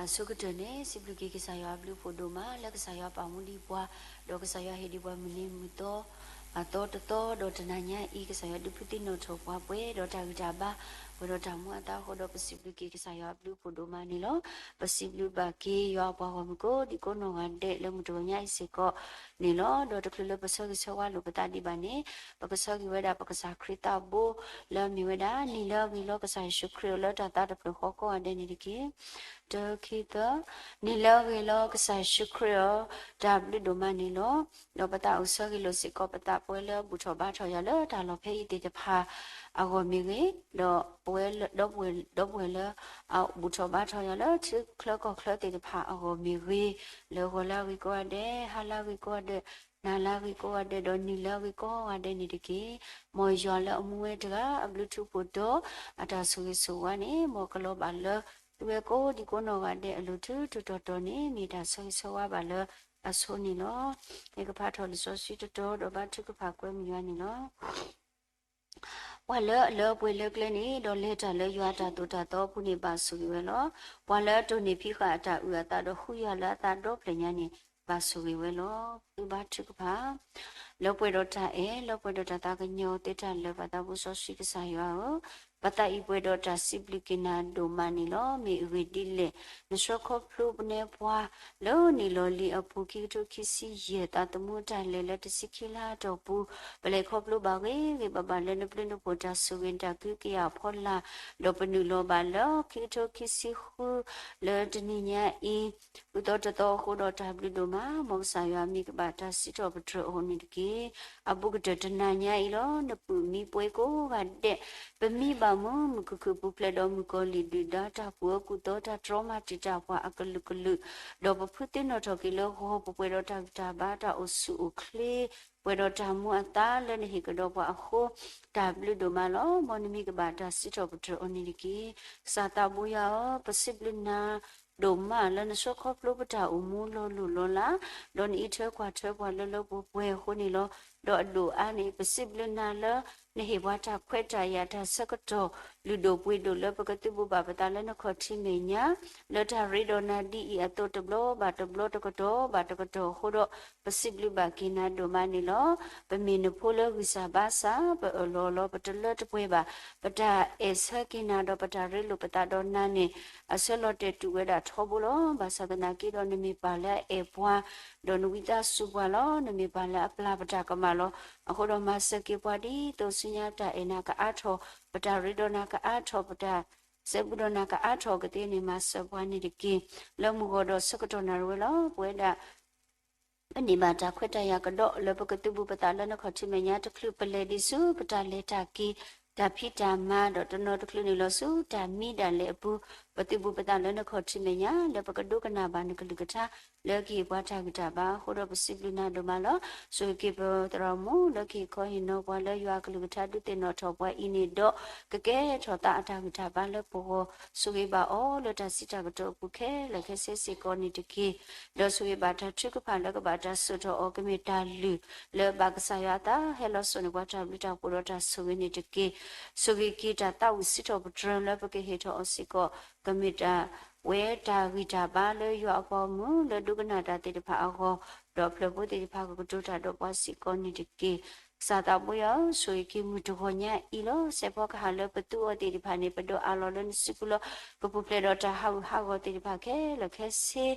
အဆိကတၢၢ်န့ၣ် စံးဘျုးက့ၤကစၢ်ယွၤအဘျုးအဖှိၣ်ဒိၣ်မး လၢကစၢ်ယွၤပာ်မူဒံးပှၤ, ဒီးကစၢ်ယွၤဟ့ၣ်ဒံးပှၤမုၢ်နံၤမုၢ်သီ အသီတသီ, ဒီးတနၤညါအံၤ ကစၢ်ယွၤဒုးဖုသံနီၣ်ထီၣ်ပှၤပှဲၤဒီးတၢ်ဂံၢ်တၢ်ဘါ, ပှဲၤဒီးတၢ်မူအသးအဃိဒီး ပစံးဘျုးက့ၤကစၢ်ယွၤအဘျုးအဖှိၣ်ဒိၣ်မးန့ၣ်လီၤ. ပစံးဘျုးဘၣ်က့ၤယွၤအပှၤဂီၢ်မုၢ်ကိးဒံကိးနီၢ်ဂၤဒဲး လၢမုၢ်တဂီၤညါအံၤစ့ၢ်ကီးန့ၣ်လီၤ. ဒီးတချုးလၢပဆၢဂ့ၤဆၢဝါလိာ်ပသးဒံးဘၣ်န့ၣ်, ပကဆၢဂ့ၤဝဲဒၣ်ပကစၢ်ခရံာ်သးဘိ လၢအမ့ၢ်ဝဲဒၣ် နံၤလၢအဂ့ၤလီၤ ကစၢ်ယ့ၣ်ၡူးခရံာ်ဧၢ လၢတၢ်သးတဖျၢၣ်ဃီကိးဂၤဒဲးန့ၣ်တက့ၢ်. တခံသၢ, နံၤလၢအဂ့ၤလီၤ ကစၢ်ယ့ၣ်ၡူးခရံာ်ဧၢ, တၢ်ဘျုးဒိၣ်မးန့ၣ်လီၤ. ဒီးပသးအိၣ်ဆၢဂ့ၤလိာ်စ့ၢ်ကီး ပသးပှဲၤလၢအဘူၣ်ထီၣ်ဘါထီၣ်ယၤလၢတၢ်လီၢ်ဖဲအံၤသ့ၣ်တဖၣ်အဂီၢ်မ့ၢ်ဂ့ၤ, ဒီးပဝဲလၢ ဒီပုၢ်ဝဲၢ်လၢအဘူၣ်ထီၣ်ဘါထီၣ်ယၤလၢထံချၢကီၢ်ချၢသ့ၣ်တဖၣ်အဂီၢ်မ့ၢ်ဂ့ၤ, လၢဂီၤလၢအဂ့ၤကိးဂၤဒဲး, ဟါလၢအဂ့ၤကိးဂၤဒဲး, နၤလၢအဂ့ၤကိးဂၤဒဲး, ဒီးနံၤလၢအဂ့ၤကိးဂၤဒဲးန့ၣ်တက့ၢ်. မ်ယွၤလၢအမူဝဲတဂၤ အဘျုးထူးဖှိၣ်ဒီး အတၢ်ဆိၣ်ဂ့ၤဆိၣ်ဝါန့ၣ် မ်ကလီၤဘၣ်လၢ သုဝဲကိးဒံကိးနီၢ်ဂၤဒဲးအလိၤ ထူးထူးတီၤတီၤန့ၣ် မ့ၢ်တၢ်ဆိၣ်ဂ့ၤဆိၣ်ဝါဘၣ်လၢအဆိန့ၣ်လီၤ. ယကဖးထီၣ်လံာ်စီဆှံတတီၤ ဒီးဘါထုကဖၣ်ကွဲမုာ်ယွၤန့ၣ်လီၤ. ပှၤလၢအလၢပှဲၤလၢကျဲန့ၣ် ဒီးလဲၤတၢ်လၢယွၤအတၢ်သိၣ်တၢ်သီအပူၤန့ၣ် ဘၣ်ဆိၣ်ဂ့ၤဝဲလီၤ. ပှၤလၢအတိၢ်န့ၢ်ဖံးဃာ်အတၢ်အုၣ်အသး ဒီးဃုယွၤလၢအသးဒီဖျၢၣ်ညါန့ၣ် ဘၣ်ဆိၣ်ဂ့ၤဝဲလီၤ. သုဘါထုကဖၣ် လၢပှဲၤဒီးတၢ်အဲၣ်, လၢပှဲၤဒီးတၢ်သးကညီၤသ့တၢ်လၢာ် ပၢ်သးဘိစီဆှံကစၢ်ယွၤဧၢ, ပသးအံၤပှဲၤဒီးတၢ်စံးဘျုးက့ၤနၤဒိၣ်မးန့ၣ်လီၤ. မ့ၢ်အဂ့ၢ်ဒ်လဲၣ်, နဆှၢခီဖျိပနဲပှၤ လၢနံၣ်လီၤလံၤအပူၤ ခံကထိခံဆံယဲၢ် သးသမူအတၢ်လဲၤလၢတဆံခံလါအတီၢ်ပူၤ, ပလဲၤခီဖျိဘၣ်ဂ့ၤဂ့ၤဘၣ်ဘၣ်လၢနဘျုးနဖှိၣ်တၢ်ဆိၣ်ဂ့ၤနတၢ်ကဟုကယာ်အဖီလာ်, ဒီးပနုာ်လီၤဘၣ်လၢခံကထိခံဆံဃု လၢတနံၤညါအံၤ ဃုသီတသီအဃိဒီး တၢ်ဘျုးဒိၣ်မး, မ်ကစၢ်ယွၤမ့ၢ်ကဘၣ်တၢ်စံးထီၣ်ပတြၢၤအီၤန့ၣ်တက့ၢ်. အဘူးကတၢၢ်တနၤညါအံၤလီၤ. နပုၢ်မံပှဲၤကိးဂၤဒဲး, ပမံဘၣ်မူ မုၢ်ခုၣ်ခုၣ်ပူၤဖျဲးဒီးမုၣ်ကီၤလံၢ်ဒုၣ်ဒါ တၢ်ကူၣ်အၢကူၣ်သီ တၢ်တြီမၤတံာ်တာ်ပှၤအကလုာ်ကလုာ်, ဒီးပဖုသ့ၣ်နီၣ်ထီၣ်က့ၤလၢဂီၤပူၤ ပှဲၤဒီးတၢ်ဂံၢ်တၢ်ဘါ တၢ်အိၣ်ဆူၣ်အိၣ်ချ့ ပှဲၤဒီးတၢ်မူအသးလၢနဟ့ၣ်ကဒီးပှၤအဃိ တၢ်ဘျုးဒိၣ်မးလီၤ. မ်နမ့ၢ်ကဘၣ်တၢ်စံးထီၣ်ပတြၢၤအီၤန့ၣ်တက့ၢ်. ကစၢ်သးဘိယွၤဧၢ, ပစံးဘျုးနၤ ဒိၣ်မးလၢနဆှၢခီဖျိပတၢ်အိၣ်မူလီၤလိၢ်လီၤလး, ဒီးနအံးထွဲကွၢ်ထွဲပှၤလၢလၢပှဲၤပှဲၤအဃိန့ၣ်လီၤ. ဒီးအဒိၣ်အါန့ၣ် ပစံးဘျုးနၤလၢ နဟ့ၣ်ပှၤတၢ်ခွဲးတၢ်ယာ်တၢ်ဆၢကတီၢ် လုၢ်ဒိၣ်ပှ့ၤဒိၣ်လၢပကသုးဘူးဘၣ်ပသးလၢနခီၣ်ထံးမဲာ်ညါ, လၢတၢ်ရ့ဒီးနၤဒ်အံၤအသိးတဘျီဘၣ်တဘျီတကတီၢ်ဘၣ်တကတီၢ်အဃိဒီး ပစံးဘျုးဘၣ်က့ၤနၤဒိၣ်မးန့ၣ်လီၤ. ပမ့ၢ်နဖိလၢဂံၢ်စၢ်ဘါစၢ် ပအၢၣ်လီၤအီလီၤ ပတလၢတပှဲၤဘၣ်. ပတၢ်အဲၣ်ဆၢက့ၤနၤဒီးပတၢ်ရ့လိာ်ပသးဒီးနၤန့ၣ် အဆၢလီၤတဲာ်တူာ်ဝဲဒၣ်ထီဘိလီၤ. ဘၣ်ဆၣ်သနာ်က့ဒီးနမ့ၢ်ပၢ်လၢအအဲၣ်ပှၤ ဒီးနဝံသးစူၤပှၤလီၤ. နမ့ၢ်ပၢ်လၢအပျၢ်ပတၢ်ကမၣ်လီၤ. အဃိဒီးမၤစၢၤက့ၤပှၤဒ်သိးဆူညါ ပတၢ်အဲၣ်နၤကအါထီၣ်, ပတၢ်ရ့ဒီးနၤကအါထီၣ်, ပတၢ်စဲဘူးဒီးနၤကအါထီၣ်ကသ့န့ၣ် မၤစၢၤပှၤန့ၣ်တက့ၢ်. လၢမုၢ်ဂီၤဒီးဆၢကတီၢ်နၣ်ရံၣ်ဝဲလီၤ. ပဝဲဒၣ် ပန့ၢ်ဘၣ်တၢ်ခွဲးတၢ်ယာ်ကဒီးလၢပကသုးဘူးပသးလၢနခီၣ်ထံးမဲာ်ညါတချုးပလဲၤဒံးဆူ ပတၢ်လဲၤတၢ်က့ၤ တၢ်ဖံးတၢ်မၤ ဒီးတနီၤတချုးန့ၣ်လီၤဆူ တၢ်မံဒၣ်လဲာ်အပူၤ, ပသုးဘူးပသးလၢနခီၣ်ထံးမဲာ်ညါ လၢပကဒိကနၣ်ဘၣ်နကလုၢ်ကထါ လၢကဟ့ၣ်ပှၤတၢ်ဂံၢ်တၢ်ဘါအဃိဒီး ပစံးဘျုးနၤဒိၣ်မးလီၤ. ဆိၣ်ဂ့ၤက့ၤပသရၣ်မုၣ် လၢကဟ့ၣ်ခီဟ့ၣ်နီၤပှၤလၢယွၤအကလုၢ်ကထါ ဒုးသ့ၣ်နီၣ်ထီၣ်ပှၤအံၤန့ၣ်ဒီး ကကဲထီၣ်သးအတၢ်ဂံၢ်တၢ်ဘါလၢပဂီၢ်, ဆိၣ်ဂ့ၤဘၣ်အီၤလၢတၢ်စံးတၢ်ကတိၤအပူၤခဲလၢာ်ခဲဆ့စ့ၢ်ကီးန့ၣ်တက့ၢ်. ဒီးဆိၣ်ဂ့ၤဘၣ်တၢ်ထုကဖၣ်လၢကဘၣ်တၢ်စိာ်ထီၣ်အီၤ ကမ့ၢ်တၢ်လုၢ်လၢဘၣ်ကစၢ်ယွၤအသး ဟဲလီၤစိာ်န့ၢ်ပှၤတၢ်ဘျုးတၢ်ဖှိၣ်ဒီးတၢ်ဆိၣ်ဂ့ၤန့ၣ်တက့ၢ်. ဆိၣ်ဂ့ၤက့ၤတၢ်သးဝံၣ်စံးထီၣ်ပတြၢၤလၢပကဟ့ၣ်ထီၣ်အီၤစ့ၢ်ကီး ကမ့ၢ်တၢ်ဝဲတၢ်ဂံၢ်တၢ်ဘါလၢယွၤအပှၤဂီၢ်မုၢ် လၢဒိကနၣ်တၢ်သ့ၣ်တဖၣ်အဂီၢ်, ဒီးဖျၢၣ်ဖိသ့ၣ်တဖၣ်ကကတိၤတၢ်ဒီးပှၤစ့ၢ်ကီးန့ၣ်တက့ၢ်. ကစၢ်သးဘိယွၤဧၢ, ဆိၣ်ဂ့ၤက့ၤမုၢ်တဂီၤညါအံၤလီၤ. စဲးဖီကဟၣ်လၢပသူအီၤသ့ၣ်တဖၣ်န့ၣ် ပဒိးအးလီၤလၢနစုပူၤလီၤ. ကပူၤဖျဲးဒီးတၢ်ဟးဂူာ်ဟးဂီၤသ့ၣ်တဖၣ် ခဲလၢာ်ခဲဆ့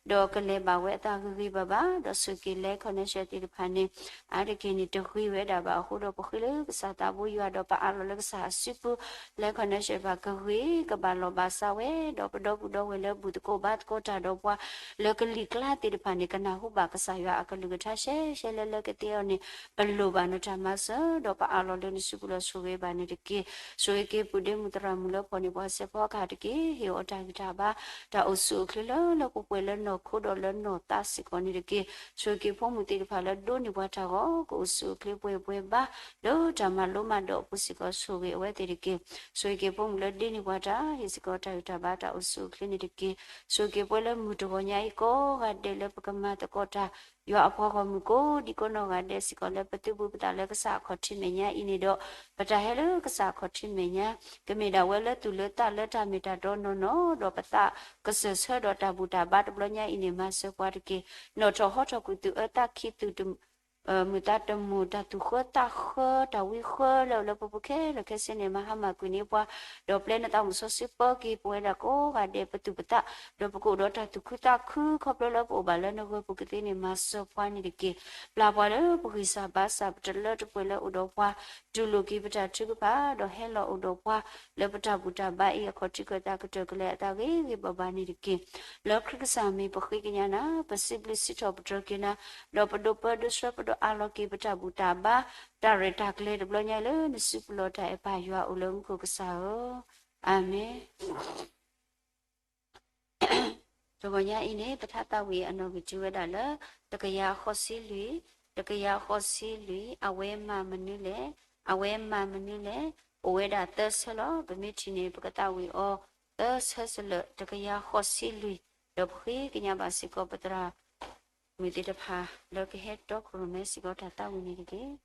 ဒီးကလဲၤဘၣ်ဝဲအသးဂ့ၤဂ့ၤဘၣ်ဘၣ်, ဒီးဆိၣ်ဂ့ၤက့ၤ land connection သ့ၣ်တဖၣ်န့ၣ် အါတက့ၢ်န့ၣ် တဂ့ၤဝဲဒၣ်ဘၣ်အဃိဒီး ပဃ့လၢကစၢ်သးဘိယွၤ ဒီးပအးလီၤလၢကစၢ်အစုပူၤ land connection ဘၣ်ကဂ့ၤကဘၣ်လီၤဘၣ်စးဝဲ, ဒီးပဒီပုၢ်ဒီဝဲၢ်လၢဘူၣ်သကိးဘါသကိးတၢ်ဒီးပှၤ လၢကလံၤကျါသ့ၣ်တဖၣ်န့ၣ် ကနၢ်ဟူဘၣ်ကစၢ်ယွၤအကလုၢ်ကထါရှဲရှဲလဲလဲကသ့အီၤန့ၣ် ပလိၣ်ဘၣ်နတၢ်မၤစၢၤ ဒီးပအးလီၤလၢနစုပူၤလီၤ. ဆိၣ်ဂ့ၤဘၣ်န့ၣ်တက့ၢ်. ဆိၣ်ဂ့ၤက့ၤပုၢ်ဒ့မုၣ်သရၣ်မုၣ်လၢဖီၣ်န့ၢ်ပှၤစဲးဖီကဟၣ်တက့ၢ်. ဟ့ၣ်အီၤတၢ်ဂံၢ်တၢ်ဘါ တၢ်အိၣ်ဆူၣ်အိၣ်ချ့လၢလၢပှဲၤပှဲၤလၢနီၢ်ခိဒီးလၢနီၢ်သးစ့ၢ်ကီးန့ၣ်တက့ၢ်. ဆိၣ်ဂ့ၤက့ၤဖိမုၣ်သ့ၣ်တဖၣ်လၢဒိးန့ၢ်ပှၤတၢ်ဂီၤ ကအိၣ်ဆူၣ်အိၣ်ချ့ပှဲၤပှဲၤဘါ လၢတၢ်မၤလိမၤဒိးအပူၤစ့ၢ်ကီး ဆိၣ်ဂ့ၤအဝဲသ့ၣ်တက့ၢ်. ဆိၣ်ဂ့ၤက့ၤဖိမုၣ်လၢဒ့န့ၢ်ပှၤတၢ် ဟ့ၣ်စ့ၢ်ကီးတၢ်ဂံၢ်တၢ်ဘါတၢ်အိၣ်ဆူၣ်အိၣ်ချ့န့ၣ်တက့ၢ်. ဆိၣ်ဂ့ၤက့ၤပှၤလၢမုၢ်တဂီၤညါအံၤကိးဂၤဒဲးလၢပကမၤသကိးတၢ် ယွၤအပှၤဂီၢ်မုၢ်ကိးဒံကိးနီၢ်ဂၤဒဲးစ့ၢ်ကီး လၢပသုးဘူးပသးလၢကစၢ်အခီၣ်ထံးမဲာ်ညါအံၤန့ၣ်ဒီး, ပတၢ်ဟဲလၢကစၢ်အခီၣ်ထံးမဲာ်ညါ ကမ့ၢ်ဒၣ်ဝဲလၢသူၣ်လၢသးလၢတၢ်မ့ၢ်တၢ်တီနီၢ်နီၢ်, ဒီးပသးကစၢၢ်ဆၢဒီးတၢ်ဘူၣ်တၢ်ဘါတဘျီညါအံၤန့ၣ် မၤစၢၤပှၤတက့ၢ်. နီၣ်ထီၣ်ဟီထီၣ်ကွံာ်သူၣ်အၢသးခံ သူၣ်တ မုာ်သးတမုာ် တၢ်သူၣ်ဃၢသးဃၢ တၢ်ဝံဃၢလၢလၢပှဲၤပှဲၤခဲလၢာ်ခဲဆ့န့ၣ် မၤဟါမၢ်ကွံာ်န့ၢ်ပှၤ, ဒီးပျဲနသးမုၣ်စီဆှံပၢက့ၤပဝဲဒၣ်ကိးဂၤဒဲး ပသူၣ်ပသး, ဒီးပကအိၣ်ဒီးတၢ်သူၣ်ခုသးခု ခီဖျိလၢပအိၣ်ဘၣ်လၢနဂၢၢ်ပူၤကသ့န့ၣ် မၤစၢၤပှၤန့ၣ်တက့ၢ်. ပျၢ်ပှၤလၢပဂံၢ်စၢ်ဘါစၢ် ပတလၢတပှဲၤလၢအိၣ်ဒီးပှၤ, တူၢ်လိာ်က့ၤပတၢ်ထုကဖၣ် ဒီးဟဲလီၤအိၣ်ဒီးပှၤ လၢပတၢ်ဘူၣ်တၢ်ဘါအံၤ အခီၣ်ထံးခၢၣ်သးကတၢၢ်ကလဲာ်အသးဂ့ၤဂ့ၤဘၣ်ဘၣ်န့ၣ်တက့ၢ်. လၢခရံာ်ကစၢ်မံၤပဃ့ကညးနၤ, ပစံးဘျုးစံးထီၣ်ပတြၢၤက့ၤနၤ, ဒီးပဒိးပၢဒိးဆှၢပဒိးအးလီၤက့ၤပတၢ်ဘူၣ်တၢ်ဘါ တၢ်ရဲၣ်တၢ်ကျဲၤတဘျီညါလၢနစုပူၤလီၢ်တၢ်အဲၣ်ပၢ်ယွၤအိၣ်လၢမူခိၣ်ကစၢ်ဧၢ, အၤမ့ၣ်. တဂီၤညါအံၤန့ၣ် ပထါသးဝံၣ်အနီၣ်ဂံၢ်တုၤဝဲဒၣ်လၢ တကယၤဃိးဆံလွံၢ်, တကယၤဃိးဆံလွံၢ် အဝဲမၤမနုၤလဲၣ်, အဝဲမၤမနုၤလဲၣ်, အိၣ်ဝဲဒၣ်သၢဆၢလီၤ. ပမ့ၢ်ထံၣ်န့ၣ် ပကသးဝံၣ်အီၤသၢဆၢစလၢာ် တကယၤဃိးဆံလွံၢ်, ဒီးပဃ့ကညးဘၣ်စ့ၢ်ကီးပသရၣ်မုၣ်သ့ၣ်တဖၣ် လၢကဟဲတီခိၣ်ရိၣ်မဲစ့ၢ်ကီးတၢ်သးဝံၣ်န့ၣ်တက့ၢ်.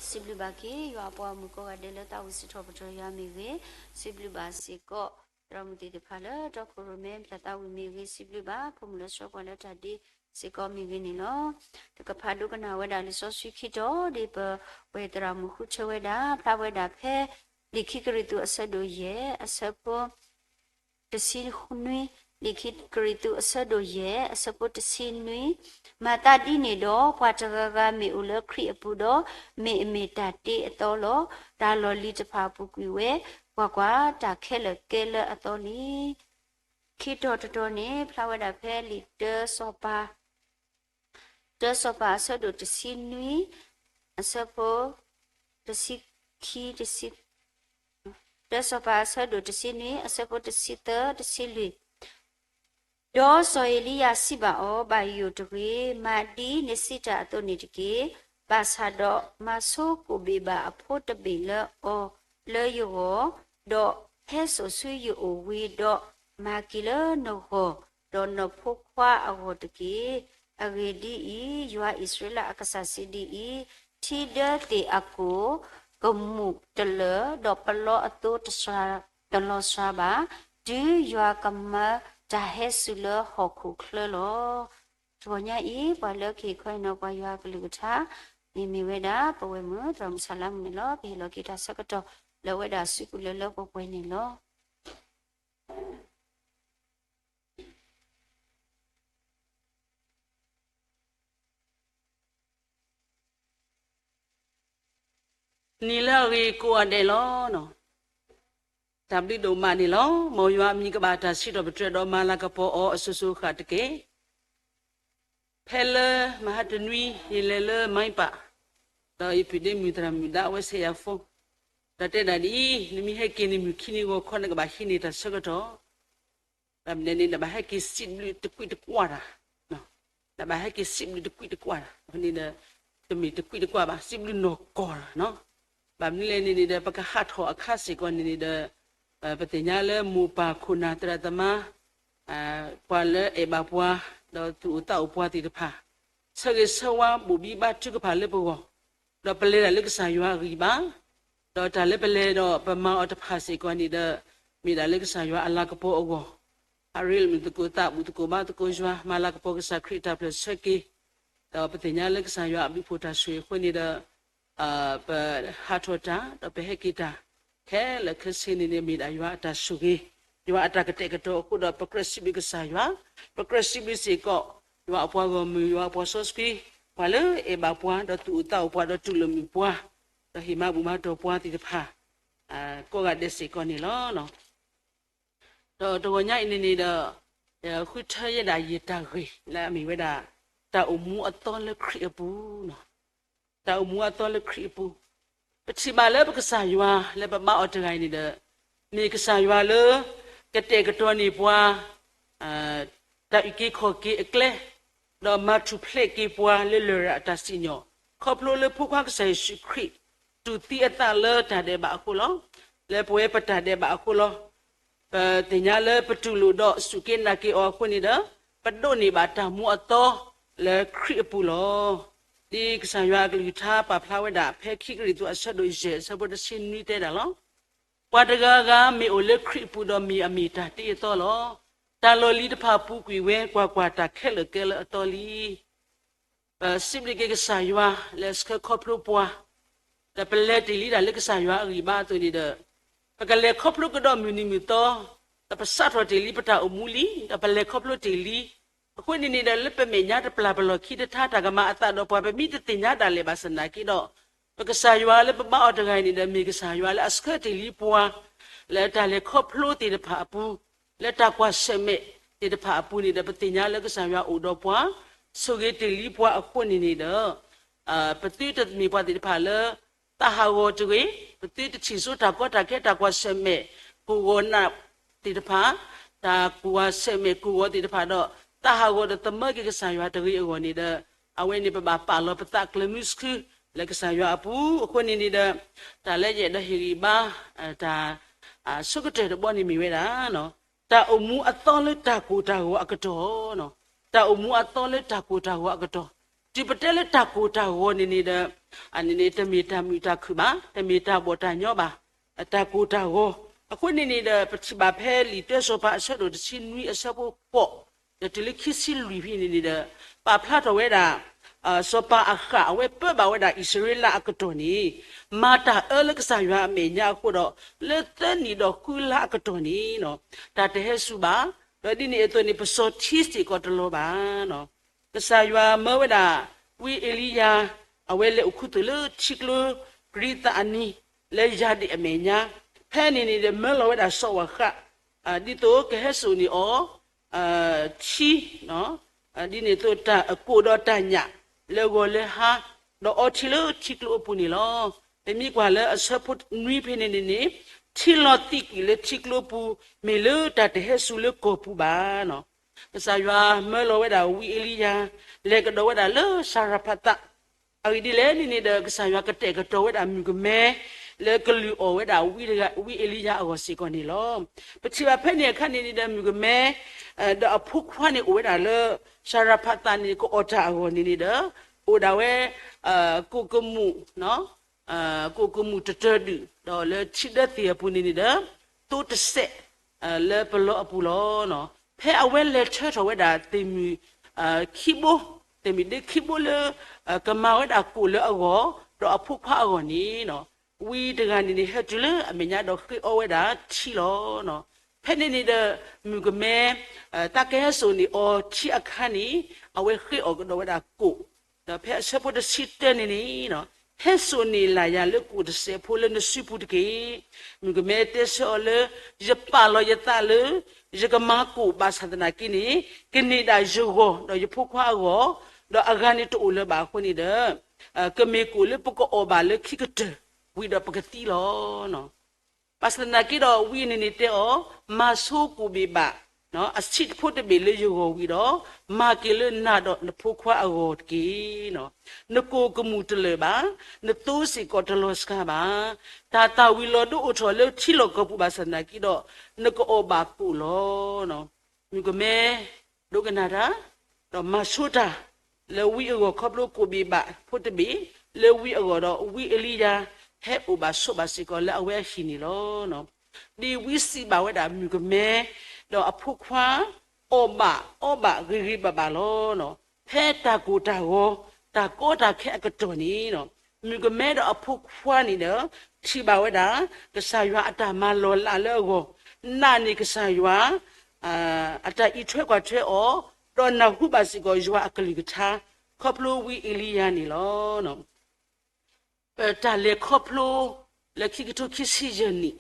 စံးဘျုးဘၣ်က့ၤ ယွၤအပှၤဂီၢ်မုၢ်ကိးဂၤဒဲးလၢသးဝံၣ်စံးထီၣ်ပတြၢၤယွၤမ့ၢ်ဂ့ၤ, စံးဘျုးဘၣ်စ့ၢ်ကီး သရၣ်မုၣ်သ့ၣ်တဖၣ်လၢတီခိၣ်ရိၣ်မဲ တၢ်သးဝံၣ်မ့ၢ်ဂ့ၤ, စံးဘျုးဘၣ် ဖိမုၣ်လၢဆှၢပှၤလၢတၢ်ဒ့စ့ၢ်ကီးမ့ၢ်ဂ့ၤန့ၣ်လီၤ. တကဖးဒိကနၣ်ဝဲဒၣ်လံာ်စီဆှံခံတီၤ ဒ်ပဝဲသရၣ်မုၣ်ဃုထၢဝဲဒၣ်, ဖျါဝဲဒၣ်ဖဲ လံာ်ခံကရံၣ်သူးအဆၢဒိၣ်ယဲၢ် အဆၢဖိ တဆံနွံ, လံာ်ခံကရံၣ်သူးအဆၢဒိၣ်ယဲၢ် အဆၢဖိတဆံနွံ, မၤသးဒ်န့ၣ်ဒီး ပှၤတဂၤဂၤမ့ၢ်အိၣ်လၢခရံာ်အပူၤဒီး, မ့ၢ်အမ့ၢ်တၢ်တ့အသီလီၤ. တၢ်လီၢ်လံၤတဖၣ်ပူၤကွံာ်ဝဲ, ကွၢ်ကွၢ်, တၢ်ခဲလၢာ်ကဲလၢအသီလံ. ခံတီၤတတီၤန့ၣ် ဖျါဝဲဒၣ်ဖဲလံာ်တၢစီၤပၤ, တၢစီၤပၤအဆၢဒိၣ်တဆံနွံ, အဆၢဖိ, တဆံခံ, တဆံ, တၢစီၤပၤအဆၢဒိၣ်တဆံနွံ အဆၢဖိတဆံသၢ တဆံလွံၢ်. ဒီးစီၤအ့လံယၤစံးဘၣ်အီၤ, ဘၣ်ယိၣ်တဂ့ၤ, မၤဒ်နစံးတၢ်အသိးန့ၣ်တက့ၢ်. ဘၣ်ဆၣ်ဒီးမၤဆိကိၣ်ဘ့ၣ်ဘၣ်အဖိတဘ့ၣ်လၢအီၤလၢယဂီၢ်, ဒီးဟဲစိာ်ဆူယအိၣ်ဝံၤဒီး မၤက့ၤလၢနဂီၢ်, ဒီးနဖိခွါအဂီၢ်တက့ၢ်. အဂ့ၢ်ဒ်အံၤ, ယွၤအံၣ်စရ့လးအကစၢ်စံးဒ်အံၤ, ထံဒၢသ့ၣ်အကိၣ်, ကမူၣ်တလၢာ်, ဒီးပလီအသိတလီၤစှၤဘၣ်, တုၤယွၤကမၤတၢ်ဟဲစူၤလၢဟီၣ်ခိၣ်ချၢလီၤ. တဂီၤညါအံၤ ပှၤလၢကဟ့ၣ်ခီဟ့ၣ်နီၤပှၤယွၤအကလုၢ်ကထါန့ၣ်မ့ၢ်ဝဲဒၣ် ပဝဲၢ်မုၣ်သရၣ်မုၣ်ဆၣ်လါမုၣ်န့ၣ်လီၤ. ပဟ့ၣ်လီၤက့ၤတၢ်ဆၢကတီၢ်လၢအဝဲဒၣ်စုပူၤလၢလၢပှဲၤပှဲၤန့ၣ်လီၤ. နံၤလၢအဂ့ၤကိးဂၤဒဲးလီၤ. တၢ်ဘျုးဒိၣ်မးန့ၣ်လီၤ. မ်ယွၤအမံၤကဘၣ်တၢ်စံးထီၣ်ပတြၢၤဒီးမၤလၤကပီၤအီၤအစိၤစိၤဃၣ်ဃၣ်တက့ၢ်. ဖဲလၢမဟါတနွံ ယလဲၤလၢမံပာ်, ဒီးယပုၢ်ဒ့မုၣ်သရၣ်မုၣ်ဒါအဝဲဆဲးယၤဖိ, ဒီးတဲဒၣ်ဒ်အံၤ, နမ့ၢ်ဟဲက့ၤန့ၣ်မုၢ်ခံနံၤဂီၤခီ နကဘၣ်ဟံးန့ၢ်တၢ်ဆၢကတီၢ် ဘၣ်မနုၤလဲၣ်န့ၣ် နဘၣ်ဟဲက့ၤစံးဘျုးတကွံတကွၢ်တၢ်, နဘၣ်ဟဲက့ၤစံးဘျုးတကွံတကွၢ်တၢ်, န့ၣ်ဒီး တမ့ၢ်တကွံတကွၢ်ဘၣ်, စံးဘျုးနီၢ်ကီၢ်တၢ်, ဘၣ်မနုၤလဲၣ်န့ၣ်န့ၣ်ဒီး ပကဟးထီၣ်အခါစ့ၢ်ကီးန့ၣ်န့ၣ်ဒီး ပသ့ၣ်ညါလၢမိၢ်ပၢ်ခိၣ်နၢ်သရၣ်သမါ ပှၤလၢအဲၣ်ဘၣ်ပှၤ ဒီးသူၣ်အိၣ်သးအိၣ်ပှၤသ့ၣ်တဖၣ် ဆၢဂ့ၤဆၢဝါဘိၣ်ဘံၣ်ဘါထုကဖၣ်လၢပဂီၢ်, ဒီးပလဲၤဒၣ်လၢကစၢ်ယွၤအဂံၢ်ဘါ, ဒီးတၢ်လၢပလဲၤဒီးပမၤအီၤတဖၣ်စ့ၢ်ကီးန့ၣ်ဒီး မ့ၢ်ဒၣ်လၢကစၢ်ယွၤအလၤကပီၤအဂီၢ်, အရ့လမုၢ်သကိးသးဘူးသကိးဘါသကိးယွၤ မၤလၤကပီၤကစၢ်ခရံာ်အတၢ်ဖျၢၣ်ဆၢက့ၤ, ဒီးပသ့ၣ်ညါလၢကစၢ်ယွၤအဘျုးဖှိၣ်တၢ်ဆိၣ်ဂ့ၤအဃိန့ၣ်ဒီး ပဟးထီၣ်တၢ် ဒီးပဟဲက့ၤတၢ် ခဲလၢာ်ခဲဆ့န့ၣ်န့ၣ် မ့ၢ်ဒၣ်ယွၤအတၢ်ဆိၣ်ဂ့ၤ, ယွၤအတၢ်ကတဲာ်ကတီၤအဃိဒီး ပကြၢးစံးဘျုးကစၢ်ယွၤ, ပကြၢးစံးဘျုးစ့ၢ်ကီး ယွၤအပှၤဂီၢ်မုၢ် ယွၤအပှၤစီဆှံ, ပှၤလၢအဲၣ်ဘၣ်ပှၤ ဒီးသူၣ်အိၣ်သးအိၣ်ပှၤ ဒီးတူၢ်လိာ်မုာ်ပှၤ, ဒီးဟ့ၣ်မၤဘူၣ်မၤတီၢ်ပှၤသ့ၣ်တဖၣ် ကိးဂၤဒဲးစ့ၢ်ကီးန့ၣ်လီၤ. ဒီးတဂီၤညါအံၤန့ၣ်န့ၣ်ဒီး ဃုထၢယဲဒၣ်ယတၢ်ဂ့ၢ်လၢအမ့ၢ်ဝဲဒၣ် တၢ်အိၣ်မူအသီလၢခရံာ်အပူၤ, တၢ်အိၣ်မူအသီလၢခရံာ်အပူၤ, ပထံၣ်ဘၣ်လၢပကစၢ်ယွၤလၢပဘါအီၤတဂၤအံၤန့ၣ်ဒီး မ့ၢ်ကစၢ်ယွၤလၢ ကတဲာ်ကတီၤန့ၢ်ပှၤ တၢ်အုၣ်က့ၤခီၣ်က့ၤအကျဲ, ဒီးမၤထူၣ်ဖျဲးက့ၤပှၤလၢလရာ်အတၢ်စံၣ်ညီၣ်, ခီဖျိလၢဖိခွါကစၢ်ယ့ၣ်ၡူးခရံာ် တူၢ်သံအသးလၢတၢ်ဒဲးဘးအဃိလီၤ. လၢပဝဲပတၢ်ဒဲးဘးအဃိလီၤ. ပသ့ၣ်ညါလၢပတူၢ်လိာ်ဒီးစူၢ်က့ၤနာ်က့ၤအီၤအဃိန့ၣ်ဒီး ပဒိးန့ၢ်ဘၣ်တၢ်မူအသီလၢခရံာ်အပူၤလီၤ. ဒ်ကစၢ်ယွၤအကလုၢ်ကထါပာ်ဖျါဝဲဒၣ် ဖဲခံကရံၣ်သူးအဆၢဒိၣ်ယဲၢ် အဆၢဖိတဆံနွံတဲဒၣ်လီၤ. ပှၤတဂၤဂၤမ့ၢ်အိၣ်လၢခရံာ်အပူၤဒီးမ့ၢ်အမ့ၢ်တၢ်တ့အသီလီၤ. တၢ်လီၢ်လံၤတဖၣ်ပူၤကွံာ်ဝဲ, ကွၢ်ကွၢ်, တၢ်ခဲလၢာ်ကဲလၢအသီလံ. ပစံးဘျုးက့ၤကစၢ်ယွၤလၢအဆှၢခီဖျိပှၤ, ဒီးပလဲၤတ့ၢ်လံဒၣ်လၢကစၢ်ယွၤအဂံၢ်ဘါအသိးန့ၣ်ဒီး ပကလဲၤခီဖျိကဒီးမုၢ်နံၤမုၢ်သီ, ဒီးပစးထီၣ်တ့ၢ်လံပတၢ်အိၣ်မူလံ, ဒီးပလဲၤခီဖျိတ့ၢ်လံ. အဃိန့ၣ်န့ၣ်ဒီး လၢပမဲာ်ညါတပျၢ်ပလီၢ်ခံတထါ တၢ်ကမၤအသးဒီးပှၤ ပမ့ၢ်တသ့ၣ်ညါဒၣ်လဲာ်ဘၣ်ဆၣ်နာ်က့ဒီး ပကစၢ်ယွၤလၢပဘါအီၤတဂၤအံၤန့ၣ်ဒီး မ့ၢ်ကစၢ်ယွၤလၢအဆှၢတ့ၢ်လံပှၤ လၢတၢ်လဲၤခီဖျိသ့ၣ်တဖၣ်အပူၤ, လၢတၢ်ကွၢ်ဆၢၣ်မဲာ်သ့ၣ်တဖၣ်အပူၤန့ၣ်ဒီး ပသ့ၣ်ညါလၢကစၢ်ယွၤအိၣ်ဒီးပှၤ, ဆိၣ်ဂ့ၤတ့ၢ်လံပှၤအဃိန့ၣ်န့ၣ်ဒီး ပသုတမ့ၢ်ပှၤသ့ၣ်တဖၣ်လၢ သးဟးဂီၤတဂ့ၤ, ပသုတထံၣ်စိတၢ်ကီတၢ်ခဲ တၢ်ကွၢ်ဆၢၣ်မဲာ် ကိၢ်ဂီၤနးသ့ၣ်တဖၣ်, တၢ်ကွၢ်ဆၢၣ်မဲာ်ကိၢ်ဂီၤသ့ၣ်တဖၣ်ဒီး သးဟးဂီၤဒီးသမၢက့ၤကစၢ်ယွၤတဂ့ၤအဂီၢ်န့ၣ်ဒီး အဝဲန့ၣ်ပဘၣ်ပာ်လီၤပသးကျၢၤမုဆူ လၢကစၢ်ယွၤအပူၤအဃိန့ၣ်န့ၣ်ဒီး တၢ်လၢယအဲၣ်ဒိးဟ့ၣ်ဂံၢ်ဘါ တၢ် ဆိကတၢၢ်တဘီန့ၣ်မ့ၢ်ဝဲဒၣ် တၢ်အိၣ်မူအသီလၢတၢ်ကိၢ်တၢ်ဂီၤအကတီၢ်, တၢ်အိၣ်မူအသီလၢတၢ်ကိၢ်တၢ်ဂီၤအကတီၢ်, တုၤပတဲလၢတၢ်ကိၢ်တၢ်ဂီၤန့ၣ်န့ၣ်ဒီး အန့ၣ်န့ၣ် တမ့ၢ်တၢ်မုာ်တၢ်ခုၣ်ဘၣ်, တမ့ၢ်တၢ်ဘီၣ်တၢ်ညီဘၣ်, တၢ်ကိၢ်တၢ်ဂီၤ, အဃိန့ၣ်န့ၣ်ဒီး ပထံၣ်ဘၣ်ဖဲလံာ်တၢစီၤပၤအဆၢဒိၣ်တဆံနွံအဆၢဖိဃိး ဒီးတုၤလၢခံဆံလွံၢ်ဖဲန့ၣ်န့ၣ်ဒီး ပာ်ဖျါထီၣ်ဝဲဒၣ် စီၤပၤအဃၣ် အဝဲပၢဘၣ်ဝဲဒၣ်အံၣ်စရ့လးအကတီၢ်န့ၣ် မၤတၢ်အၢလၢကစၢ်ယွၤအမဲာ်ညါအဃိဒီး လၢသၢနံၣ်ဒီးဃုလါအကတီၢ်န့ၣ် တၢ်တဟဲစူၤဘၣ်, ဒီးဒ်န့ၣ်အသိးန့ၣ် ပစီၤထံစ့ၢ်ကီးတလီၤဘၣ်. ကစၢ်ယွၤမၢဝဲဒၣ် ဝံအ့လံယၤ အဝဲလဲၤအိၣ်ခူသူၣ်လၢထံကျိကရံသးအနံၤ လၢယၤဒ့ၣ်အမဲာ်ညါ, ဖဲန့ၣ်န့ၣ်ဒီး မၢလီၤဝဲဒၣ်စီၤအဃၣ် ဒ်သိးကဟဲစိာ်န့ၢ်အီၤ ထံ ဒ်န့ၣ်အသိးတၢ်အကိၣ်ဒီးတၢ်ညၣ် လၢဂီၤလၢဟါ, ဒီးအီထံလၢထံကျိအပူၤန့ၣ်လီၤ. ပမ့ၢ်ကွၢ်လၢအဆၢဖိနွံဖဲန့ၣ်န့ၣ်န့ၣ်, ထံလီၤသံးကွံာ်လၢထံကျိပူၤ မ့ၢ်လၢတၢ်တဟဲစူၤလၢကီၢ်ပူၤဘၣ်. ကစၢ်ယွၤမၢလီၤဝဲဒၣ်ဝံအ့လံယၤ လဲၤကဒီးဝဲဒၣ်လၢစၤရဖးသး, အဂ့ၢ်ဒ်လဲၣ်န့ၣ်န့ၣ်ဒီး ကစၢ်ယွၤကတဲာ်ကတီၤဝဲဒၣ်မုၣ်ကမဲ လၢကလုၢ်အီၣ်ဝဲဒၣ်ဝံအ့လံယၤအဂီၢ်စ့ၢ်ကီးန့ၣ်လီၤ. ပထံၣ်ဘၣ်ဖဲန့ၣ်အခါန့ၣ်န့ၣ်ဒီး မုၣ်ကမဲ ဒီးအဖိခွါန့ၣ်အိၣ်ဝဲဒၣ်လၢ စၤရဖးသးန့ၣ် ကအီၣ်တၢ်အဂီၢ်န့ၣ်န့ၣ်ဒီး အိၣ်ဒၣ်ဝဲ ကိၣ်ကမူၣ် ကိၣ်ကမူၣ်တတၢၢ်ဒုၣ် ဒီးလၢထံဒၢသ့ၣ်အပူၤန့ၣ်န့ၣ်ဒီး သိတစဲး လၢပလီအပူၤလီၤ. ဖဲအဝဲလဲၤထၢထီၣ်ဝဲဒၣ်သ့ၣ်မုၣ်ခံဘိ, သ့ၣ်မုၣ်ဒ့ခံဘိလၢ ကမၤဝဲဒၣ်ကိၣ်လၢအဂီၢ် ဒီးအဖိခွါအဂီၢ်န့ၣ် ဝံတဂၤန့ၣ်န့ၣ် ဟဲတုၤလၢအမဲာ်ညါဒီးဃ့အီဝဲဒၣ်ထံလီၤ. ဖဲန့ၣ်န့ၣ်ဒီး မုၣ်ကမဲ တၢ်ကဟဲစိာ်န့ၢ်အီၤထံအခါန့ၣ် အဝဲဃ့အီၣ်ကဒီးဝဲဒၣ်ကိၣ်, ဒီးဖဲအဆၢဖိတဆံတၢန့ၣ်န့ၣ် ဟဲစိာ်န့ၢ်လၢ်ယၤလၢကိၣ်တစဲးဖိလၢနစုပူၤတက့ၢ်. မုၣ်ကမဲတဲဆၢအီၤလၢ ယပာ်လီၤယသးလၢ ယကမၤကိၣ်ဘၣ်ဆၣ်သနာ်က့န့ၣ် ကန့ၢ်ဒၣ်ယဂီၢ်ဒီးယဖိခွါအဂီၢ်, ဒီးအဂၤန့ၣ်တအိၣ်လၢၤဘၣ်အဃိန့ၣ်ဒီး ကမ့ၢ်ကိၣ်လၢပကအီၣ်ဘၣ်လၢခံကတၢၢ် ဝံၤဒီးပကသံလီၤ. ဘၣ်ဆၣ်သနာ်က့ဒီးဝံန့ၣ်န့ၣ်တဲအီၤ, မၤဆိကိၣ်ဘ့ၣ်ဘၣ် အဆံးတဖိတဘ့ၣ်လၢယဂီၢ်ဝံၤဒီး မၤက့ၤလၢနၤဒီးနဖိခွါအဂီၢ်တက့ၢ်. နကိၣ်ကမူၣ်တလၢာ်ဘၣ်, နသိစ့ၢ်ကီးတလီၤစှၤဘၣ်. တၢ်သၣ်ဝံၤလီၤဒိအိၣ်ထီၣ်လၢထံလီၢ်ကီၢ်ပူၤဘၣ်ဆၣ်သနာ်က့ဒီး နကအီၣ်ဘၣ်ကိၣ်လီၤ. မုၣ်ကမဲ ဒိကနၣ်တၢ် ဒီးမၤဆိတၢ် လၢဝံအဂီၢ်ခီဖျိကိၣ်ဘ့ၣ်ဘၣ်ဖိတဘ့ၣ် လၢဝံအဂီၢ်ဒီးဝံအ့လံယၤ ဟဲအိၣ်ဘၣ်ဆိးဘၣ်စ့ၢ်ကီးလၢအဝဲအဟံၣ်န့ၣ်လီၤ. ဒ်ဝံစံးဘၣ်ဝဲဒၣ်မုၣ်ကမဲ ဒီးအဖိခွါ အီၣ်ဘၣ်အီဘၣ်ဂ့ၤဂ့ၤဘၣ်ဘၣ်လီၤ. ဖဲတၢ်ကိၢ်တၢ်ဂီၤ တၢ်ကီတၢ်ခဲအကတီၢ်န့ၣ် မုၣ်ကမဲဒီးအဖိခွါန့ၣ်ဒီး ထံၣ်ဘၣ်ဝဲဒၣ် ကစၢ်ယွၤအတၢ်မၤလီၤလးလၢအဂီၢ်, နာ်န့ၢ်ကစၢ်ယွၤ အတၢ်အံးထွဲကွၢ်ထွဲအီၤ, ဒီးနၢ်ဟူဘၣ်စ့ၢ်ကီးယွၤအကလုၢ်ကထါ ခီဖျိဝံအ့လံယၤန့ၣ်လီၤ. ပတၢ်လဲၤခီဖျိလၢခံကထိခံဆံယဲၢ်နံၣ်,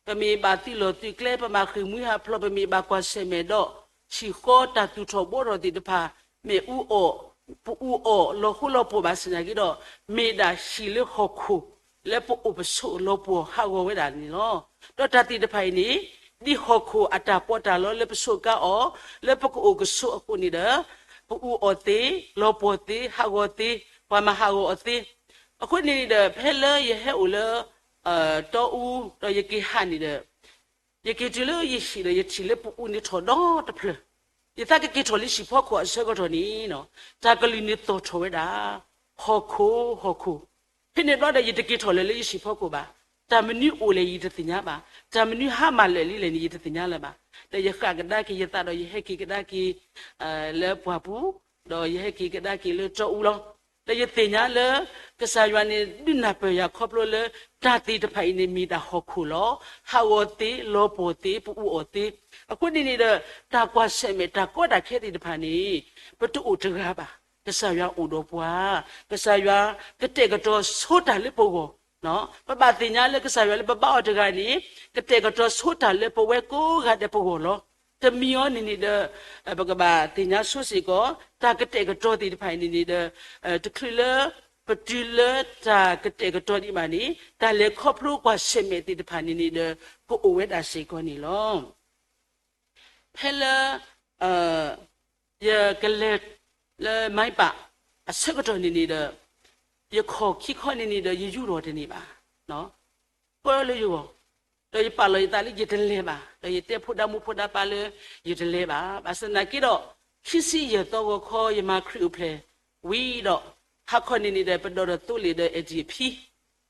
ပမ့ၢ်ဘၣ်သုးလီၢ်သုးကျဲ, ပဘၣ်ဃ့ၢ်မှံဟးဖျိး, ပမ့ၢ်ဘၣ်ကွၢ်ဆၢၣ်မဲာ်ဒီး ဟံၣ်ဃီတၢ်သူၣ်ထီၣ်ဘှီထီၣ်သ့ၣ်တဖၣ်, မ့ၣ်အူအီၣ်, ပအူအီၣ်လီၤဃိလီၤပှီၢ်ဘၣ်ဆၣ်သနာ်က့ဒီး, မ့ၢ်ဒၣ်ဟံၣ်လၢဟီၣ်ခိၣ်လၢပအိၣ်ပဆိးလီၤပှီၢ်ဟးဂီၤဝဲဒၣ်န့ၣ်လီၤ. ဒီးတၢ်သ့ၣ်တဖၣ်အံၤန့ၣ် ဒ်ဟီၣ်ခိၣ်အတၢ်ပီးတၢ်လီလၢပဆိးကါအီၤ လၢပကအိၣ်ကဆိးအဃိန့ၣ်ဒီး ပအူအီၣ်သ့, လီၤပှီၢ်သ့, ဟးဂီၤသ့, ပှၤမၤဟးဂီၤအီၤသ့. အဃိန့ၣ်န့ၣ်ဒီး ဖဲလၢယဟဲအိၣ်လၢ တီအူ ဒီးယက့ၤဟးန့ၣ်ဒီး ယက့ၤတုၤလၢယဟံၣ်ဒီး ယထံၣ်လၢပအူန့ၣ်ထီၣ်ဒီတဖျၢၣ်, ယသးကက့ၤထီၣ်လၢဟံၣ်ဖီခိၣ်အဆၢကတီၢ်န့ၣ် တၢ်ကလုၢ်န့ၣ်သီၣ်ထီၣ်ဝဲဒၣ် ဟီၣ်ခိၣ်, ဟီၣ်ခိၣ်. ဖဲန့ၣ်ဘျီဒီး ယတက့ၤထီၣ်လၢၤလၢယဟံၣ်ဖီခိၣ်ဘၣ်. တၢ်မနုၤအိၣ်လဲၣ်ယတသ့ၣ်ညါဘၣ်, တၢ်မနုၤဟါမၢ်လၢာ်လံလဲၣ်န့ၣ် ယတသ့ၣ်ညါလၢၤဘၣ်. ဒီးယဃၣ်ကဒါက့ၤယသးဒီး ယဟဲက့ၤကဒါက့ၤ လၢပှၢ်ပူၤ, ဒီးယဟဲက့ၤကဒါက့ၤလၢတီအူလီၤ. ဒီးယသ့ၣ်ညါလၢ ကစၢ်ယွၤန့ၣ် ဒုးနၢ်ပၢၢ်ယၤခီဖျိလၢ တၢ်သ့ၣ်တဖၣ်အံၤန့ၣ် မ့ၢ်ဒၣ်ဟီၣ်ခိၣ်လီၤ. ဟးဂီၤသ့, လီၤပှီၢ်သ့, ပအူအီၣ်သ့. အဃိန့ၣ်န့ၣ်ဒီး တၢ်ကွၢ်ဆၢၣ်မဲာ်တၢ်ကီတၢ်ခဲသ့ၣ်တဖၣ်န့ၣ် ပတအိၣ်တဂၤဘၣ်. ကစၢ်ယွၤအိၣ်ဒီးပှၤ, ကစၢ်ယွၤကတဲာ်ကတီၤဆိတၢ်လၢပဂီၢ်, ပဘၣ်သ့ၣ်ညါလၢကစၢ်ယွၤလၢပဘါအီၤတဂၤန့ၣ် ကတဲာ်ကတီၤဆိတၢ်လၢပဝဲကိးဂၤဒဲးပဂီၢ်လီၤ. တမံၤအီၤန့ၣ်န့ၣ်ဒီး ပကဘၣ်သ့ၣ်ညါဆိစ့ၢ်ကီး တၢ်ကတဲာ်ကတီၤသ့ၣ်တဖၣ်အံၤန့ၣ်န့ၣ်ဒီး တချုးလၢ ပတုၤလၢတၢ်ကတဲာ်ကတီၤဒံးဘၣ်န့ၣ် တၢ်လဲၤခီဖျိကွၢ်ဆၢၣ်မဲာ်သ့ၣ်တဖၣ်န့ၣ်န့ၣ်ဒီး ကအိၣ်ဝဲဒၣ်စ့ၢ်ကီးန့ၣ်လီၤ. ဖဲလၢ ယကလဲၤလၢမၤပာ်အဆၢကတီၢ်န့ၣ်န့ၣ်ဒီး ယခီၣ်ခံခီန့ၣ်န့ၣ်ဒီး ယယူၢ်ထီၣ်တန့ၢ်ဘၣ်, ပၢလၢယဂီၢ်, ဒီးယပာ်လီၤယသးလၢယတလဲၤဘၣ်, ဒီးယတဲဖိဒါမိၢ်ဖိဒါပၢ်လၢ ယတလဲၤဘၣ်. ဘၣ်ဆၣ်သနာ်က့ဒီး ခံဆံယဲၢ်သီဂီၤခီ ယမၤခရံာ်အိၣ်ဖျဲၣ်ဝံၤဒီး ဟါခီန့ၣ်န့ၣ်ဒီး ပဒိးဒီးသိလ့ၣ်ဒီး အဲၣ်ဒံၣ်ဖံ,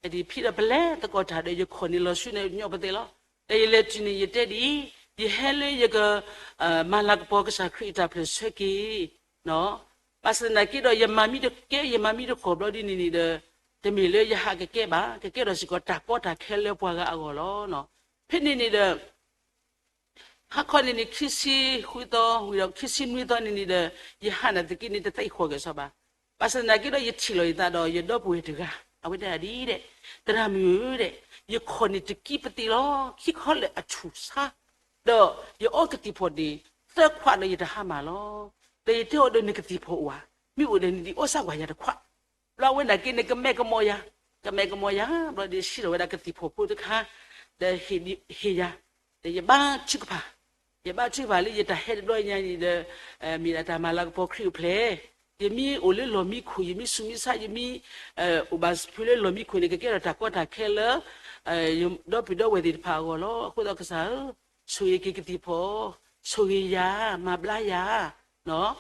အဲၣ်ဒံၣ်ဖံဒီးပလဲၤသကိးတၢ်ဒီး ယခီၣ်န့ၣ်လီၤဆူန့ၣ်ညီပသ့လီၤ. ဒီးယလဲၤတုၤန့ၣ် ယတဲဒ်အံၤ, ယဟဲလၢယက မၤလၤကပီၤကစၢ်ခရံာ်အတၢ်ဖျၢၣ်ဆၢက့ၤ ဘၣ်ဆၣ်သနာ်က့ဒီး ယမၤမံတကဲ ယမၤမံတဃီၣ်ဘျီဒ်န့ၣ်န့ၣ်ဒီး တမ့ၢ်လၢယဟးကကဲဘၣ်, ကကဲထီၣ်စ့ၢ်ကီးတၢ်ကီတၢ်ခဲလၢပှၤဂၤအဂီၢ်လီၤ. ဖဲန့ၣ်န့ၣ်ဒီး ဟါခီန့ၣ်န့ၣ် ခံဆံဃုသီဝံၤဒီး ခံဆံနွံသီန့ၣ်န့ၣ်ဒီး ယဟးနာ်သက့န့ၣ် တသးအံၤဃီၣ်က့ၤစီဘၣ်. ဘၣ်ဆၣ်သနာ်က့ဒီး ယထံၣ်လီၤယသးဒီး ယဒီပုၢ်ဝဲၢ်တဂၤ အဝဲဒၣ်ဒ်လဲၣ်, သရၣ်မုၣ်ဧၢ, ယခီၣ်န့ၣ်တကံပသ့လီၤ, ခံခီလၢအထူၣ်ဆါ, ဒီးယအီကသံၣ်ဖီၣ်န့ၣ် သၢခွးဒီးယတဟါမၢ်လီၤ. ဒီးယတဲအီၤဒီး နကသံၣ်ဖီၣ်အိၣ်ဧါ, မ့ၢ်အိၣ်ဒီးနဒံးအီၣ်စၢ်ကွၢ်ယၤတခွး, ဘျီအဝဲန့ၣ်က့န့ၣ် ကမဲာ်ကမီၤယၤ, ကမဲာ်ကမီၤယၤ, ဘျီဒီးဆံးထီၣ်ဝဲဒၣ်ကသံၣ်ဖီၣ်ဖိတခါ, ဒီးဟ့ၣ်ယၤ, ဒီးယဘါထုကဖၣ်, ယဘါထုကဖၣ်လၢယတၢ်ဟဲတဘျီညါန့ၣ်ဒီး မ့ၢ်ဒၣ်တၢ်မၤလၤကပီၤခရံာ်အိၣ်ဖျဲၣ်, ယမ့ၢ်အိၣ်လၢလီၢ်မံခိၣ် ယမ့ၢ်ဆူးမ့ၢ်ဆါ ယမ့ၢ် အိၣ်ဘၣ်ဖုလၢလီၢ်မံခိၣ်န့ၣ် ကကဲထီၣ်တၢ်ကီတၢ်ခဲလၢ ဒီပုၢ်ဒီဝဲၢ်သ့ၣ်တဖၣ်အဂီၢ်လီၤ. အဃိဒီးကစၢ်ဧၢ, ဆိၣ်ဂ့ၤက့ၤကသံၣ်ဖီၣ်, ဆိၣ်ဂ့ၤယၤ, မၤဘျါယၤ,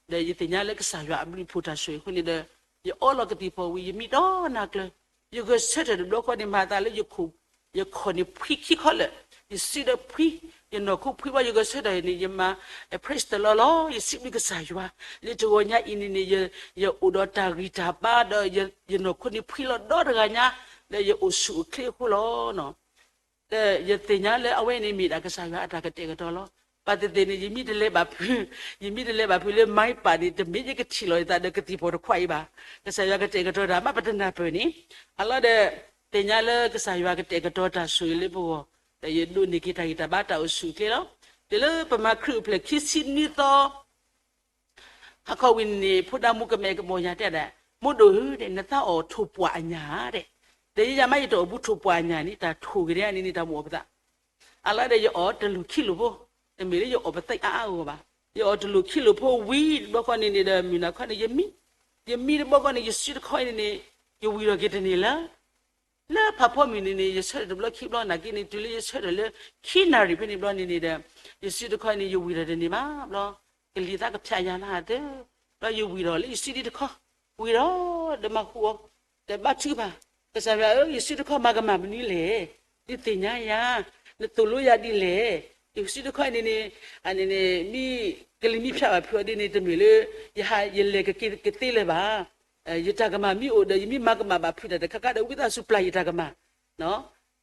ဒီးယသ့ၣ်ညါလၢကစၢ်ယွၤအဘျုးအဖှိၣ်တၢ်ဆိၣ်ဂ့ၤအဃိန့ၣ်ဒီး ယအီလီၤကသံၣ်ဖီၣ်ဝံၤ ယမံဒီနၤကျၢၤ, ယဂဲၤဆၢထၢၣ်တဘျီဃီန့ၣ် မၤသးလၢ ယခီၣ်န့ၣ်ဖှံခံခီလၢာ်, ယစုဒီးဖှံ, ယနီၢ်ခိဖှံဘၣ် ယဂဲၤဆၢထၢၣ်န့ၣ် ယမၤ praise the Lord လီၤ. ယစံးဘျုးကစၢ်ယွၤ လၢတဂီၤညါအံၤန့ၣ်န့ၣ် ယအိၣ်ဒီးတၢ်ဂံၢ်တၢ်ဘါဒီး ယနီၢ်ခိန့ၣ်ဖှံလီၤဒီတဂၤညါ, ဒီးယအိၣ်ဆူၣ်အိၣ်ချ့အဃိလီၤ. ဒီးယသ့ၣ်ညါလၢအဝဲန့ၣ်မ့ၢ်ဒၣ်ကစၢ်ယွၤအတၢ်ကတဲာ်ကတီၤလီၤ. ဘၣ်သ့ၣ်သ့ၣ်န့ၣ် ယမ့ၢ်တလဲၤဘၣ်ဖု, ယမ့ၢ်တလဲၤဘၣ်ဖုလၢ မၤပၣ်န့ၣ် တမ့ၢ်ယကထံၣ်လီၤယသးဒီးကသံၣ်ဖီၣ်တခွးအံၤဘၣ်. ကစၢ်ယွၤကတဲာ်ကတီၤတၢ်မးပတနၢ်ပၢၢ်န့ၣ်, အလီၤဒီး သ့ၣ်ညါလၢကစၢ်ယွၤကတဲာ်ကတီၤတၢ်ဆိၣ်ဂ့ၤလၢပဂီၢ်, ဒီးယဒိးန့ၢ်က့ၤတၢ်ဂံၢ်တၢ်ဘါတၢ်အိၣ်ဆူၣ်အိၣ်ချ့လီၤ. တုၤလၢပမၤခရံာ်အိၣ်ဖျဲၣ်ခံဆံနွံသီ ဟါခီဝံၤန့ၣ်န့ၣ် ဖိဒၣ်မူကမဲာ်ကမီၤယၤတဲဒၣ်, မိၢ်ဒိၣ်ဧၢ, နသးအီၣ်ထိၣ်ပှာ်အညၣ်ဧါ, ဒီးယဲယၤမး ယတအီၣ်ဘူးထိၣ်ပှာ်အညၣ်န့ၣ် တၢ်ထိၣ်ဂ့ၤဒ်န့ၣ်န့ၣ် တၢ်မ့ၢ်အီၣ်ပသး, အလီၤဒီးယအီၣ်တလိၣ်ခံလိၣ်ဖိ, တမ့ၢ်လၢယအီၣ်ပသးအါအါဂီၢ်ဘၣ်, ယအီၣ်တလိၣ်ခံလိၣ်ဖိဝံၤတဘျီဃီန့ၣ်န့ၣ်ဒီး မုၢ်နၤခီန့ၣ် ယမံ, ယမံတဘျီဃီန့ၣ် ယစုတခီအံၤန့ၣ်န့ၣ် ယဝံၤထီၣ်က့ၤတန့ၢ်လၢ လၢဖးဖီမုၢ်န့ၣ်န့ၣ် ယဆၢထၢၣ်တဘျီခံဘျီနာ်က့န့ၣ် တုၤလၢယဆၢထၢၣ်လၢ ခံနၣ်ရံၣ်ဖဲန့ၣ်ဘျီန့ၣ်န့ၣ်ဒီး ယစုတခီန့ၣ် ယဝံၤထီၣ်တန့ၢ်ဘၣ်ဘျီ, ကလံၤသးကဖၠးယၤနၤတၢ်, ဘျီယဝံၤထီၣ်လၢယစုဒံတခီ, ဝံၤထီၣ်ဒီးမၤဃူအီၤ, ဒီးဘါထုကဖၣ်, ကစၢ်ယွၤဧၢ, ယစုတခီမၤကမၣ်မနုၤလဲၣ်, ဒုးသ့ၣ်ညါယၤ, နသိၣ်လိယၤဒ်လဲၣ်, ယစုတခီန့ၣ်န့ၣ်, န့ၣ်န့ၣ် မ့ၢ်ကလံၤမ့ၢ်ဖၠးဘၣ်ဖုးအီၤဒ်န့ၣ် တမ့ၢ်လၢ ယဟးယလဲၤကက့ၤကသ့လၢၤဘၣ် ယတၢ်ကမၣ်မ့ၢ်အိၣ်ဒီး ယမ့ၢ်မၤကမၣ်ဘၣ်ဖုးတၢ်တခါခါဒီး ဝံသးစူၤပျၢ်ယတၢ်ကမၣ်,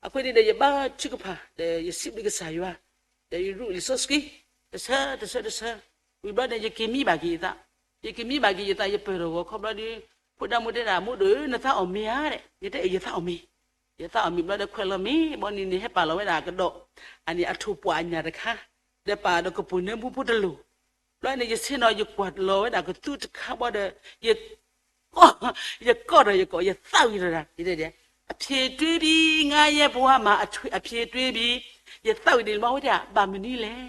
အဃိန့ၣ်ဒီး ယဘါထုကဖၣ် ဒီးယစံးဘျုးကစၢ်ယွၤ, ဒီးယရူးလံာ်စီဆှံ, တဆၢတဆၢတဆၢ, ဝံၤဘျီန့ၣ် ယက့ၤမံဘၣ်က့ၤယသး, ယက့ၤမံဘၣ်က့ၤယသး ယပၢၢ်ထီၣ်ဂီၤခီဘျီဒီး ဖိဒၣ်မိၢ်တဲဒၣ် မိၢ်ဒိၣ်ဧၢ နသးအီၣ်မ့ၤဧါ, ယတဲ ယသးအီၣ်မ့ၤ, ယသးအီၣ်မ့ၤဘျီဒီး ခွဲးလီၤမ့ၤဘီန့ၣ်န့ၣ် ဟဲပာ်လီၤဝဲဒၣ်အကဒီး, အန့ၣ်အထိၣ်ပှာ်အညၣ်တခါ, ဒီးပာ်ဒီးကပိာ်နၢမူဖိတလိၣ်, ဘျီန့ၣ် ယဆ့ၣ်နီၤ ယကွၢ်လီၤဝဲဒၣ်ကသူတခါဘီဒီး ယ ယကိးဒီးယကိး ယသးဝံၤဒီး ယတဲဒၣ် အဖြေတွင်းပြီ, ငါ့ရဲ့ဘဝမှာ အဖြေတွင်းပြီ, ယသးဝံၤန့ၣ် မ့ၢ်ဝဲဒၣ် ဘၣ်မနုၤလဲၣ်,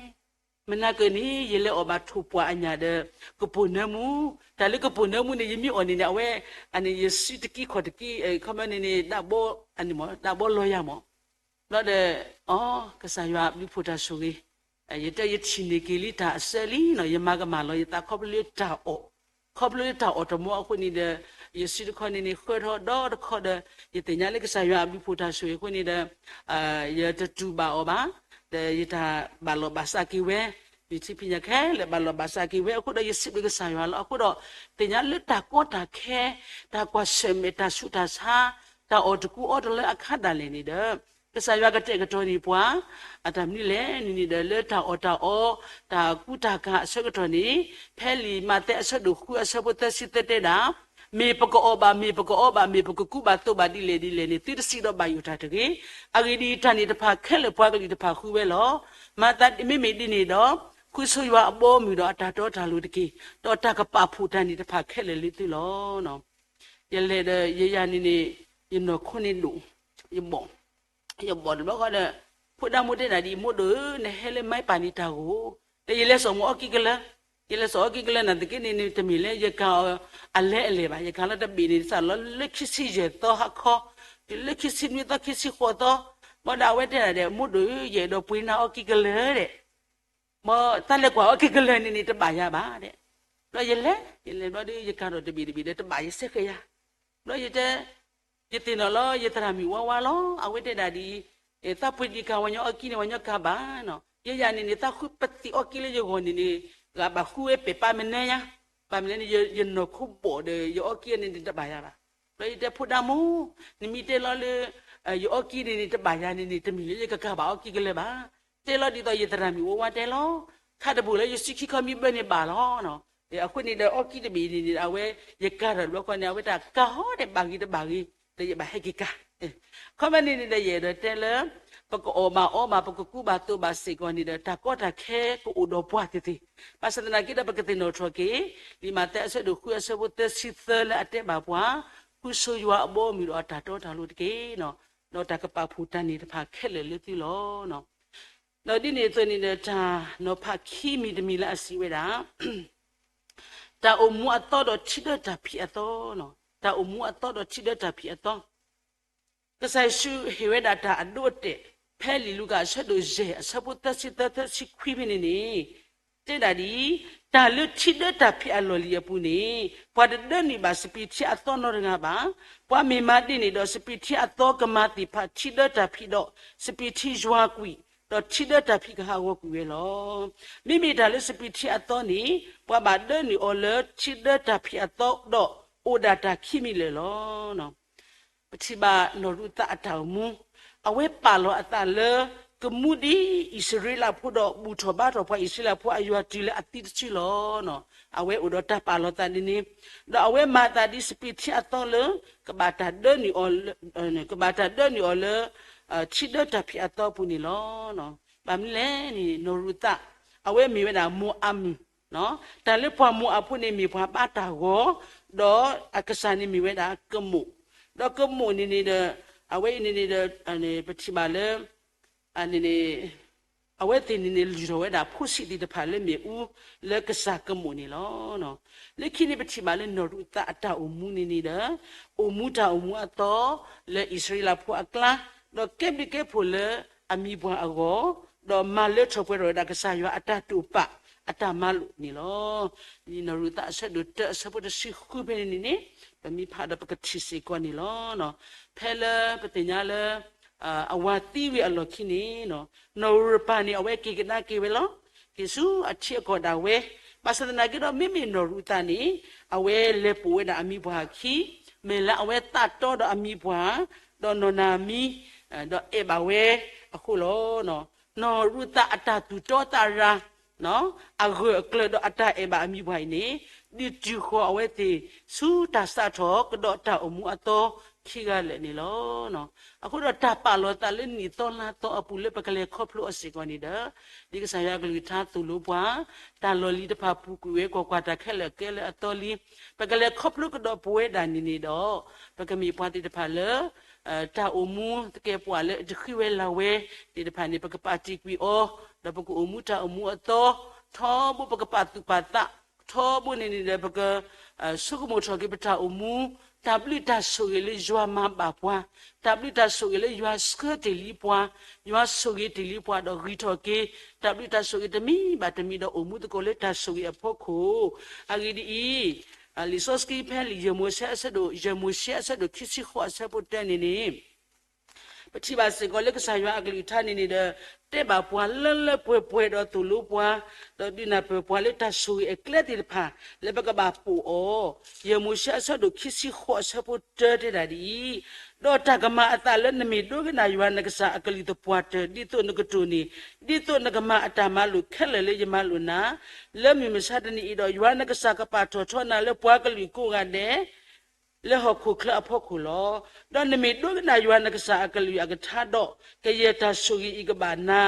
မနၤကၢၢ်န့ၣ် ယလဲၤအီၣ်ဘၣ်ထိၣ်ပှာ်အညၣ်ဒီး ကပိာ်နၢမူ, တၢ်လၢကပိာ်နၢမူန့ၣ် ယမ့ၢ်အီၣ်န့ၣ်န့ၣ် အဝဲ အန့ၣ် ယစုတကံခီၣ်တကံ, ခီမီန့ၣ်န့ၣ် ဒၣ်ဘီ, ဒၣ်ဘီလီၤယၤမး ဘျီဒီး အီ ကစၢ်ယွၤအဘျုးဖှိၣ်တၢ်ဆိၣ်ဂ့ၤ, ယတဲ ယထံၣ်န့ၢ်က့ၤလံတၢ်အစၢလံနီၤ, ယမၤကမၣ်လီၤယသးခီဖျိလၢတၢ်အီၣ်, ခီဖျိလၢတၢ်အီၣ်တမီအဃိန့ၣ်ဒီး ယစုတခီန့ၣ်န့ၣ် ဃၢထီၣ်ဒီတခီဒီး ယသ့ၣ်ညါလၢကစၢ်ယွၤအဘျုးဖှိၣ်တၢ်ဆိၣ်ဂ့ၤအဃိန့ၣ်ဒီး ယတတူၢ်ဘၣ်အီၤဘၣ်, ဒီးယတၢ်ဘၣ်လီၢ်ဘၣ်စးက့ၤဝဲ, ယထံဖံးညၣ်ခဲလၢာ်ဘၣ်လီၢ်ဘၣ်စးက့ၤဝဲအဃိဒီး ယစံးဘျုးကစၢ်ယွၤလီၤ. အဃိဒီး သ့ၣ်ညါလၢတၢ်ကီတၢ်ခဲ, တၢ်ကွၢ်ဆၢၣ်မဲာ်တၢ်ဆူးတၢ်ဆါ, တၢ်အီၣ်တကူအီတလၢအခါဒၣ်လဲာ်န့ၣ်ဒီး ကစၢ်ယွၤကတဲာ်ကတီၤန့ၢ်ပှၤ အတၢ်မနုၤလဲၣ်န့ၣ်န့ၣ်ဒီး လၢတၢ်အီၣ်တၢ်အီ, တၢ်ကူတၢ်ကၤအဆၢကတီၢ်န့ၣ် ဖဲလံာ်မးသဲအဆၢဒိၣ်ဃုအဆၢဖိသၢဆံသၢတဲဒၣ်, မ့ၢ်ပကအီၣ်ဘၣ် မ့ၢ်ပကအီဘၣ် မ့ၢ်ပကကူဘၣ်သိးဘၣ်ဒ်လဲၣ်ဒ်လဲၣ်န့ၣ် သုတစံးဒီးဘၣ်ယိၣ်တၢ်တဂ့ၤ. အဂ့ၢ်ဒ်အံၤ, တၢ်န့ၣ်တဖၣ်ခဲလၢာ်ပှၤကလုာ်တဖၣ်ဃုဝဲလီၤ. မၤသးမ့မ့ၢ်ဒ်န့ၣ်ဒီး ဃုဆိယွၤအဘီအမုၢ်ဒီးအတၢ်တီတၢ်လိၤတက့ၢ်. ဒီးတၢ်ကပာ်ဖှိၣ်တၢ်န့ၣ်တဖၣ်ခဲလၢာ်လၢသုလီၤ. ယလဲၤဒီးယယၤန့ၣ်န့ၣ် ယနီၢ်ခိန့ၣ်ဒိၣ်, ယဘီၣ်, ယဘီၣ်တဘျီဃီဒီး ဖိဒၣ်မိၢ်တဲဒၣ်ဒ်အံၤ, မိၢ်ဒိၣ်ဧၢ, နဟဲလၢမၤပာ်န့ၣ်တၢ်ဂိၢ်, ဒီးယလဲၤစိာ်မ့ၢ်အီၣ်ကံၢ်ကလၢာ်, ယလဲၤစိာ်အီၣ်ကံၢ်ကလၢာ်နာ်သက့န့ၣ်န့ၣ် တမ့ၢ်လၢယကၤအီၤအလဲအလဲာ်ဘၣ်, ယကၤလီၤတဘ့ၣ်န့ၣ် စးလီၤလၢခံဆံယဲၢ်သီဟါခီ, တုၤလၢခံဆံနွံသီ ခံဆံဃိးသီ, ဘၣ်ဒီးအဝဲတဲဒၣ်ဒီး မိၢ်ဒိၣ်ဧၢ, ယအဲၣ်ဒိးပှ့ၤနၤအီၣ်ကံၢ်ကလၢာ်ဒီး မ်တၢ်လဲၤကွၢ်အီၣ်ကံၢ်ကလၢာ်န့ၣ်န့ၣ် တဘၣ်ယၤဘၣ်ဒီး, ဘျီယလဲၤ, ယလဲၤဘျီဒီး ယကၤထီၣ်တဘ့ၣ်တဘ့ၣ်ဒီး တဘၣ်ယစဲဃဲၤယၤ, ဘျီယတဲ, ယသ့ၣ်နီၣ်လီၤ ယသရၣ်မုၣ်ဝါဝါလီၤ, အဝဲတဲဒၣ်ဒ်အံၤ, သးပှ့ၤဒံးကၤဝဲညီအီၣ်ကံၢ်န့ၣ် ဝဲညီကၤဘၣ်နီၤ, ယဲယၤန့ၣ်န့ၣ် သးဃုပသံးအီၣ်ကံၢ်လၢယဂီၢ်န့ၣ်န့ၣ်, ဂၤဘၣ်ဃုဝဲပဲာ်ပာ်မနုၤညါ, ဘၣ်မနုၤန့ၣ် ယနီၢ်ခိဘီၣ်ဒီး ယအီၣ်ကံၢ်န့ၣ်န့ၣ် တဘၣ်ယၤဘၣ်. ဘျီယတဲဖိဒၣ်မိၢ်, နမ့ၢ်တဲလီၤလၢ ယအီၣ်ကံၢ်န့ၣ်န့ၣ် တဘၣ်ယၤန့ၣ်န့ၣ် တမ့ၢ်လၢယကကၤဘၣ်အီၣ်ကံၢ်ကလၢာ်ဘၣ်. တဲလီၤဒ်သိးယသရၣ်မုၣ်ဝါဝါတဲလီၤ, ခါတဘိလၢယစုခံခီမ့ၢ်ဘၢန့ၣ်ဘၣ်လီၤ. အဃိန့ၣ်ဒီး အီၣ်ကံၢ်တဘ့ၣ်န့ၣ်န့ၣ် အဝဲ ယကၤထီၣ်တဘျီဃီန့ၣ် အဝဲတၢ်ကၤဟီဒီးဘၣ်ဂ့ၤတဘၣ်ဂ့ၤ, ဒီးယဘၣ်ဟဲက့ၤကၤ ခီမ့ၢ်န့ၣ်န့ၣ်ဒီး ယအဲၣ်ဒိးတဲလၢ ပကအီၣ်ဘၣ်အီဘၣ် ပကကူဘၣ်သိးဘၣ်စ့ၢ်ကီးန့ၣ်ဒီး တၢ်ကီတၢ်ခဲကအိၣ်ဒီးပှၤသ့ၣ်သ့ၣ်. ဘၣ်ဆၣ်သနာ်က့ဒီး ပကသ့ၣ်နီၣ်ထီၣ်က့ၤ လံာ်မးသဲအဆၢဒိၣ်ဃုအဆၢဖိသၢဆံသၢလၢအတဲဘၣ်ပှၤ, ဃုဆိယွၤအဘီအမုၢ်ဒီးအတၢ်တီတၢ်လိၤတက့ၢ်. ဒီးတၢ်ကပာ်ဖှိၣ်တၢ်န့ၣ်တဖၣ်ခဲလၢာ်လၢသုလီၤ. ဒီးဒ်န့ၣ်အသိးန့ၣ်ဒီး တၢ်နီၤဖးခံမံၤတမံၤလၢအစံးဝဲဒၣ် တၢ်အိၣ်မူအသီဒီးထံဒၢတၢ်ဖံးအသီ, တၢ်အိၣ်မူအသီဒီးထံဒၢတၢ်ဖံးအသီ. ကစၢ်ယ့ၣ်ၡူးဟ့ၣ်ဝဲဒၣ်တၢ်အဒိအတဲာ် ဖဲလံာ်လူၤကၣ်အဆၢဒိၣ်ယဲၢ်အဆၢဖိသၢဆံသၢ သၢဆံခွံဖဲန့ၣ်န့ၣ် တဲဒၣ်ဒ်အံၤ, တၢ်လၢထံဒၢတၢ်ဖံးအလီၢ်လံၤအပူၤန့ၣ် ပှၤတဒၢနုာ်ဘၣ်စပံးထံအသီနီတဂၤဘၣ်. ပှၤမ့ၢ်မၤဒ်န့ၣ်ဒီး စပံးထံအသီကမၤသ့ၣ်ဖးထံဒၢတၢ်ဖံးဒီး စပံးထံယွၤကွံာ်, ဒီးထံဒၢတၢ်ဖံးကဟးဂီၤကွံာ်ဝဲလီၤ. မ့မ့ၢ်တၢ်လၢစပံးထံအသီန့ၣ် ပှၤဘၣ်ဒၢနုာ်အီၤလၢထံဒၢတၢ်ဖံးအသီဒီး အိၣ်ဒၣ်တၢ်ခံမံၤလၢာ်လီၤ. ပထံၣ်ဘၣ်နီၢ်ရူၤသးအတၢ်အိၣ်မူ, အဝဲပာ်လီၤအသးလၢ ကမူဒ်အံၣ်စရ့လးဖိဒီး ဘူၣ်ထီၣ်ဘါထီၣ်ပှၤအံၣ်စရ့လးဖိအယွၤတုၤလၢအသံတစုလီၤ. အဝဲအိၣ်ဒီးတၢ်ပာ်လီၤသးဒ်န့ၣ်, ဒီးအဝဲမၤသးဒ်စပံးထံအသီလၢ ကဘၣ်တၢ်ဒၢနုာ်အီၤလၢ ကဘၣ်တၢ်ဒၢနုာ်အီၤလၢ ထံဒၢတၢ်ဖံးအသီပူၤန့ၣ်လီၤ. ဘၣ်မနုၤလဲၣ်န့ၣ် နီၢ်ရူၤသး အဝဲမ့ၢ်ဝဲဒၣ်မိၢ်အၤမုၣ်, တၢ်လၢပှၤမိၢ်အၤဖိန့ၣ်မ့ၢ်ပှၤဘါတၢ်ဂီၤ, ဒီးအကစၢ်န့ၣ်မ့ၢ်ဝဲဒၣ်ကမိၣ်, ဒီးကမိၣ်န့ၣ်န့ၣ်ဒီး အဝဲအံၤန့ၣ်န့ၣ်ဒီး ပထံၣ်ဘၣ်လၢ အဝဲသ့ၣ်န့ၣ်န့ၣ် လုၢ်ထီၣ်ဝဲဒၣ်ဖိဆံးသ့ၣ်တဖၣ်လၢမ့ၣ်အူ လၢကစၢ်ကမိၣ်န့ၣ်လီၤ. လၢခံန့ၣ် ပထံၣ်ဘၣ်လၢနီၢ်ရူၤသးအတၢ်အိၣ်မူန့ၣ်န့ၣ်ဒီး အိၣ်မူတၢ်အိၣ်မူအသီ လၢအံၣ်စရ့လးဖိအကျါ, ဒီးကဲဘျုးကဲဖှိၣ်လၢအမံၤပှၢ်အဂီၢ်, ဒီးမၤလၢထီၣ်ပှဲၤထီၣ်ဝဲဒၣ်ကစၢ်ယွၤအတၢ်တိာ်ပာ် အတၢ်မၤလိာ်န့ၣ်လီၤ. နီၢ်ရူၤသးအဆၢဒိၣ်တၢအဆၢဖိတဆံဃုဖဲန့ၣ်န့ၣ်န့ၣ် ပမ့ၢ်ဖးဒီးပကထံၣ်စ့ၢ်ကီးန့ၣ်လီၤ. ဖဲလၢပသ့ၣ်ညါလၢ အဝၤသံဝံၤအလီၢ်ခံန့ၣ် နီၢ်ဧိၤပၢ်န့ၣ် အဝဲက့ၤကဒါက့ၤဝဲလီၤ. က့ၤဆူအထံအကီၢ်ဒၣ်ဝဲ, ဘၣ်ဆၣ်သနာ်က့ဒီး မ့မ့ၢ်နီၢ်ရူၤသးန့ၣ် အဝဲလဲၤပိာ်ဝဲဒၣ်အမံၤပှၢ်အခံ, မ့ၢ်လၢအဝဲသးတီဒီးအမံၤပှၢ်, ဒီးနီၢ်နၤမံ, ဒီးအဲၣ်ဘၣ်ဝဲအဃိလီၤ. နီၢ်ရူၤသးအတၢ်သူၣ်တီသးရၤ အဂၢၢ်အကျၢၤဒီးအတၢ်အဲၣ်ဘၣ်အမံၤပှၢ်အံၤန့ၣ် ဒုးတုၤဃီၤအဝဲသ့ၣ် ဆူတၢ်စးထီၣ်ကဒီးတၢ်အိၣ်မူအသီခံဂၤလၢာ်န့ၣ်လီၤ. အဃိဒီးတၢ်ပာ်လီၤသးလၢနံၣ်သီလါသီအပူၤလၢပကလဲၤခီဖျိအီၤစ့ၢ်ကီးန့ၣ်ဒီး ဒ်ကစၢ်ယွၤအကလုၢ်ကထါသိၣ်လိပှၤ, တၢ်လီၢ်လံၤတဖၣ်ပူၤကွံာ်ဝဲကွၢ်ကွၢ် တၢ်ခဲလၢာ်ကဲလၢအသီလံ, ပကလဲၤခီဖျိကဒီးပဝဲဒၣ်န့ၣ်န့ၣ်ဒီး ပကမ့ၢ်ပှၤသ့ၣ်တဖၣ်လၢ တၢ်အိၣ်မူသကဲးပဝးလၢတဃံဝဲလၤဝဲသ့ၣ်တဖၣ်န့ၣ် ပကပာ်တ့ၢ်ကွံာ်အီၤ, ဒီးပကအိၣ်မူတၢ်အိၣ်မူအသီ, ထီဘိပကပာ်သူၣ်ပာ်သး, ထီဘိန့ၣ်န့ၣ်ဒီးပက ဆိကမိၣ်ထီၣ်က့ၤပတၢ်အိၣ်မူ, တၢ်ဘျုးတၢ်ဆိၣ်ဂ့ၤလၢယွၤမၤဘၣ်ပှၤ, တၢ်ဘျုးတၢ်ဆိၣ်ဂ့ၤလၢယွၤဆှၢတ့ၢ်လံပှၤ, ယွၤဆိၣ်ဂ့ၤတ့ၢ်လံပှၤဒီးဂံၢ်ထီၣ်က့ၤ တၢ်ဘျုးတၢ်ဆိၣ်ဂ့ၤတမံၤဘၣ်တမံၤဒီးအိၣ်မူသကိးလၢတၢ်ဆိၣ်ဂ့ၤအဖီခိၣ်, အဂ့ၢ်ဒ်အံၤ, လံာ်စီဆှံဖဲလံာ်ယဲၢ်မိၤၡ့အဆၢဒိၣ်, ယဲၢ်မိၤၡ့အဆၢဒိၣ်ခံဆံဃိးအဆၢဖိတၢန့ၣ်န့ၣ် ပထံၣ်ဘၣ်စ့ၢ်ကီးလၢကစၢ်ယွၤအကလုၢ်ကထါန့ၣ်န့ၣ်ဒီး တဲဘၣ်ပှၤလၢလၢပှဲၤပှဲၤဒီးသိၣ်လိပှၤ, ဒီးဒုးနၢ်ပၢၢ်ပှၤလၢတၢ်ဆိၣ်ဂ့ၤအကျဲသ့ၣ်တဖၣ် လၢပကဘၣ်ပိာ်အီၤ, ယဲၢ်မိၤၡ့အဆၢဒိၣ်ခံဆံဃိးအဆၢဖိတၢတဲဒၣ်ဒ်အံၤ, ဒီးတၢ်ကမၤအသးလၢနမ့ၢ်ဒိကနၣ်ယွၤနကစၢ်အကလုၢ်သပှၢ်တၢၢ် ဒ်သိးနကတိၢ်န့ၢ်, ဒ်သိးနကမၤအတၢ်မၤလိာ်ခဲလၢာ်လၢယမၤလိာ်နၤ, လၢမုၢ်မဆါတနံၤအံၤဒီး ယွၤနကစၢ်ကပာ်ထီၣ်ထီနၤလၢပှၤကလုာ်ကိးဂၤဒဲး လၢဟီၣ်ခိၣ်ချၢအဖီခိၣ်လီၤ. ဒီးနမ့ၢ်ဒိကနၣ်ယွၤနကစၢ်အကလုၢ်အကထါဒီး, ကယဲၢ်တၢ်ဆိၣ်ဂ့ၤအံၤကဘၣ်နၤ,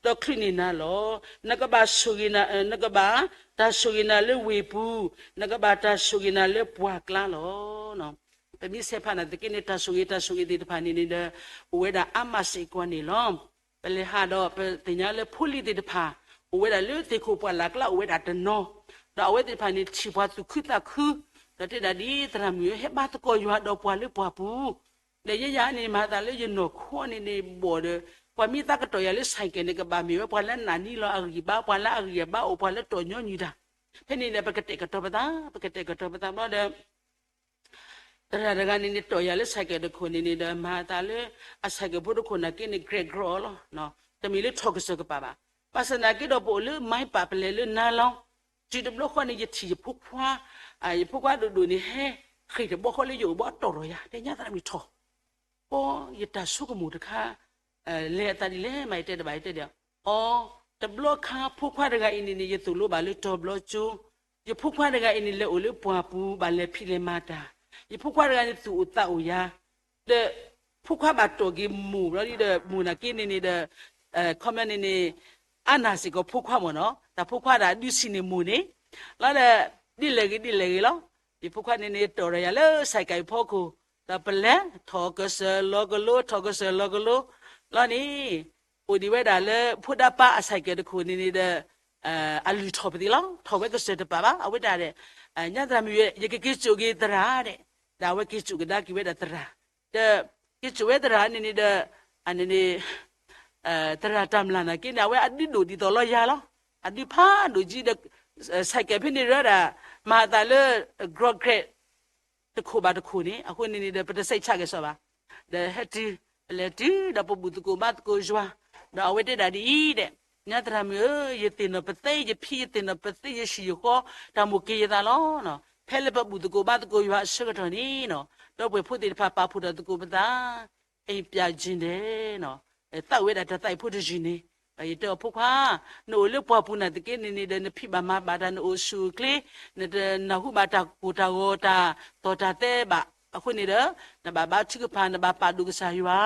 ဒီးချုးန့ၢ်နၤလီၤ. နကဘၣ်ဆိၣ်ဂ့ၤနၤ, နကဘၣ်တၢ်ဆိၣ်ဂ့ၤနၤလၢဝ့ၢ်ပူၤ, နကဘၣ်တၢ်ဆိၣ်ဂ့ၤနၤလၢပှၢ်ကျါလီၤ. ပမ့ၢ်ဆဲးဖးနၤသက့န့ၣ် တၢ်ဆိၣ်ဂ့ၤတၢ်ဆိၣ်ဂ့ၤသ့ၣ်တဖၣ်န့ၣ်န့ၣ်ဒီး အိၣ်ဝဲဒၣ်အါမးစ့ၢ်ကီးန့ၣ်လီၤ. ပလဲၤဟးဒီးပသ့ၣ်ညါလၢဖိလံၤသ့ၣ်တဖၣ် အိၣ်ဝဲဒၣ်လၢသ့ၣ်ခိၣ်ပှၢ်လၢ်ကျါအိၣ်ဝဲဒၣ်တနီၤ, ဒီးအဝဲသ့ၣ်တဖၣ်န့ၣ်ထံၣ်ပှၤသူၣ်ခုသးခု, ဒီးတဲဒၣ်ဒ်သရၣ်မုၣ်ဧၢ ဟဲဘါသကိးယွၤဒီးပှၤလၢပှၢ်ပူၤ, ဒီးယဲယၤန့ၣ် မၤသးလၢယနီၢ်ခိန့ၣ်န့ၣ်ဘီၣ်ဒီး ပှၤမ့ၢ်သးကတီၢ်ယၤလၢဆဲးကဲးန့ၣ် ကဘၣ်မ့ၢ်ဝဲပှၤလၢအနၢ်နံလီၤအဂံၢ်ဘါ, ပှၤလၢအဂံၢ်အဘါအိၣ် ပှၤလၢတီၢ်ညီနုၢ်တၢ်, ဖဲန့ၣ်ဒီး ပကတဲာ်ကတီၤပသး, ပကတဲာ်ကတီၤပသးဘျီဒီး သရၣ်တဂၤန့ၣ်န့ၣ် တီၢ်ယၤလၢဆဲးကဲးတခိၣ်န့ၣ်န့ၣ်ဒီး မၤသးလၢ အဆဲးကဲးဖိတခိၣ်နာ်က့န့ၣ် ကြဲးကြီအီၤလီၤ. တမ့ၢ်လၢထီၣ်ကစၢၢ်ကပၤဘၣ်. ဘၣ်ဆၣ်သနာ်က့ဒီး ပအိၣ်လၢမၤပာ်ပလဲၤလၢနါလီၤ. တုၤတဘျီဃီန့ၣ် ယထံၣ်ယဖိခွါ, ယဖိခွါဒိၣ်ဒိၣ်န့ၣ် ဟဲဃ့ၢ်တဘီဃီလၢယအိၣ်ဘီတီၢ်ထီၣ်ယၤ, တဲညါသရၣ်မုၣ်ထီၣ် ပီ ယတၢ်ဆိကမိၣ်တခါ လဲၤအသးဒ်လဲၣ် မၤယတဲတဘၣ် ယတဲဒီး အီ တဘျီခါဖိခွါတဂၤအံၤန့ၣ်န့ၣ် ယသိၣ်လိဘၣ်လၢတီၤဘျီကၠိ, ယဖိခွါတဂၤအံၤန့ၣ် လဲၤအိၣ်လၢပှၢ်ပူၤ ဘၣ်လဲၤဖံးလဲၤမၤတၢ်, ယဖိခွါတဂၤန့ၣ် သူၣ်အိၣ်သးအိၣ်ယၤ, ဒီး ဖိခွါဘၣ်တီၢ်က့ၤမိၢ်လီၤဒီး မိၢ်နာ်က့န့ၣ်န့ၣ်ဒီး ခီပညီန့ၣ်န့ၣ် အါန့ၢ်စ့ၢ်ကီးဖိခွါမ့ၢ်နီၤ, တၢ်ဖိခွါဒၣ်အဒုးဆံးန့ၢ်မိၢ်န့ၣ်လီၤဒီး ဒ်လဲၣ်ဂ့ၤဒ်လဲၣ်ဂ့ၤလီၤ. ယဖိခွါန့ၣ်န့ၣ် တီၢ်ဒီးယၤလၢ ဆိုင်ကယ် အဖီခိၣ်, ဒီးပလဲၤထီၣ်ကစၢၢ်လီၤကလိ ထီၣ်ကစၢၢ်လီၤကလိလီၤန့ၣ် အိၣ်ဒံးဝဲဒၣ်လၢ ဖိဒါပၢ်အ ဆိုင်ကယ် တခိၣ်န့ၣ်န့ၣ်ဒီး အလုၢ်ထီၣ်ပသံးလီၤ. ထီၣ်ဝဲကစၢၢ်တပာ်ဘၣ်. အဝဲဒၣ်ဒီး ညါသရၣ်မုၣ်ဧၢ, ယကက့ၤစိာ်က့ၤသရၣ်ဒဲး, ဒီးအဝဲက့ၤစိာ်ကဒါက့ၤဝဲဒၣ်သရၣ်, ဒီးက့ၤစိာ်ဝဲသရၣ်န့ၣ်န့ၣ်ဒီး အန့ၣ်န့ၣ် သရၣ်တၢ်မျၢ်နာ်က့န့ၣ် အဝဲအဒုးဒိၣ်ဒ်သိးလီၤယၤလီၤ. အဒုးဖးဒိၣ်ကံဒီး ဆိုင်ကယ် ဖဲန့ၣ်ရၢဒၣ် မၤအသးလၢ grab တခိၣ်ဘၣ်တခိၣ်န့ၣ် အဃိန့ၣ်န့ၣ်ဒီး ပတစိတ်ချ ကဲၣ်ဆိးဘၣ်. ဒီးဟဲတုၤ ပလဲၤတုၤဒီးပဘူၣ်သကိးဘါသကိးယွၤ, ဒီးအဝဲတဲဒၣ်ဒ်အံၤဒဲး, ညါသရၣ်မုၣ်ဧၢ, ယသ့ၣ်နီၣ်ပသ့ ယဖံ ယသ့ၣ်နီၣ်ပသ့ ယဟံၣ်ယဃီ တၢ်မိၣ်က့ၤယသးလီၤ. ဖဲလၢပဘူၣ်သကိးဘါသကိးယွၤအဆၢကတီၢ်န့ၣ် ဒီပုၢ်ဝဲၢ်ဖိသ့ၣ်တဖၣ်ပာ်ဖှိၣ်ထီၣ်သကိးပသး အိမ်ပြန်ချင်တယ်, သးဝဲဒၣ်တၢ်သးအံၤဖိတယုၢ်န့ၣ်, ဒီးယတဲအီၤဖိခွါ, နအိၣ်လၢပှၢ်ပူၤနာ်သက့န့ၣ်န့ၣ်ဒီး နဖံးဘၣ်မၤဘၣ်တၢ် နအိၣ်ဆူၣ်အိၣ်ချ့, နတနၢ်ဟူဘၣ်တၢ်ကိၢ်တၢ်ဂီၤတၢ်သီၣ်တၢ်သဲဘၣ်, အဃိန့ၣ်ဒီး နဘၣ်ဘါထုကဖၣ် နဘၣ်ပာ်ဒိၣ်ကစၢ်ယွၤ,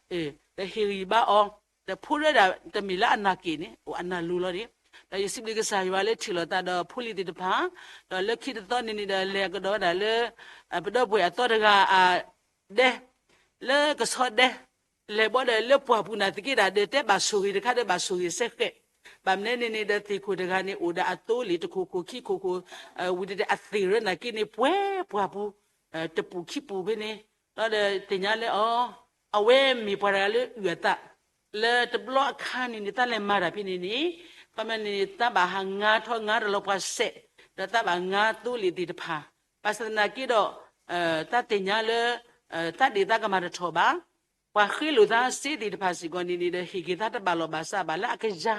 ဒီးဟ့ၣ်ဂံၢ်ဘါအီၤ, ဒီးဖိရၢဒၣ်တမ့ၢ်လၢအနၢ်က့ၣ်န့ၣ် အိၣ်အနၢ်လိၤလီၤန့ၣ်, ဒီးယစံးဘျုးကစၢ်ယွၤလၢထံၣ်လိာ်သးဒီးဖိလံၤသ့ၣ်တဖၣ်, ဒီးလၢခံတသီန့ၣ်န့ၣ်ဒီး လဲၤကဒီးဝဲဒၣ်လၢ ပဒီပုၢ်ဝဲၢ်အသီတဂၤအ ဒဲ, လၢကဆီဒဲ, လဲၤဘီဒီးလၢပှၢ်ပူၤနာ်သက့ဒၣ် ဒီးတဲဘၣ်ဆိၣ်ဂ့ၤတခါဒီးဘၣ်ဆိၣ်ဂ့ၤစဲဃဲး, ဘၣ်မနုၤန့ၣ်န့ၣ်ဒီး သ့ၣ်ခိၣ်တဂၤန့ၣ် အိၣ်ဒီးအသိလ့ၣ်တခိၣ်ခိၣ်ခံခိၣ်ခိၣ်, ဝံၤဒီးအသ့ၣ်ရၢနာ်က့န့ၣ် ပှဲၤပှၢ်ပူၤ, တပူၤခံပူၤဖဲန့ၣ်, ဒီးသ့ၣ်ညါလၢအီၤ, အဝဲမ့ၢ်ပှၤတဂၤလၢအုၣ်အသး, လၢတဘျီအခါန့ၣ်န့ၣ် တၢ်လဲၤမၤတၢ်ဖဲန့ၣ်န့ၣ်, ခီပညီန့ၣ် တၢ်ဘၣ်ဟးငါထီၣ်ငါတလီၤပှၤစဲး, ဒီးတၢ်ဘၣ်ငါသိလ့ၣ်သ့ၣ်တဖၣ်, ဘၣ်ဆၣ်သနာ်က့ဒီး တၢ်သ့ၣ်ညါလၢ တၢ်ဒ့ၣ်သါကမၤတထီၣ်ဘၣ်, ပှၤဃ့လိာ်သါစ့သ့ၣ်တဖၣ်စ့ၢ်ကီးန့ၣ်န့ၣ်ဒီး ဟ့ၣ်က့ၤသါတဘၣ်လီၢ်ဘၣ်စးဘၣ်လၢအကယၤ,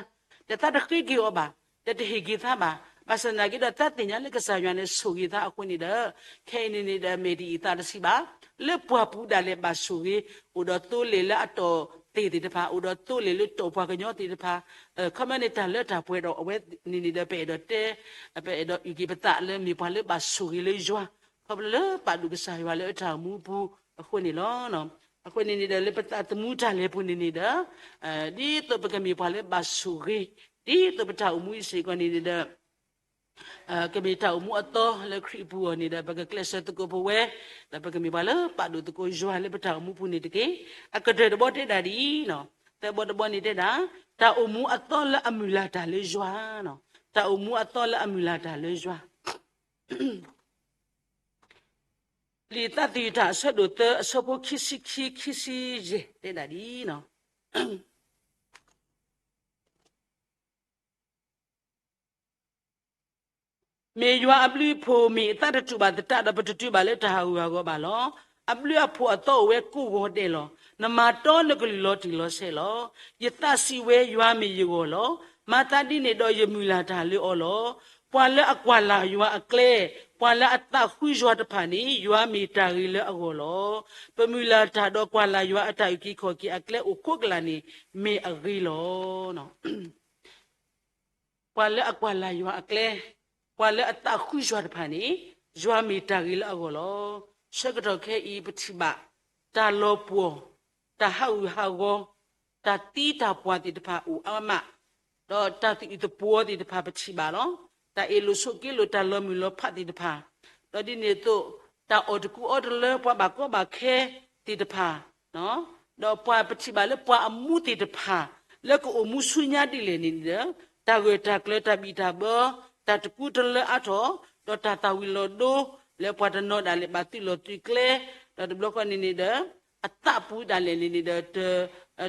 ဒီးသါတဃ့က့ၤအီၤဘၣ်, ဒီးတဟ့ၣ်က့ၤသါဘၣ်, ဘၣ်ဆၣ်သနာ်က့ဒီး တၢ်သ့ၣ်ညါလၢကစၢ်ယွၤန့ၣ် ဆိၣ်ဂ့ၤသါအဃိန့ၣ်ဒီး, ခဲအံၤန့ၣ်န့ၣ်ဒီး မဲာ်တယံာ်သးတဆံးဘၣ်, လၢပှၢ်ပူၤဒၣ်လဲာ်ဘၣ်ဆိၣ်ဂ့ၤ, အိၣ်ဒီးသိလ့ၣ်လၢအတီၢ်သ့ၣ်သ့ၣ်တဖၣ်, အိၣ်ဒီးသိလ့ၣ်လၢတီၢ်ပှၤကညီသ့ၣ်တဖၣ်, ခီပညီန့ၣ် တၢ်လၢတၢ်ပှဲၤဒီးအဝဲန့ၣ်န့ၣ်ဒီး ပအဲၣ်ဒိးတဲ, ပအဲၣ်ဒိးအုၣ်က့ၤပသးလၢမ့ၢ်ပှၤလၢဘၣ်ဆိၣ်ဂ့ၤလၢယွၤ, ခီဖျိလၢပာ်ဒိၣ်ကစၢ်ယွၤလၢအတၢ်အိၣ်မူအပူၤအဃိန့ၣ်လီၤ. အဃိန့ၣ်န့ၣ်ဒီး လၢပသးသမူတၢ်လဲၤပူၤန့ၣ်န့ၣ်ဒီး, ဒ်သိးပကမ့ၢ်ပှၤလၢဘၣ်ဆိၣ်ဂ့ၤ, ဒ်သိးပတၢ်အိၣ်မူအံၤစ့ၢ်ကီးန့ၣ်န့ၣ်ဒီး ကမ့ၢ်တၢ်အိၣ်မူအသီလၢခရံာ်အပူၤအီၤန့ၣ်ဒီး ပကကျဲးစၢးသကိးပဝဲ, ဒီးပကမ့ၢ်ပှၤလၢပာ်ဒိၣ်သကိးယွၤလၢပတၢ်အိၣ်မူပူၤန့ၣ်တက့ၢ်. အကတၢၢ်တဘီတဲဒၣ်ဒ်အံၤ, သၢဘီတဘီန့ၣ်တဲဒၣ်, တၢ်အိၣ်မူအသီလၢအမုၢ်လၢ်တၢ်လၢယွၤ, တၢ်အိၣ်မူအသီလၢအမုၢ်လၢ်တၢ်လၢယွၤ လံာ်သးသယုၢ်တၢ်အဆၢဒိၣ်သၢ အဆၢဖိခံဆံခံ ခံဆံယဲၢ် တဲဒၣ်ဒ်အံၤ, မ့ၢ်ယွၤအဘျုးအဖှိၣ်မ့ၢ်အသးတတူာ်ဘၣ်သတးဒီး ပတတုၤဘၣ်လၢတၢ်ဟးဂူာ်ဟးဂီၤဘၣ်လီၤ. အဘျုးအဖှိၣ်အသီအိၣ်ဝဲကိးဂီၤဒဲးလီၤ. နမၤတီနကလုၢ်လီၤတံၢ်လီၤဆဲးလီၤ. ယသးစံးဝဲ ယွၤမ့ၢ်ယဂီၢ်လီၤ. မၤသးဒ်န့ၣ်ဒီး ယမုၢ်လၢ်တၢ်လၢအီၤလီၤ. ပှၤလၢအကွၢ်လၢ်ယွၤအကျဲ, ပှၤလၢအသးဃုယွၤတဖၣ်န့ၣ် ယွၤမ့ၢ်တၢ်ဂ့ၤလၢအဂီၢ်လီၤ. ပမုၢ်လၢ်တၢ်ဒီးကွၢ်လၢ်ယွၤအတၢ်အုၣ်က့ၤခီၣ်က့ၤအကျဲအိၣ်ခိးကလာ်န့ၣ် မ့ၢ်အဂ့ၤလီၤ. ပှၤလၢအကွၢ်လၢ်ယွၤအကျဲ, ပှၤလၢအသးဃုယွၤတဖၣ်န့ၣ် ယွၤမ့ၢ်တၢ်ဂ့ၤလၢအဂီၢ်လီၤ. ဆၢကတီၢ်ခဲအံၤပထံၣ်ဘၣ် တၢ်လီၤပှီၢ်, တၢ်ဟးဂူာ်ဟးဂီၤ, တၢ်သံတၢ်ပှၢ်သ့ၣ်တဖၣ်အိၣ်အါမး, ဒီးတၢ်သယုၢ်သပှီၤသ့ၣ်တဖၣ်ပထံၣ်ဘၣ်လီၤ. တၢ်အ့ၣ်လိာ်ဆိးက့လိာ်တၢ်လီၤမုၢ်လီၤဖးသ့ၣ်တဖၣ်, ဒီးဒ်န့ၣ်အသိး တၢ်အီၣ်တကူအီတလၢပှၤဘၣ်ကီဘၣ်ခဲသ့ၣ်တဖၣ် ဒီးပှၤပထံၣ်ဘၣ်လၢပှၤအမူသ့ၣ်တဖၣ် လၢကအိၣ်မူဆူညါဒ်လဲၣ်န့ၣ်ဒီး တၢ်ဂၢၢ်တၢ်ကျၢၤတၢ်ဘံၣ်တၢ်ဘၢ တၢ်တကူတလၢအါထီၣ် ဒီးတၢ်သၣ်ဝံၤလီၤဒိ လၢပှၤတနီၤဒၣ်လဲာ်ဘၣ်သုးလီၢ်သုးကျဲ ဒီးတဘျီဃီန့ၣ်န့ၣ်ဒီး အသးပူၤဒၣ်လဲာ်န့ၣ်န့ၣ်ဒီး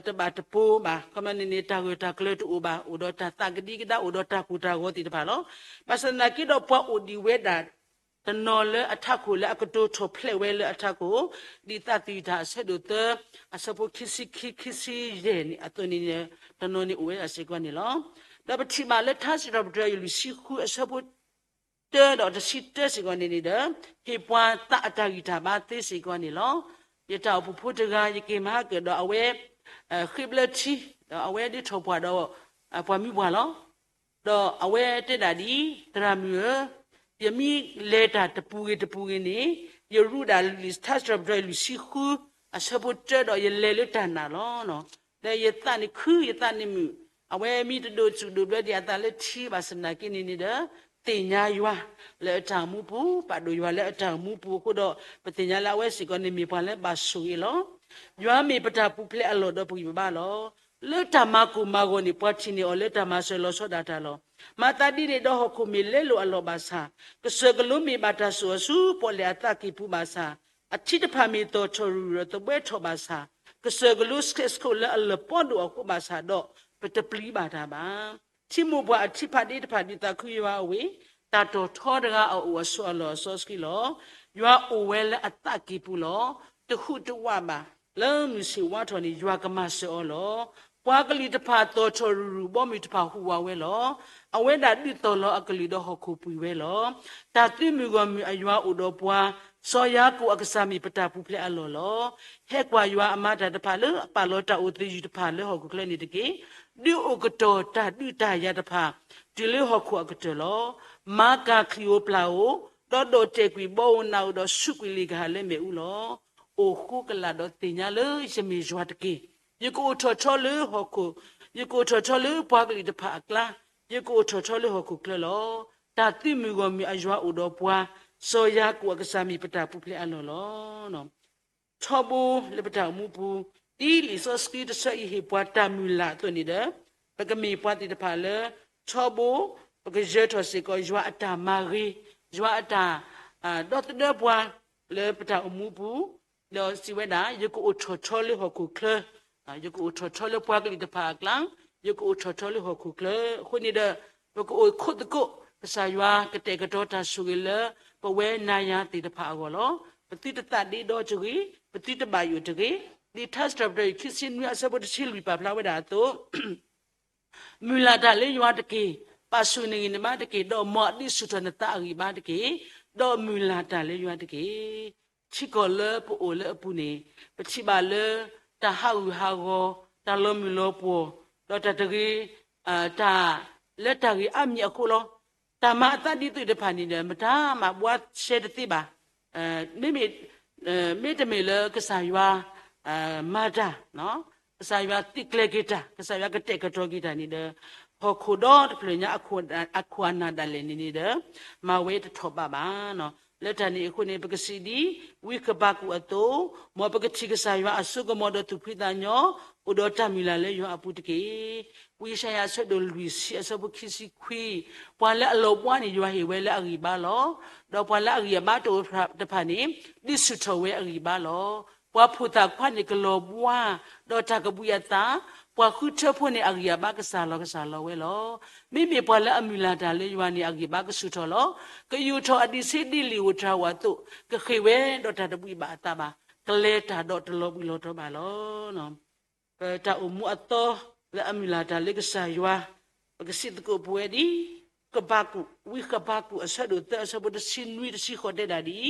တဘၣ်တပိၤဘၣ် ခီမီန့ၣ်န့ၣ် တၢ်ဂၢၢ်တၢ်ကျၢၤတအိၣ်ဘၣ် အိၣ်ဒီးတၢ်သးကဒံကဒါ အိၣ်ဒီးတၢ်ကိၢ်တၢ်ဂီၤသ့ၣ်တဖၣ်လီၤ. ဘၣ်ဆၣ်သနာ်က့ဒီးပှၤအိၣ်ဒံးဝဲဒၣ် တနီၤလၢအထးခိၣ်လၢအကတိၤထီၣ်ဖျဲးဝဲလၢအထးခိၣ်, ဒ်သးသယုၢ်တၢ်အဆၢဒိၣ်သၢ အဆၢဖိခံဆံခံ ခံဆံယဲၢ်န့ၣ်အသိးန့ၣ် တနီၤန့ၣ်အိၣ်ဝဲဒၣ်စ့ၢ်ကီးန့ၣ်လီၤ. ဒီးပထံၣ်ဘၣ်လၢထါစံးထီၣ်ပတြၢၤလွံၢ်ဆံဃုအဆၢဖိ တၢဒီးတဆံတၢစ့ၢ်ကီးန့ၣ်န့ၣ်ဒီး ဟ့ၣ်ပှၤသးအတၢ်ဂံၢ်တၢ်ဘါသ့စ့ၢ်ကီးန့ၣ်လီၤ. ယတၢ်အိၣ်ဖှိၣ်ဖိတဂၤ ယက့ၤမၤဟါကၢၣ်ဒီးအဝဲ ဃ့ဘျၢထံ ဒီးအဝဲဒၣ်ထီၣ်ပှၢ်ဒီး ပှၤမုၢ်ပှၢ်လီၤ. ဒီးအဝဲတဲဒၣ်ဒ်အံၤ, သရၣ်မုၣ်ဧၢ, ယမ့ၢ်လဲၤတၢ်တပူၤဂ့ၤတပူၤဂ့ၤန့ၣ် ယရူးဒၣ်လံာ်ထါစံးထီၣ်ပတြၢၤလွံၢ်ဆံဃု အဆၢဖိတၢဒီး ယလဲၤလၢတၢ်နာ်လီၤ. ဒီးယသးန့ၣ်ခု ယသးန့ၣ်မုာ်, အဝဲမ့ၢ်တဒိးစူၣ်ဒိးဘျၢဒံးအသးလၢထံဘၣ်ဆၣ်သနာ်က့န့ၣ်န့ၣ်ဒီး သ့ၣ်ညါယွၤလၢအတၢ်အိၣ်မူပူၤ, ပာ်ဒိၣ်ယွၤလၢအတၢ်အိၣ်မူပူၤအဃိဒီး ပသ့ၣ်ညါလၢအဝဲစ့ၢ်ကီးန့ၣ်မ့ၢ်ပှၤလၢဘၣ်ဆိၣ်ဂ့ၤလီၤ. ယွၤမ့ၢ်ပတၢ်ပူၤဖျဲးအလီၢ်ဒီးပဂံၢ်ပဘါလီၤ. လၢတၢ်မၤကိၢ်မၤဂီၤန့ၣ် ပှၤထံၣ်န့ၢ်အီၤလၢတၢ်မၤစၢၤလီၤဆီဒၣ်တၢ်လီၤ. မၤသးဒ်န့ၣ်ဒီးဟီၣ်ခိၣ်မ့ၢ်လဲလိာ်အလီၢ်ဘၣ်ဆၣ်, ကစၢၢ်ကလိမ့ၢ်ဘၣ်တၢ်စိာ်အီၤဆူပီၣ်လဲၣ်အသးကံၢ်ပူၤဘၣ်ဆၣ်, အထံတဖၣ်မ့ၢ်သီၣ်ထီၣ်ရုၢ်ရုၢ်ဒီးသဘှဲထီၣ်ဘၣ်ဆၣ်, ကစၢၢ်ကလိဆှဲးဆှိးလၢအလၢၢ်ပီဒိၣ်အဃိဘၣ်ဆၣ်ဒီး ပတပျံၤဘၣ်တၢ်ဘၣ်. ထံမိၢ်ပှၢ်အထံဖးဒ့တဖၣ်ဒုးသးခုယွၤအဝ့ၢ်, တၢ်တီၣ်ထီတဂၤအအိၣ်အဆိးအလီၢ်အစီဆှံလီၤ. ယွၤအိၣ်ဝဲလၢအသးကံၢ်ပူၤလီၤ. တဟူးတဝးဘၣ်, လၢမုၢ်ဆ့ၣ်ဝါထီၣ်န့ၣ် ယွၤကမၤစၢၤအီၤလီၤ. ပှၤကလုာ်တဖၣ်သီၣ်ထီၣ်ရုၢ်ရုၢ်ဘီမုၢ်တဖၣ်ဟူးဝးဝဲလီၤ. အဝဲဒၣ်ဒုးသီၣ်လီၤအကလုာ်ဒီးဟီၣ်ခိၣ်ပှံၤဝဲလီၤ. တၢ်သုးမုၢ်ဂီၢ်မုၢ်အယွၤအိၣ်ဒီးပှၤ, စီၤယၤကိာ်အကစၢ်မ့ၢ်ပတၢ်ပူၤဖျဲးအလီၢ်လီၤ. ဟဲကွၢ်ယွၤအမၤတၢ်တဖၣ်လၢအပာ်လီၤတၢ်အိၣ်သယုၢ်တဖၣ်လၢဟီၣ်ခိၣ်ချၢန့ၣ်တက့ၢ်. ဒုးအိၣ်ကတီၢ်တၢ်ဒုးတၢ်ယၤတဖၣ် တုၤလၢဟီၣ်ခိၣ်အကတၢၢ်လီၤ. မၤကၤချံၣ်ဧိၤပျၢ်ဧိၤ, ဒီးဒိးတဲာ်ကွံာ်ဘီဧိၤနးဧိၤဒီးဆူးကွံာ်လ့ၣ်ကဟၣ်လၢမ့ၣ်အူလီၤ. အိၣ်ဃိကလာ်ဒီးသ့ၣ်ညါလၢယမ့ၢ်ယွၤတက့ၢ်. ယကအိၣ်ထီၣ်ထီလၢဟီၣ်ခိၣ်, ယကအိၣ်ထီၣ်ထီလၢပှၤကလုာ်တဖၣ်အကျါ, ယကအိၣ်ထီၣ်ထီလၢဟီၣ်ခိၣ်ချၢလီၤ. တၢ်သုးမုၢ်ဂီၢ်မုၢ်အယွၤအိၣ်ဒီးပှၤ, စီၤယၤကိာ်အကစၢ်မ့ၢ်ပတၢ်ပူၤဖျဲးအလီၢ်လီၤ. ထီဘိလၢပတၢ်အိၣ်မူပူၤ, ဒ်လံာ်စီဆှံတဆၢအံၤဟ့ၣ်ပှၤတၢ်မုၢ်လၢ်အသိးန့ၣ်ဒီး, ပကမ့ၢ်ပှၤသ့ၣ်တဖၣ်လၢ ထီဘိ, ပကယၢၤထီၣ်စ့ၢ်ကီးယွၤအတၢ်မၤဂ့ၤ, ယွၤအတၢ် ဒီသဒၢပှၤလၢပတၢ်အိၣ်မူပူၤ, ဒီးစံးဝဲဒၣ် ယကအိၣ်ထီၣ်ထီလၢဟီၣ်ခိၣ်ချၢ, ယကအိၣ်ထီၣ်ထီလၢပှၤကလုာ်တဖၣ်အကျါ, ယကအိၣ်ထီၣ်ထီလၢဟီၣ်ခိၣ်ချၢ. အဃိန့ၣ်ဒီး ပကအိၣ်ခိးသကိး ကစၢ်ယွၤကတဲာ်ကတီၤတၢ်ဆိၣ်ဂ့ၤလၢ ပဝဲနၤယၤသ့ၣ်တဖၣ်အဂီၢ်လီၤ. ပသုတသးဒ့ဒီတဂ့ၤ, ပသုတဘၣ်ယိၣ်တဂ့ၤ, ဒ်ထါစံးထီၣ်ပတြၢၤခံဆံနွံအဆၢဖိတဆံလွံၢ်ပာ်ဖျါဝဲဒၣ်အသိး မုၢ်လၢ်တၢ်လၢယွၤတက့ၢ်, ပာ်ဆူၣ်န့ၢ်ဂံၢ်န့ၢ်ဘါတက့ၢ်, ဒီးမ်အဒုးဆူၣ်ထီၣ်နသးအဂံၢ်ဘါတက့ၢ်, ဒီးမုၢ်လၢ်တၢ်လၢယွၤတက့ၢ်. ထံကီၢ်လၢပအိၣ်လၢအပူၤန့ၣ်, ပထံၣ်ဘၣ်လၢ တၢ်ဟးဂူာ်ဟးဂီၤ, တၢ်လီၤမုၢ်လီၤပှီၢ်, ဒီးတၢ်တဂ့ၤ, တၢ်လၢတၢ်ဂ့ၤအါမံၤအဃိလီၤ. တၢ်မၤအသးဒ်သိးတဖၣ်န့ၣ်ဒီး မတၤမၤဘှါရှဲတသ့ဘၣ်. မ့မ့ၢ် မ့တမ့ၢ်လၢကစၢ်ယွၤ မၤတၢ်, ကစၢ်ယွၤသ့ၣ်ကျဲၤက့ၤတၢ်, ကစၢ်ယွၤကတဲာ်ကတီၤက့ၤတၢ်န့ၣ်ဒီး, ဟီၣ်ခိၣ်ဒီတဖျၢၣ်ညါအခိၣ်အနၢ်ဒၣ်လဲာ်န့ၣ်န့ၣ်ဒီး, မၤဝဲတထီၣ်ဘးဘၣ်. လၢတၢ်န့ၣ်အဃိန့ၣ် ပကစံးဒ် ဝံဃဘးကူာ်အသိး, မ်ပကထံၣ်ကစၢ်ယွၤအစိကမီၤဒီးသူၣ်ဖှံသးညီ, အိၣ်ဒီးတၢ်မုၢ်လၢ်လၢယွၤအပူၤတက့ၢ်. ဝံယၡါယၤအဆၢဒိၣ်လွံၢ်ဆံအဆၢဖိခံဆံခွံ, ပှၤလၢအလီၤဘှါန့ၣ် ယွၤဟ့ၣ်ဝဲလၢအဂံၢ်ဘါလီၤ. ဒီးပှၤလၢအဂံၢ်အဘါတအိၣ်တဖၣ်န့ၣ်, ဒုးဆူၣ်ထီၣ်ဝဲအဂံၢ်ဘါလီၤ. ပှၤဖိသၣ်ခွါန့ၣ်ကလီၤဘှါ, ဒီးတၢ်ကဘှံးအသး, ပှၤဃုထၢဖိန့ၣ်အဂံၢ်အဘါကစၢ်လီၤကစၢ်လီၤဝဲလီၤ. မ့မ့ၢ်ပှၤလၢအမုၢ်လၢ်တၢ်လၢယွၤန့ၣ် အဂံၢ်အဘါကဆူၣ်ထီၣ်လီၤ. ကယူာ်ထီၣ်အဒံးဆှံဒ်လံာ်ဧိၤတၢ်ဧိၤအသိး, ကဃ့ၢ်ဝဲဒီးတၢ်တဘှံးဘၣ်အသးဘၣ်, ကလဲၤတၢ်ဒီးတလီၤဘှံးလီၤတီၤဘၣ်လီၤ. ပတၢ်အိၣ်မူအသီလၢအမုၢ်လၢ်တၢ်လၢကစၢ်ယွၤ, ပကစံးသကိးပဝဲဒ် ဃဘးကူာ်, ဝံဃဘးကူာ်အဆၢဒိၣ်သၢအဆၢဖိတဆံနွံတဆံဃိးတဲဒၣ်ဒ်အံၤ,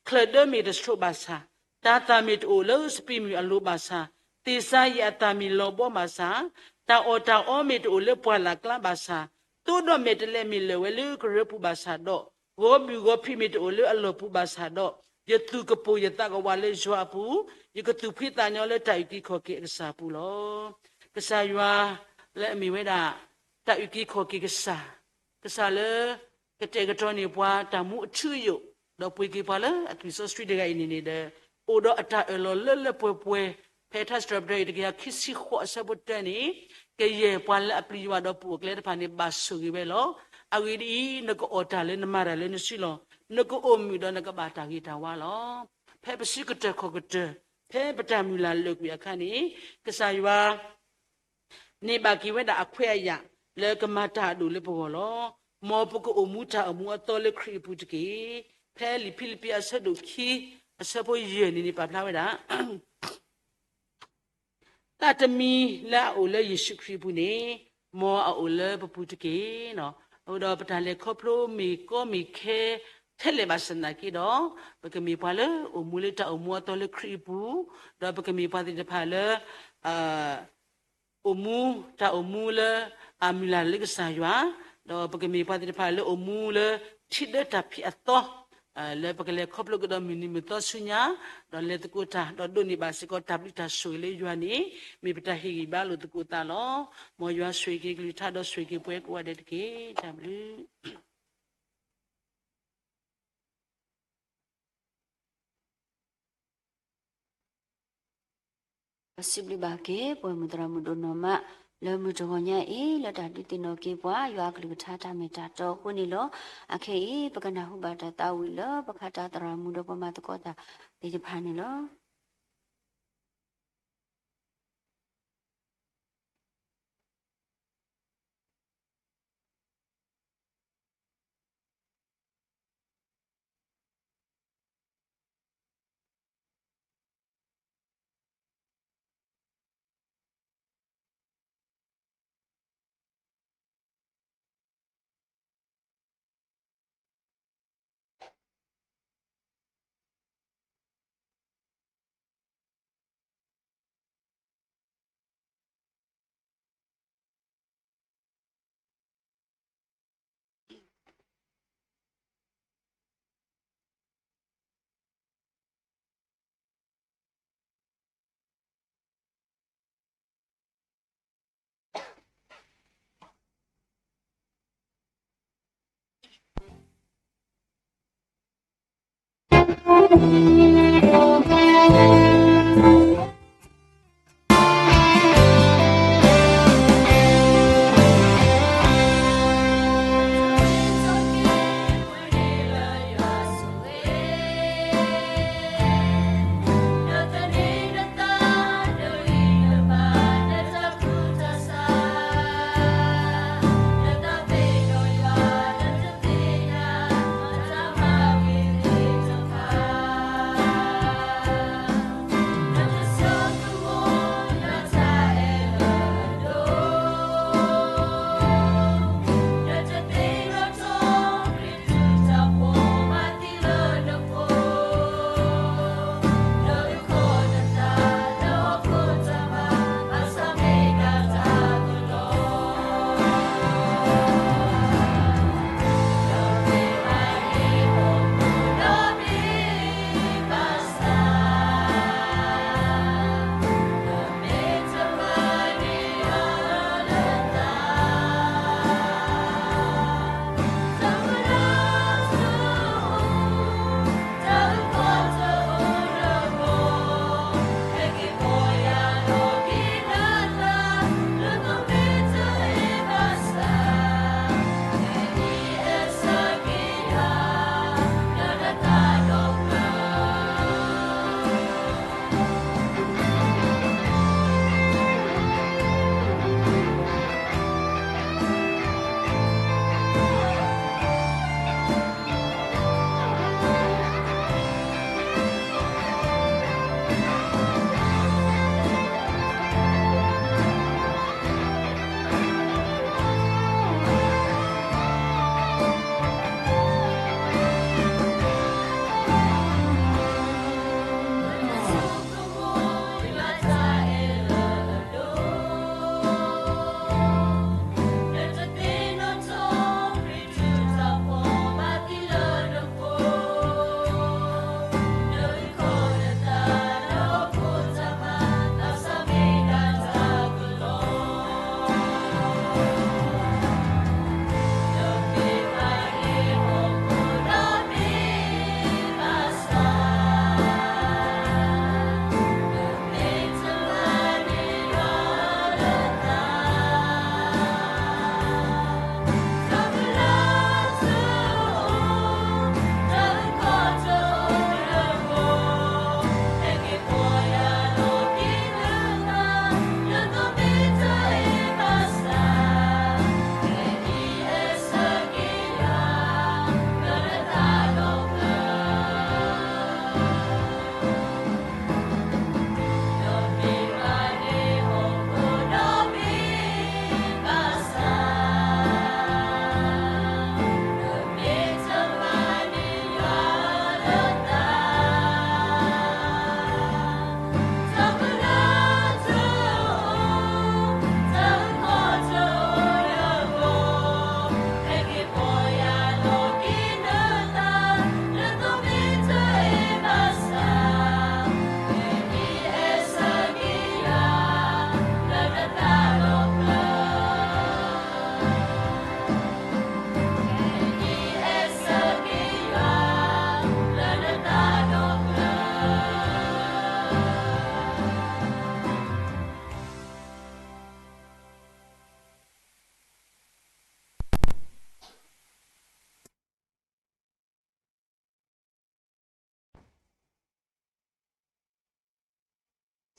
ချၢၣ်ဒၢမ့ၢ်တဆှိးဘၣ်ဆၣ်, တၤသၣ်မ့ၢ်တအိၣ်လၢစပံးမုၢ်အလိၤဘၣ်ဆၣ်, သ့ၣ်စၤယံးအသၣ်မ့ၢ်လီၤဘှါဘၣ်ဆၣ်, တၢ်အီၣ်တၢ်အီမ့ၢ်တအိၣ်လၢပှၢ်လၢ်ကျါဘၣ်ဆၣ်, သိဒီးမဲာ်တဲးလဲးမ့ၢ်လၢာ်ဝဲလၢကရၢပူၤဘၣ်ဆၣ်ဒီး, ဂီၤဘုၣ်ဂီၤဖံးမ့ၢ်တအိၣ်လၢအလီၢ်ပူၤဘၣ်ဆၣ်ဒီး, ယသူၣ်ကပိာ်ယသးကဝးလၢယွၤအပူၤ, ယကသူၣ်ဖှံသးညီလၢတၢ်အုၣ်က့ၤခီၣ်က့ၤအကစၢ်အပူၤလီၤ. ကစၢ်ယွၤလၢအမ့ၢ်ဝဲဒၣ် တၢ်အုၣ်က့ၤခီၣ်က့ၤကစၢ်, ကစၢ်လၢ ကတဲာ်ကတီၤန့ၢ်ပှၤတၢ်မူအထူအယိာ်, ဒီးပှ့ၤက့ၤပှၤလၢအသွံၣ်စီဆှံတဂၤအံၤန့ၣ်န့ၣ်ဒီး, အိၣ်ဒီးအတၢ်အၢၣ်လီၤလၢလၢပှဲၤပှဲၤ, ဖဲထါစံးထီၣ်ပတြၢၤအံၤတကယၤခံဆံဃိးအဆၢဖိတၢန့ၣ်, ကယဲၢ်ပှၤလၢအပျံၤယွၤဒီးပူၤအကျဲတဖၣ်န့ၣ် ဘၣ်ဆိၣ်ဂ့ၤဝဲလီၤ. အဂ့ၢ်ဒ်အံၤ, နကအီၣ်တၢ်လၢနမၤတၢ်လၢနစုလီၢ်, နကအိၣ်မုာ်ဒီးနကဘၣ်တၢ်ဂ့ၤတၢ်ဝါလီၤ. ဖဲပစုကတၢၢ်ခီၣ်ကတၢၢ်, ဖဲပတၢ်မုၢ်လၢ်လၢာ်ကွံာ်အခါန့ၣ်, ကစၢ်ယွၤ န့ၢ်ဘၣ်က့ၤဝဲဒၣ်အခွဲးအယာ် လၢကမၤတၢ်အဒိၣ်လၢပဂီၢ်လီၤ. မ်ပကအိၣ်မူတၢ်အိၣ်မူအသီလၢခရံာ်အပူၤတက့ၢ်. ဖဲလံာ်ဖံလံးပံးအဆၢဒိၣ်ခံ အဆၢဖိယဲၢ်န့ၣ်န့ၣ် ပာ်ဖျါဝဲဒၣ် သးတမံၤလၢအအိၣ်လၢယ့ၣ်ၡူးခရံာ်အပူၤန့ၣ်, မ်အအိၣ်လၢပပူၤတက့ၢ်. အဃိဒီးပတၢ်လဲၤခီဖျိမ့ၢ်ကီမ့ၢ်ခဲထဲလဲၣ်ဘၣ်ဆၣ်သနာ်က့ဒီး, ပကမ့ၢ်ပှၤလၢအိၣ်မူလၢတၢ်အိၣ်မူအသီလၢခရံာ်အပူၤ, ဒီးပကမ့ၢ်ပှၤသ့ၣ်တဖၣ်လၢ အိၣ်မူ, တၢ်အိၣ်မူလၢအမုၢ်လၢ်လၢကစၢ်ယွၤ, ဒီးပကမ့ၢ်ပှၤသ့ၣ်တဖၣ်လၢအိၣ်မူလၢထံဒၢတၢ်ဖံးအသီ, လၢပကလဲၤခီဖျိကဒီးမုၢ်နံၤမုၢ်သီဆူညါ, ဒီးလဲၤသကိးတၢ် ဒီးဒိးန့ၢ်ဘၣ်စ့ၢ်ကီးတၢ်ဘျုးတၢ်ဆိၣ်ဂ့ၤလၢယွၤန့ၣ် မ့ၢ်ပတၢ်ဟ့ၣ်ဂံၢ်ဘါလိာ်သကိးသးလီၤ. မ်ယွၤဆိၣ်ဂ့ၤက့ၤကလုၢ်ကထါဒီးဆိၣ်ဂ့ၤက့ၤပှၤကိးဂၤဒဲးတက့ၢ်. တၢ်ဘျုး ပစံးဘျုးဘၣ်က့ၤ ပှဲၤမုၢ်သရၣ်မုၣ်ဒိၣ်နီၢ်မး လၢမုၢ်တဂီၤညါအံၤ လၢတၢ်ဒုးသ့ၣ်နီၣ်က့ၤပှၤ ယွၤအကလုၢ်ကထါတၢ်မ့ၢ်တၢ်တီအဃိန့ၣ်လီၤ. အခဲအံၤ ပကနၢ်ဟူဘၣ်တၢ်သးဝံၣ်လၢ ပခးတၢ်သရၣ်မုၣ်ဒီးပှၤမၤသကိးတၢ်သ့ၣ်တဖၣ်န့ၣ်လီၤ.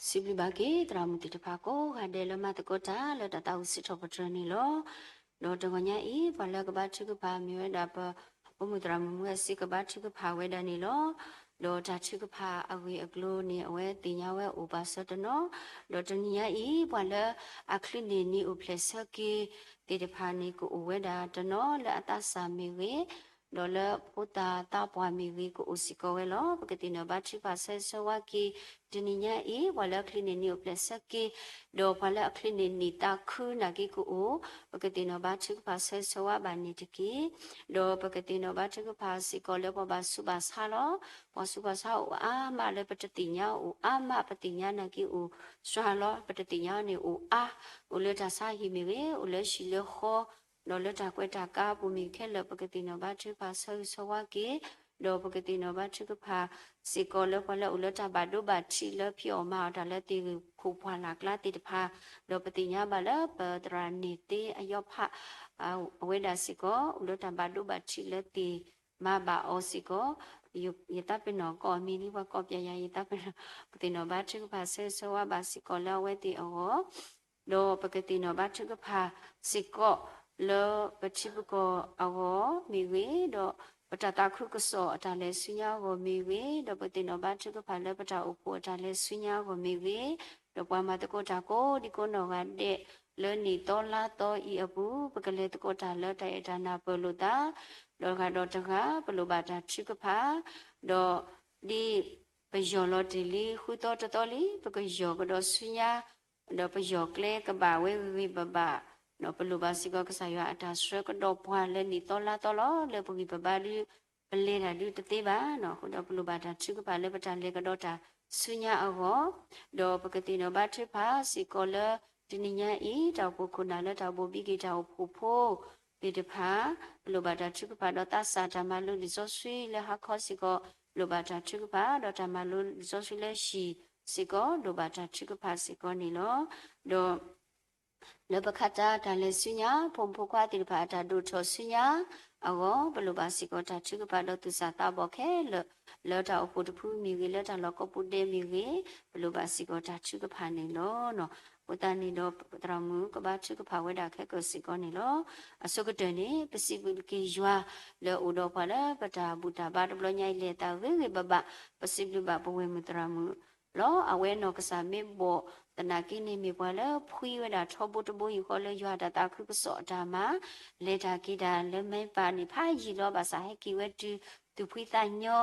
စံးဘျုးဘၣ်က့ၤသရၣ်မုၣ်သ့ၣ်တဖၣ်ကိးဂၤဒဲးလၢမၤသကိးတၢ်လၢတၢ်သးဝံၣ်စံးထီၣ်ပတြၢၤန့ၣ်လီၤ. ဒီးတဂီၤညါအံၤ ပှၤလၢကဘါထုကဖၣ်မ့ၢ်ဝဲဒၣ်ပ ပိာ်မုၣ်သရၣ်မုၣ်မူအစ့ကဘါထုကဖၣ်ဝဲဒၣ်န့ၣ်လီၤ. ဒီးတၢ်ထုကဖၣ်အဂ့ၢ်အကျိၤန့ၣ် အဝဲသ့ၣ်ညါဝဲအိၣ်ပာ်စၢၤတနီၤ, ဒီးတနံၤညါအံၤ ပှၤလၢအချုးန့ၢ်နံၤအိၣ်ဖျဲၣ်ဆၢက့ၤသ့ၣ်တဖၣ်န့ၣ် ကအိၣ်ဝဲဒၣ်တနီၤလၢအသးစၢ်မ့ၢ်ဂ့ၤ, ဒီးလၢဖိသၣ်သးပှၢ်မ့ၢ်ဂ့ၤ ကအိၣ်စ့ၢ်ကီးဝဲလီၤ. ပကသ့ၣ်နီၣ်ဘါထုကဖၣ်ဆၢဂ့ၤဆၢဝါက့ၤ တနံၤညါအံၤ ပှၤလၢအချုးန့ၢ်နံၤအိၣ်ဖျဲၣ်ဆၢက့ၤ, ဒီးပှၤလၢအချုးန့ၢ်နံၤသးခုနာ်က့ကအိၣ်, ပကသ့ၣ်နီၣ်ဘါထုကဖၣ်ဆၢဂ့ၤဆၢဝါဘၣ်န့ၣ်တက့ၢ်. ဒီးပကသ့ၣ်နီၣ်ဘါထုကဖၣ်စ့ၢ်ကီးလၢပှၤဘၣ်ဆူးဘၣ်ဆါလီၤ. ပှၤဆူးဘၣ်ဆါအိၣ်အါမးလၢပတသ့ၣ်ညါအိၣ်အါမး ပသ့ၣ်ညါနာ်က့အိၣ်စှၤလီၤ. ပတသ့ၣ်ညါန့ၣ်အိၣ်အါ, အိၣ်လၢတၢ်ဆါဟံၣ်မ့ၢ်ဂ့ၤ, အိၣ်လၢဟံၣ်လၢဃီ, ဒီးလၢတၢ်ကွဲးတၢ်ကါပူၤမ့ၢ်ခဲလၢာ် ပကသ့ၣ်နီၣ်ဘါထုကဖၣ်ဆၢဂ့ၤဆၢဝါက့ၤ, ဒီးပကသ့ၣ်နီၣ်ဘါထုကဖၣ်စ့ၢ်ကီးလၢပှၤလၢအိၣ်လၢတၢ်ဘၣ်ဒိဘၣ်ထံးလၢဖံးအီၣ်မၤအီၣ်တၢ်လၢသ့ၣ်ဂ့ၢ်ခိၣ်ပှၢ်လၢ်ကျါသ့ၣ်တဖၣ်, ဒီးပသ့ၣ်ညါဘၣ်လၢပသရၣ်န့ၣ်သ့အယီၤဖး အဝဲဒၣ်စ့ၢ်ကီး အိၣ်လၢတၢ်ဘၣ်ဒိဘၣ်ထံးလၢသ့ၣ်မၤဘၣ်အီၤစ့ၢ်ကီး, ယသးပ့ၤနီၣ်ကိးမံၤလံ ပှၤကိးပျဲယၤ ယသးပ့ၤနီၣ်, ပသ့ၣ်နီၣ်ဘါထုကဖၣ်ဆၢဂ့ၤဆၢဝါဘၣ်စ့ၢ်ကီးလၢအဝဲသ့ၣ်အဂီၢ်, ဒီးပကသ့ၣ်နီၣ်ဘါထုကဖၣ်စ့ၢ်ကီးလၢပထံပကီၢ်အဂီၢ်မ့ၢ်ဂ့ၤ, ဒီးပတၢ်သးခုကစီၣ်အတၢ်လဲၤဆူညါအဂီၢ်မ့ၢ်ဂ့ၤ, ဒီးပသ့ၣ်နီၣ်ဘါထုကဖၣ်လၢပတၢ်အိၣ်ဖှိၣ်အတၢ်လဲၤဆူညါအဂီၢ်မ့ၢ်ဂ့ၤ, ဒီးပှၤမၤသကိးတၢ်ကိးဒံကိးနီၢ်ဂၤဒဲးလၢနံၣ်သီလါသီအံၤအပူၤ ပကလဲၤသကိးတၢ်လၢတၢ်အဲၣ်တၢ်နၢ်ပၢၢ်လိာ်သး, ဒီးတဂၤဒီးတဂၤ ပလိၣ်ဘၣ်တၢ်ထုကဖၣ်, ဒီးဒ်ပယီၢ်လီၤတ့ၢ်လံ ဃုသီတသီလံ ပကယီၢ်ကဒီးဆူညါ, ဒီးပယီၢ်ကျဲကဘၣ်ဝဲဂ့ၤဂ့ၤဘၣ်ဘၣ်, ဒီးပလိၣ်ဘၣ်စ့ၢ်ကီးကစၢ်ယွၤအတၢ်ဆှၢကဒီးပှၤလၢနံၣ်သီလါသီလီၤ. လၢပဂံၢ်ပဘါဒု ပလဲၤတၢ်ဒုတသ့ဘၣ်, အဃိဒီးပလိၣ်ဘၣ်တၢ်ထုကဖၣ်လၢပတၢ်လဲၤကဒီးတၢ်ဆူညါအဂီၢ်, ဒီးပကသ့ၣ်နီၣ်ဘါထုကဖၣ်စ့ၢ်ကီးလၢ တနံၤညါအံၤ တၢ်အိၣ်ဖှိၣ်ခိၣ်နၢ်လၢတၢ်ဘိၣ်ဘံက့ၤတၢ်အိၣ်ဖှိၣ်ဖိသ့ၣ်တဖၣ်, ပလိၣ်ဘၣ်တၢ်ထုကဖၣ်ဒီးသးစၢ်တၢ်မၤလိလံာ်စီဆှံလၢဟါခီစ့ၢ်ကီး လိၣ်ဘၣ်တၢ်ထုကဖၣ်, ဒီးတၢ်မၤလိလံာ်စီဆှံလၢဟံၣ်စ့ၢ်ကီး လိၣ်ဘၣ်တၢ်ထုကဖၣ်စ့ၢ်ကီးန့ၣ်လီၤ. ဒီး လၢပခးတၢ်တၢ်လဲၤဆူညါ ဖိမုၣ်ဖိခွါသ့ၣ်တဖၣ်အတၢ်ဒိၣ်ထီၣ်ဆူညါအဂီၢ် ပလိၣ်ဘၣ်စ့ၢ်ကီးတၢ်ထုကဖၣ်ဒီးသူၣ်စၢ်သးဘီၣ်ခဲလၢာ်, လၢတၢ်အိၣ်ဖှိၣ်တဖုမ့ၢ်ဂ့ၤ လၢတၢ်လီၢ်ကိးပူၤဒဲးမ့ၢ်ဂ့ၤ, ပလိၣ်ဘၣ်စ့ၢ်ကီးတၢ်ထုကဖၣ်န့ၣ်လီၤ. အဃိသတးန့ၣ်ဒီး သရၣ်မုၣ်ကဘါထုကဖၣ်ဝဲဒၣ်ခဲကၢၢ်စ့ၢ်ကီးန့ၣ်လီၤ. အဆိကတၢၢ်န့ၣ် ပစံးဘျုးက့ၤယွၤလၢအိၣ်ဒီးပှၤလၢပတၢ်ဘူၣ်တၢ်ဘါတဘျီညါအံၤလဲၤအသးဂ့ၤဂ့ၤဘၣ်ဘၣ်, ပစံးဘျုးဘၣ်ပဝဲၢ်မုၣ်သရၣ်မုၣ် လီၤ. အဝဲနီၢ်ကစၢ်မ့ၢ်ဘီၣ်သနာ်က့န့ၣ် မ့ၢ်ပှၤလၢဖှံဝဲဒၣ်ထီဘိတဘိယူၢ်ဃီလၢယွၤတၢ်သးခုကစီၣ်အတၢ်မၤ, လဲၤတၢ်က့ၤတၢ်လၢမဲပာ်န့ၣ် ဖးယံာ်လီၤဘၣ်ဆၣ်ဟဲက့ၤဝဲတုၤသူၣ်ဖှံသးညီ,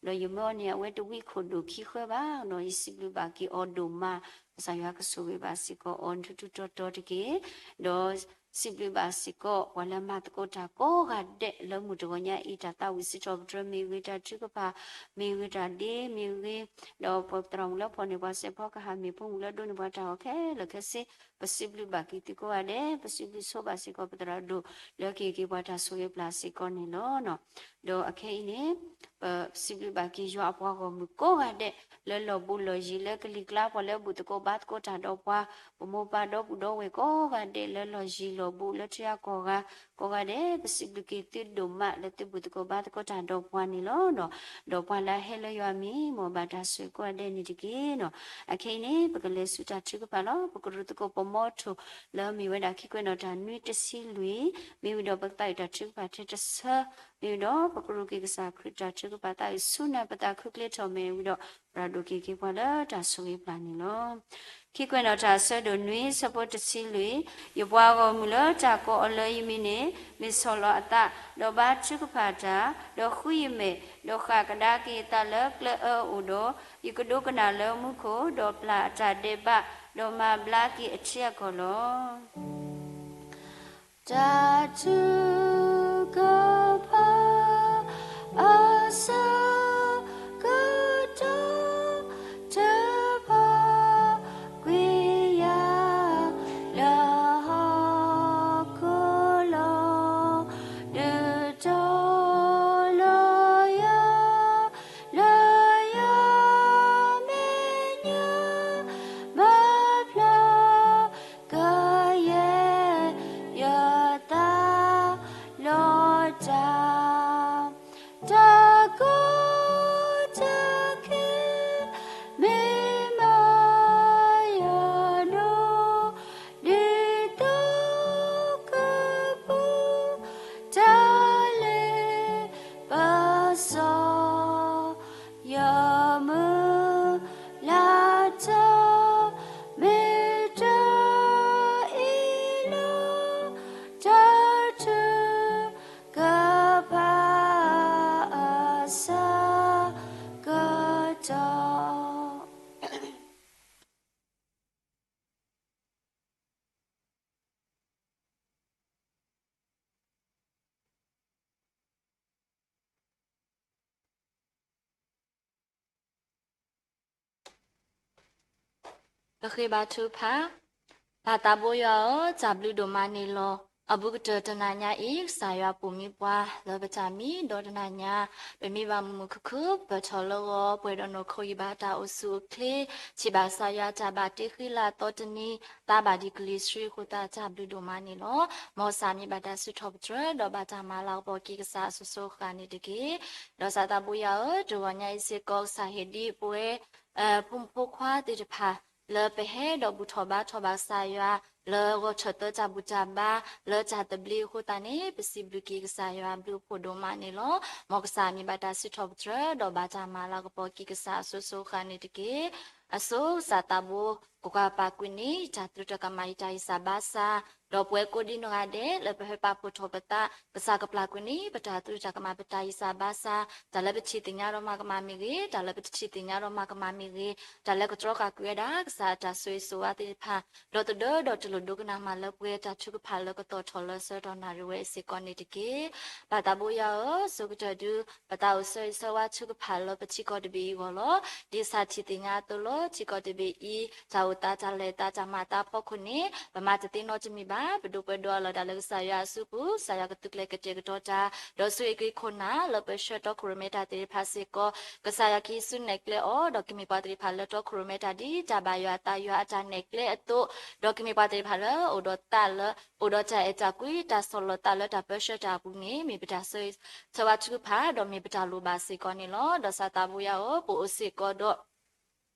ဒီးယမၢအီၤန့ၣ် အဝဲတဝံခိၣ်ဒိၣ်ခံဃၢဘၣ်နီၤ, ယစံးဘျုးဘၣ်က့ၤအီၤဒိၣ်မး, ကစၢ်ယွၤကဆိၣ်ဂ့ၤဘၣ်စ့ၢ်ကီးအီၤထူထူတီတီတက့ၢ်, ဒီး စံးဘျုးဘၣ်စ့ၢ်ကီး ပှၤလၢမၤသကိးတၢ်ကိးဂၤဒဲးလၢမုၢ်တဂီၤညါအံၤ တၢ်သးဝံၣ်စံးထီၣ်ပတြၢၤမ့ၢ်ဂ့ၤ, တၢ်ထုကဖၣ်မ့ၢ်ဂ့ၤ, တၢ်ဒ့မ့ၢ်ဂ့ၤ, ဒီးပသရၣ်မုၣ်လၢဖီၣ်န့ၢ်ပှၤစဲးဖီကဟၣ်မ့ၢ် ဖိမုၣ်လၢဒိးန့ၢ်ပှၤတၢ်အီၣ်ခဲလၢာ်ခဲဆ့, ပစံးဘျုးဘၣ်က့ၤသုကိးဂၤဒဲး, ပစံးဘျုးဆိဘၣ်စ့ၢ်ကီးပသရၣ်ဒိၣ် လၢကဟ့ၣ်က့ၤပှၤတၢ်ဆိၣ်ဂ့ၤပျၢ်စ့ၢ်ကီးန့ၣ်လီၤ. ဒီးအခဲအံၤန့ၣ် ပစံးဘျုးဘၣ်က့ၤယွၤအပှၤဂီၢ်မုၢ်ကိးဂၤဒဲး လၢလီၢ်ဘူးလီၢ်ယံၤလၢကလံၤကျါ ပှၤလၢဘူၣ်သကိးဘါသကိးတၢ်ဒီးပှၤ, ပမိၢ်ပၢ်ဒီပုၢ်ဒီဝဲၢ်ကိးဂၤဒဲး လၢလီၢ်ယံၤလီၢ်ဘူးလၢထံဂၤကီၢ်ဂၤ ကိးဂၤဒဲး ပစံးဘျုးက့ၤသုဒိၣ်မးလၢသုဘူၣ်သကိးဘါသကိးတၢ်ဒီးပှၤန့ၣ်လီၤ. ဒီးပှၤလၢအဟဲလၢယွၤမံၤ မ်အဘၣ်တၢ်ဆိၣ်ဂ့ၤကိးဂၤဒဲးန့ၣ်တက့ၢ်နီၤ. အခဲအံၤန့ၣ် ပကလဲၤဆူတၢ်ထုကဖၣ်လီၤ. ပကရူၢ်သကိးပမီထိၣ် လၢအမ့ၢ်ဝဲဒၣ်ခံကွဲးနီၣ်တၢ်နွံတဆံလွံၢ်, မ့ၢ်ဝံၤဒီးပကသးဝံၣ်တၢ်ထုကဖၣ်ထဲတဆၢ, မ့ၢ်ဝံၤဒီးပကရူၢ်က့ၤကစၢ်ခရံာ်တၢ်ထုကဖၣ်သးဝံၣ်ဆူနၢ်ပသးခုကျဲထီၣ်မဲာ်ဝံၤဒီး သရၣ်ဒိၣ်က့ၤက့ၤပှၤလၢတၢ်ဆိၣ်ဂ့ၤပျၢ်န့ၣ်လီၤ. ခံကွဲးနီၣ်တၢ်အဆၢဒိၣ်နွံ ဆၢဖိတဆံလွံၢ်, ယပှၤဂီၢ်မုၢ်လၢတၢ်ကိးအီၤလၢယမံၤန့ၣ် မ့ၢ်ဆီၣ်လီၤအသး, ဒီးဘါထုကဖၣ်တၢ်, ဒီးဃုယမဲာ်, ဒီးဃၣ်ကဒါက့ၤအသးလၢကျဲအၢအအိၣ်ဒီး, ယကဒိကနၣ်လၢမူခိၣ်, ဒီးပျၢ်အတၢ်ဒဲးဘး, ဒီးမၤဘျါက့ၤအထံအကီၢ်လီၤ. တၢ်ထုကဖၣ် အဆၢကတီၢ် တဖၣ်ကွံာ်ယၤ လၢဟီၣ်ခိၣ်လီၤ, ဒုးတီလီၤယၤ လၢယမဲာ်ညါ ဘၣ်ဖျါ ကယဲၢ် ယသး ပဃ့ဘါထုကဖၣ်. ပၢ်သးဘိယွၤဧၢ, တၢ်ဘျုးဒိၣ်မးန့ၣ်လီၤ. အဘူးကတၢၢ်တနၤညါအံၤ ကစၢ်ယွၤပိာ်မုၣ်ပှၤလၢပတၢ်မံဒီးတနၤညါ ပမ့ၢ်ဘၣ်မုာ်မုာ်ခုၣ်ခုၣ် ပၢၢ်ထီၣ်လၢဂီၤ ပှဲၤဒီးနီၢ်ခိယံာ်ဘၣ်တၢ်အိၣ်ဆူၣ်အိၣ်ချ့, ထံၣ်ဘၣ်ကစၢ်ယွၤတၢ်ဘၣ်တ့ဃံလၤသီတနံၤ, သါဘၣ်ဒံးကလံၤဆှံအဃိသတး တၢ်ဘျုးဒိၣ်မးန့ၣ်လီၤ. မ်ကစၢ်မ့ၢ်ဘၣ်တၢ်စုထီၣ်ပတြၢၤ ဒီးဘၣ်တၢ်မၤလၤကပီၤက့ၤကစၢ်အစိၤစိၤအဃၣ်န့ၣ်တက့ၢ်. ဒီးပၢ်သးဘိယွၤဧၢ, တဂီၤညါအံၤစ့ၢ်ကီး ကစၢ်ဟ့ၣ်ဒံးပဝဲ ဖိမုၣ်ဖိခွါသ့ၣ်တဖၣ် လၢပဟဲဒီးဘူၣ်ထီၣ်ဘါထီၣ်ဘၣ်ကစၢ်ယွၤ လၢဂီၤထၢၣ်သၢတၢ်ဘူၣ်တၢ်ဘါ လၢတၢ်သဘျ့အဃိသတးန့ၣ် ပစံးဘျုးက့ၤကစၢ်ယွၤဘျုးဖှိၣ်ဒိၣ်မးန့ၣ်လီၤ. မ်ကစၢ်မ့ၢ်ဘၣ်တၢ်စုထီၣ်ပတြၢၤ ဒီးဘၣ်တၢ်မၤလၤကပီၤက့ၤကစၢ်အစိၤစိၤအဃၣ်န့ၣ်တက့ၢ်. အဆိ ကစၢ်သးဘိ ကကွၢ်ပာ်ကွံာ်န့ၢ် ယတၢ်သရူးတၢ်ကမၣ် ယတၢ်ယံးစၢ်ဘါစၢ်, ဒီးပဝဲကိးဒံနီၢ်ဂၤဒဲး လၢပဟဲပာ်ဖှိၣ်ထီၣ်ပသး ကစၢ်ကပျၢ်ကွံာ်န့ၢ် ပတၢ်သရူးတၢ်ကမၣ် ပတၢ်ယံးစၢ်ဘါစၢ်, တၢ်လၢပထံၣ်သ့ၣ်ညါဒီးမၤကမၣ်မ့ၢ်ဂ့ၤ, တၢ်လၢပတထံၣ်သ့ၣ်ညါဒီးမၤကမၣ်မ့ၢ်ဂ့ၤ, တၢ်လၢကတြီဃာ်ကွံာ်ဝဲဒၣ် ကစၢ်အတၢ်ဆိၣ်ဂ့ၤဆိၣ်ဝါသ့ၣ်တဖၣ်, ဒီးတဒၢဒီးတလိၣ်ဒိကနၣ်မးလၢပှဲၤတၢ်ထုကဖၣ်လၢကသီၣ်ထီၣ်လၢဆၢကတီၢ်နၣ်ရံၣ်ဝဲအံၤစ့ၢ်ကီးန့ၣ်တက့ၢ်. ပၢ်သးဘိယွၤဧၢ, ဆိကတၢၢ်ဒု ပတၢ်အိၣ်ဆၢဂ့ၤဆၢဝါထုကဖၣ်လၢပထံကီၢ်တဘ့ၣ်အံၤအဂီၢ်လီၤ. ဒ်ကစၢ်ထံၣ်သ့ၣ်ညါအသိးလီၤ, ထံကီၢ်တဘ့ၣ်အံၤ တၢ်အိၣ်သးတၢ်လဲၤသးတၢ်မၤသးအဖီခိၣ်န့ၣ် ပမၤတသ့နီတမံၤဘၣ်. ပဒိးပှဲၤဒီးအလီၢ်တၢ်လၢကစၢ်ယွၤအစုပူၤ, ကစၢ်ယွၤကသုးကျဲၤကတဲာ်ကတီၤတၢ်, ဒီးဆိၣ်ဂ့ၤက့ၤခိၣ်နၢ်လၢပဆှၢတီခိၣ်ရိၣ်မဲတၢ်သ့ၣ်တဖၣ်စ့ၢ်ကီး, ကစၢ်ယွၤကဟံးစုနဲၣ်ကျဲအီၤ, ဒီးကမ့ၢ်ပှၤသ့ၣ်တဖၣ်လၢတီခိၣ်ရိၣ်မဲတၢ် ဒ်တၢ်ဘၣ်ယွၤအသးယွၤအတၢ်နဲၣ်ကျဲအသိး, ဒီးကမ့ၢ်ပှၤသ့ၣ်တဖၣ်လၢအိၣ်ဒီးသးလၢ အိၣ်ဒီးတၢ်အဲၣ်တၢ်ကွံ တၢ်ဆီၣ်လီၤသးလၢတၢ်ပၢဆှၢတၢ်အပူၤန့ၣ် မ့ၢ်ပတၢ်ဆၢဂ့ၤဆၢဝါထုကဖၣ် ဒီးမ့ၢ်ပတၢ်လိၣ်ဘၣ်စ့ၢ်ကီးန့ၣ်လီၤ. ဒီးကစၢ်သးဘိယွၤဧၢ, ပအိၣ်စ့ၢ်ကီးဒီး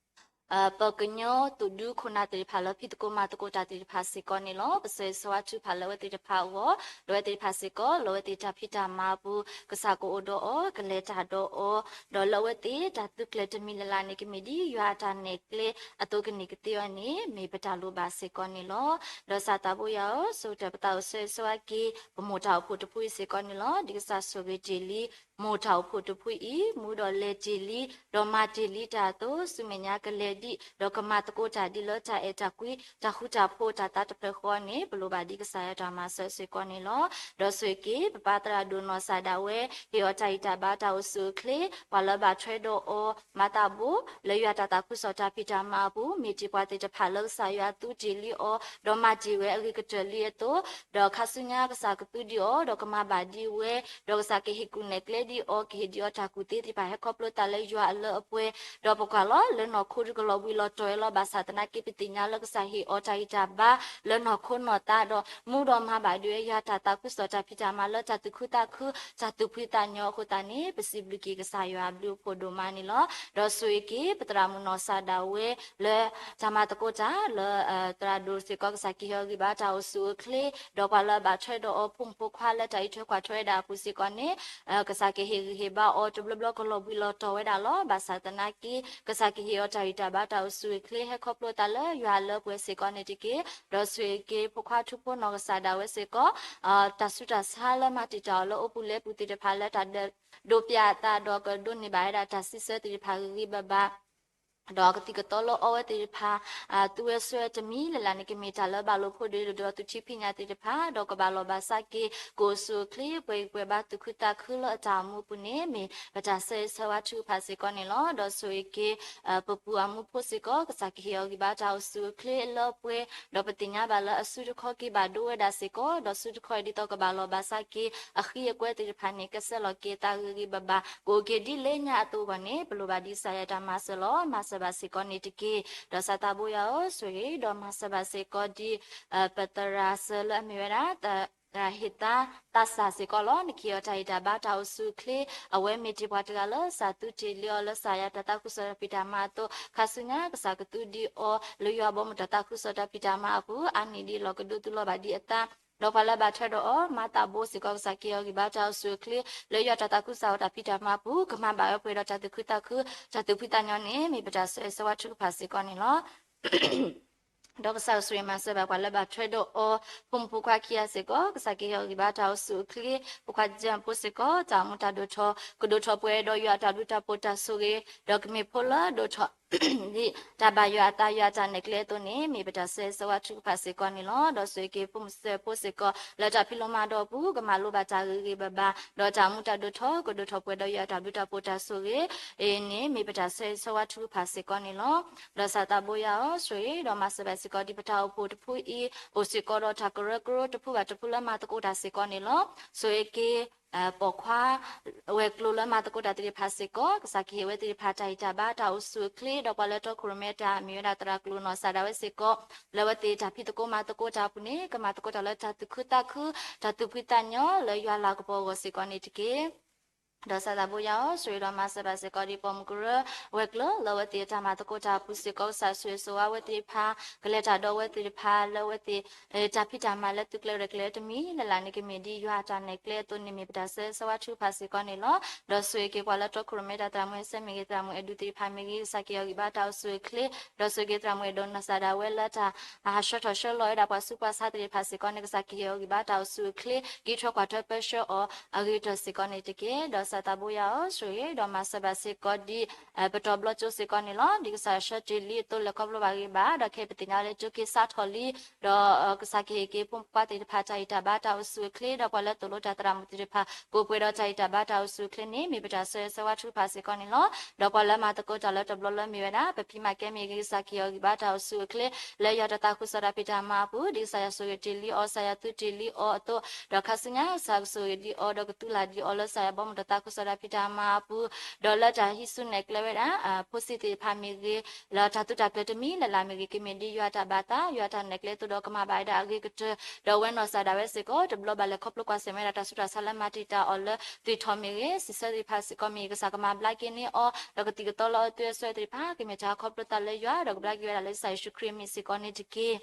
ပကညီသုးဒူခိၣ်နၢ်သ့ၣ်တဖၣ်လၢဖံးသကိးမၤသကိးတၢ်သ့ၣ်တဖၣ်စ့ၢ်ကီးန့ၣ်လီၤ. ပဆၢဂ့ၤဆၢဝါထုကဖၣ်လၢအဝဲသ့ၣ်တဖၣ်အဂီၢ်, ဒီးအဝဲသ့ၣ်တဖၣ်စ့ၢ်ကီး လၢအဝဲသ့ၣ်တၢ်ဖံးတၢ်မၤအပူၤ ကစၢ်ကအိၣ်ဒီးအီၤ ကလဲၤတၢ်ဒီးအီၤ, ဒီးလၢအဝဲသ့ၣ်တၢ်သုးကျဲၤတမံၤလၢ်လၢ်န့ၣ် ကမ့ၢ်ဒ်ယွၤအတၢ်နဲၣ်ကျဲအသိးကန့ၢ်ကသ့အီၤန့ၣ် မ့ၢ်ပတၢ်လိၣ်ဘၣ်စ့ၢ်ကီးန့ၣ်လီၤ. ဒီးကစၢ်သးဘိယွၤဧၢ, ဆိကတၢၢ်ပသးအိၣ်ဆၢဂ့ၤဆၢဝါက့ၤ ပမိၢ်တၢ်အိၣ်ဖှိၣ်တဖုအံၤစ့ၢ်ကီးန့ၣ်လီၤ. ဒ်ကစၢ်ဆိၣ်ဂ့ၤတ့ၢ်လံ မိၢ်တၢ်အိၣ်ဖှိၣ်တဖုအံၤ မူဒီးလဲၤတ့ၢ်လံ ဒီးမၤတ့ၢ်လံတၢ်အသိး ဆူမဲာ်ညါကလဲၤဒံး ဒီးကမၤသကိးတၢ်ဒ်လၢတၢ်အဲၣ်တၢ်ကွံ တၢ်ဃူတၢ်ဖိးတၢ်သးတဖျၢၣ်ဃီန့ၣ် ပလိၣ်ဘၣ်ဒ်ကစၢ်ယွၤတၢ်မၤစၢၤစ့ၢ်ကီးန့ၣ်လီၤ. ဒီးဆိၣ်ဂ့ၤက့ၤ ပပၢ်သရၣ်ဒိၣ်နီၢ်စၢ်ဒၣ်ဝဲ ဟ့ၣ်အီၤတၢ်ဂံၢ်တၢ်ဘါတၢ်အိၣ်ဆူၣ်အိၣ်ချ့ ပှၤလၢဘၣ်ထွဲဒီးအီၤ မၤသးဘိ လၢယွၤတၢ်သးခုကစီၣ်တၢ်ဖံးတၢ်မၤအပူၤ မ့ၢ်တ့ၢ်ပှၤသ့ၣ်တဖၣ်လၢကစၢ်ယွၤသူတ့ၢ်လံအီၤ ဒီးမၤတ့ၢ်ဝဲအဂ့ၤကတၢၢ်လံအသိး ဒီးခါဆူညါကစၢ်ကသူဒံးအီၤ ဒီးကမၤဘၣ်ဒံးဝဲ ဒီးကစၢ်ကဟ့ၣ်ကူၣ်နဲၣ်ကျဲဒံးအီၤ ကဟ့ၣ်ဒံးအီၤတၢ်ကူၣ်သ့သ့ၣ်တဖၣ် ဟဲခီဖျိသးလၢယွၤအလၢအပှဲၤ ဒီးပကွၢ်လီၤလၢနီၢ်ခိဒုးကလီၤဘှံးလီၤတီၤဝဲလီၤ. ဘၣ်ဆၣ်သနာ်က့ ပသ့ၣ်ညါလၢကစၢ်ဟ့ၣ်အီၤတၢ်ဂံၢ်တၢ်ဘါ လၢနီၢ်ခိနီၢ်သးဒီး မူဒီးမၤဘၣ်ဒံးဝဲယွၤတၢ်သးခုကစီၣ်တၢ်ဖံးတၢ်မၤလၢတၢ်သူၣ်ခုသးခု တၢ်သူၣ်ဖှံသးညီအဃိသတးန့ၣ် ပစံးဘျုးက့ၤကစၢ်ယွၤအဘျုးအဖှိၣ်ဒိၣ်မးန့ၣ်လီၤ. ဒီးဆိၣ်ဂ့ၤက့ၤ ပသရၣ်မုၣ်နီၢ်စၢ်ဒၣ်ဝဲ လၢတၢ်မၤသကိးတၢ်လၢ သရၣ်ဒိၣ်စ့ၢ်ကီး ကစၢ်ကဟ့ၣ်အီၤဂံၢ်ဘါတၢ်အိၣ်ဆူၣ်အိၣ်ချ့ ဒီးပှၤလၢအဘၣ်ထွဲဒီးအီၤ ဖိမုၣ်ဖိခွါလၢတၢ်အံးထွဲကွၢ်ထွဲဝဲဒၣ်အပူၤစ့ၢ်ကီးန့ၣ် ကစၢ်ကဟ့ၣ်ဂံၢ်ဟ့ၣ်ဘါအီၤတဘျီဘျီကလီၤဘှံးလီၤတီၤဝဲဒၣ်လီၤ. ဘၣ်ဆၣ်သနာ်က့ ကစၢ်ကဟ့ၣ်အီၤတၢ်ဂံၢ်တၢ်ဘါတၢ်အိၣ်ဆူၣ်အိၣ်ချ့ ဟဲခီဖျိသးလၢယွၤအလၢအပှဲၤစ့ၢ်ကီးန့ၣ်တက့ၢ်. ဒီးဆိၣ်ဂ့ၤက့ၤ ဖိခွါထူဖိနီၢ်ကစၢ်ဒၣ်ဝဲစ့ၢ်ကီး တၢ်ဆူးတၢ်ဆါလၢမၤတံာ်တာ်အီၤလၢအိပူၤလဲပူၤသ့ၣ်တဖၣ်လၢတၢ်ဒိးပျးအသးဒီးကဒိးန့ၢ်ဘၣ်ဝဲဒၣ်တၢ်စံးဆၢသ့ၣ်တဖၣ်ဂ့ၤဂ့ၤဘၣ်ဘၣ် ဒီးကသံၣ်ကသီလၢအီဝဲသ့ၣ်တဖၣ် သူဝဲစွဲတမံၤလၢ်လၢ်န့ၣ် ကမ့ၢ်တၢ်လၢဘၣ်လိာ်ဖိးဒ့ဒီးသူၣ်ထံဖံးညၣ်သ့ၣ်တဖၣ် ဒီးကဘၣ်လီၤဘၣ်စးက့ၤ ကအိၣ်ဆူၣ်အိၣ်ချ့ ပှဲၤဂံၢ်ပှဲၤဘါသူၣ်ခုသးခုလၢအတၢ်အိၣ်မူအပူၤန့ၣ် မ့ၢ်ပတၢ်ဆၢဂ့ၤဆၢဝါထုကဖၣ်စ့ၢ်ကီးန့ၣ်လီၤ. ဒီးဆိၣ်ဂ့ၤက့ၤ ပပူၤအမူဖိစ့ၢ်ကီး ကစၢ်ကဟ့ၣ်အီၤဂံၢ်ဘါတၢ်အိၣ်ဆူၣ်အိၣ်ချ့အလၢအပှဲၤ ဒီးပသ့ၣ်ညါဘၣ်လၢအစုတခီက့ၤဘၣ်ဒိဝဲဒၣ်စ့ၢ်ကီး ဒီးစုတခီအံၤဒ်သိးကဘၣ်လီၤဘၣ်စးက့ၤ အဃံအကွဲသ့ၣ်တဖၣ်န့ၣ် ကဆဲးလီၤက့ၤအသးဂ့ၤဂ့ၤဘၣ်ဘၣ် ကအိၣ်က့ၤဒ်လဲၣ်ညါအသိးအဂီၢ်န့ၣ် ပလိၣ်ဘၣ်ဒ်ကစၢ်ယွၤတၢ်မၤစၢၤလီၤ. မၤစၢၤဘၣ်စ့ၢ်ကီးန့ၣ်တက့ၢ်. ဒီးကစၢ်သးဘိယွၤဧၢ, ဆိၣ်ဂ့ၤ ဒီးမၤစၢၤဘၣ်စ့ၢ်ကီးဒ် ပသရၣ်စၢၤလၢအမ့ၢ်ဝဲဒၣ် သရၣ်ဟ့ၣ်သါသးစၢ်စ့ၢ်ကီးလီၤ. နကဟ့ၣ်အီၤတၢ်ဂံၢ်တၢ်ဘါတၢ်အိၣ်ဆူၣ်အိၣ်ချ့ အဝဲမ့ၢ်တ့ၢ်ပှၤတဂၤလၢကစၢ်သူတ့ၢ်လံအီၤလၢကစၢ်ယွၤတၢ်သးခုကစီၣ်တၢ်ဖံးတၢ်မၤအသိး ခါဆူညါကစၢ်ကသူဒံးအီၤ လၢယွၤဘီမုၢ်တၢ်သးခုကစီၣ်တၢ်ဖံးတၢ်မၤအပူၤ အါန့ၢ်ဒံးလီၤကဒိသူလီၤဘၣ်ဒံးအသး ဒီးပှၤလၢဘၣ်ထွဲဒီးအီၤ မၤသးဘိစ့ၢ်ကီး ကစၢ်ကဟ့ၣ်အီၤဂံၢ်ဘါတၢ်အိၣ်ဆူၣ်အိၣ်ချ့ လၢယွၤတၢ်သးခုကစီၣ်တၢ်ဖံးတၢ်မၤအပူၤ ကမၤဘၣ်ဝဲပှဲၤဒီးတၢ်သူၣ်ခုသးခု တၢ်သူၣ်ဖှံသးညီန့ၣ် မ့ၢ်ပတၢ်ဆၢဂ့ၤဆၢဝါထုကဖၣ်စ့ၢ်ကီးန့ၣ်လီၤ. ဒီးကစၢ်ကဆိၣ်ဂ့ၤမၤစၢၤဘၣ်ပှၤလၢဘၣ်ထွဲဒီးအီၤ ဖိမုၣ်ဖိခွါခံဂၤစ့ၢ်ကီး ကစၢ်ကဟ့ၣ်အီၤဂံၢ်ဘါတၢ်အိၣ်ဆူၣ်အိၣ်ချ့ ဖိခွါကၠၢဖိစ့ၢ်ကီး တၢ်အိၣ်မူတၢ်ဒိၣ်ထီၣ် ကဒိၣ်ထီၣ်ပှဲၤဒီးယွၤအတၢ်ဘျုးတၢ်ဖှိၣ်တၢ်ဆိၣ်ဂ့ၤ ဒီးကမ့ၢ်ဖိလၢဒိၣ်ထီၣ် ဒ်တၢ်ဘၣ်ယွၤအသး ယွၤအတၢ်နဲၣ်ကျဲအသိးန့ၣ် မ့ၢ်ပတၢ်ဆၢဂ့ၤဆၢဝါထုကဖၣ်စ့ၢ်ကီးန့ၣ်လီၤ. ဒီးဆိၣ်ဂ့ၤက့ၤဖိမုၣ်ဖိစ့ၢ်ကီး လၢတၢ်ဖံးလိမၤဒိးအပူၤ ကမၤလိဘၣ်တၢ်ဂ့ၤဂ့ၤဘၣ်ဘၣ် ဒီးတၢ်မူတၢ်ဒိၣ်ထီၣ် ကဒိၣ်ထီၣ်ပှဲၤဒီးယွၤအတၢ်ဘျုးတၢ်ဖှိၣ်တၢ်ဆိၣ်ဂ့ၤအံၤန့ၣ် မ့ၢ်ပတၢ်ဆၢဂ့ၤဆၢဝါထုကဖၣ်စ့ၢ်ကီးန့ၣ်လီၤ. ဒီးစးသးဘိယွၤအီၤ ဆိၣ်ဂ့ၤဒီးမၤစၢၤဘၣ်စ့ၢ်ကီး ဒ်ပတၢ်အိၣ်ဖှိၣ်တဖုအံၤ အိၣ်စ့ၢ်ကီးဒီးတၢ်ကရၢကရိတဖုဘၣ်တဖုလၢမၤသကိးတၢ်စ့ၢ်ကီးန့ၣ်လီၤ. ဆိၣ်ဂ့ၤက့ၤ ပိာ်ခွါ ဝဲၤကျိၤလၢမၤသကိးတၢ်သ့ၣ်တဖၣ်စ့ၢ်ကီး ကစၢ်ကဟ့ၣ်ဝဲသ့ၣ်တဖၣ်တၢ်ဂံၢ်တၢ်ဘါ တၢ်အိၣ်ဆူၣ်အိၣ်ချ့ ဒီးပှၤလၢတီခိၣ်ရိၣ်မဲတၢ်မ့ၢ်ဝဲဒၣ်သရၣ်ကျိၤနီၢ်စၢ်ဒၣ်ဝဲစ့ၢ်ကီး လၢအဝဲသ့ၣ်တၢ်ဖံးသကိးမၤသကိးတၢ်အပူၤန့ၣ် ကမၤသကိးတၢ်လၢတၢ်သူၣ်ခုသးခု တၢ်သူၣ်ဖှံသးညီလၢယွၤလၤကပီၤအဂီၢ်စ့ၢ်ကီးန့ၣ်တက့ၢ်. ဒီးစးသးဘိယွၤအီၤ ဆိၣ်ဂ့ၤဒီးမၤစၢၤဘၣ်စ့ၢ်ကီး ဒ်ပိာ်မုၣ်ကရၢဝဲၤကျိၤ လၢအဝဲသ့ၣ်တၢ်မၤသကိးတၢ်အပူၤစ့ၢ်ကီး ကစၢ်ဆိၣ်ဂ့ၤဆိၣ်ဝါအဝဲသ့ၣ်တဖၣ် ကလဲၤတၢ်ဒီးအဝဲသ့ၣ်တဖၣ်လၢအဝဲသ့ၣ် တၢ်ဖံးတၢ်မၤလၢသုးကျဲရဲၣ်ကျဲၤတမံၤလၢ်လၢ်န့ၣ် ကမ့ၢ်ဒ်ယွၤအတၢ်နဲၣ်ကျဲအသိးန့ၣ် မ့ၢ်ပတၢ်ဆၢဂ့ၤဆၢဝါထုကဖၣ်စ့ၢ်ကီးန့ၣ်လီၤ. ဒီးဆိၣ်ဂ့ၤက့ၤပှၤလၢတီခိၣ်ရိၣ်မဲတၢ်သရၣ်မုၣ်အစဲမ့ၢ်ဂ့ၤ သရၣ်မုၣ်အဲၣ်ဒူသ့ၣ်တဖၣ်မ့ၢ်ဂ့ၤ ကစၢ်ကဟ့ၣ်အီၤဂံၢ်ဘါတၢ်အိၣ်ဆူၣ်အိၣ်ချ့ ဒီးဆိၣ်ဂ့ၤက့ၤသရၣ်မုၣ်အဲၣ်ဒိးနီၢ်စၢ်ဒၣ်ဝဲလၢတၢ် ဟးဆှၢထီၣ်ဆှၢလီၤဝဲဒၣ်ပှၤဆူးပှၤဆါသ့ၣ်တဖၣ်စ့ၢ်ကီးန့ၣ် ကစၢ်ကဟ့ၣ်အီၤဂံၢ်ဘါတၢ်အိၣ်ဆူၣ်အိၣ်ချ့ က့ၤထီၣ်ကွၢ်ထွဲပၢဆှၢအီၤအဂ့ၤကတၢၢ်စ့ၢ်ကီးန့ၣ်တက့ၢ်. ဒီးစးသးဘိယွၤအီၤ ဆိၣ်ဂ့ၤဒီးမၤစၢၤဘၣ်စ့ၢ်ကီး ဒ်ပတီၢ်ဘျီကၠိစ့ၢ်ကီးန့ၣ်လီၤ. ဒ်ကစၢ်ဆှၢတ့ၢ်လံအသိး လဲၤခီဖျိဘၣ်ဂ့ၤဘၣ် ဒီးခဲအံၤပသ့ၣ်ညါလၢကၠိခ့စးထီၣ်လံ ဒီးကစၢ်ကဟ့ၣ်က့ၤဖိမုၣ်ဖိခွါသ့ၣ်တဖၣ် တၢ်ဂံၢ်တၢ်ဘါတၢ်အိၣ်ဆူၣ်အိၣ်ချ့ ဒီးပှၤလၢသိၣ်လိတၢ်သရၣ်မုၣ်သ့ၣ်တဖၣ် ကအိၣ်ပှဲၤဒီးတၢ်ဂံၢ်တၢ်ဘါတၢ်အိၣ်ဆူၣ်အိၣ်ချ့န့ၣ် မ့ၢ်ပတၢ်ဆၢဂ့ၤဆၢဝါထုကဖၣ်စ့ၢ်ကီးန့ၣ်လီၤ. ဒီးပှၤလၢမၤသကိးတၢ်လၢတဘျီလၢမ့ၢ်ဝဲဒၣ် ပဖံးမၤကဲမ့ၢ်ဂ့ၤ ကစၢ်ကဟ့ၣ်အီၤဂံၢ်ဘါတၢ်အိၣ်ဆူၣ်အိၣ်ချ့ လၢယွၤတၢ်သးခုကစီၣ်တၢ်ဖံးတၢ်မၤအပူၤ ဒ်ကစၢ်ယွၤဆိၣ်ဂ့ၤတ့ၢ်လံအီၤ ကစၢ်ယွၤသုတ့ၢ်လံအီၤအသိး ဒီးခါဆူညါကစၢ်ကဆိၣ်ဂ့ၤဒံးအီၤ ဒီးကသူလၢ်ဒံးအီၤလၢကစၢ်ယွၤဘီမုၢ်တၢ်သးခုကစီၣ်တၢ်ဖံးတၢ်မၤအပူၤ ဒီးလၢတၢ်ဟံးစုနဲၣ်ကျဲဝဲဒၣ် ဖိဆံးသ့ၣ်တဖၣ်မ့ၢ်ဂ့ၤ လၢတၢ်သုးတၢ်ကျဲၤတမံၤလၢ်လၢ်မ့ၢ်ဂ့ၤ ကမ့ၢ်ဒ်ယွၤတၢ်ဘၣ်သး ယွၤတၢ်နဲၣ်ကျဲအသိးဒီး ကမၤဘၣ်ဝဲဒၣ်အဂ့ၤကတၢၢ် ဒီးဝဲနီၢ်စၢ်ဒၣ်ဝဲစ့ၢ်ကီး တဘျီဘၣ်လဲၤခီဖျိကွၢ်ဆၢၣ်မဲာ်ဒၣ်တၢ်ဆူးတၢ်ဆါလၢမၤတံာ်တာ်အီၤလၢ သွံၣ်ထီၣ်မ့ၢ်ဂ့ၤ စံးဆၢသ့ၣ်တဖၣ်စ့ၢ်ကီးမ့ၢ်ဂ့ၤ ကစၢ်ကမၤဘျါက့ၤန့ၢ်အီၤ ဒီးကသံၣ်ကသီလၢအသွံၣ်အဆၢသ့ၣ်တဖၣ် ကမ့ၢ်တၢ်ခီဖျိသးလၢယွၤ ဒီးကဘျါက့ၤဝဲဒၣ်လၢကစၢ်ယ့ၣ်ၡူးခရံာ်အမံၤစ့ၢ်ကီးန့ၣ်တက့ၢ်.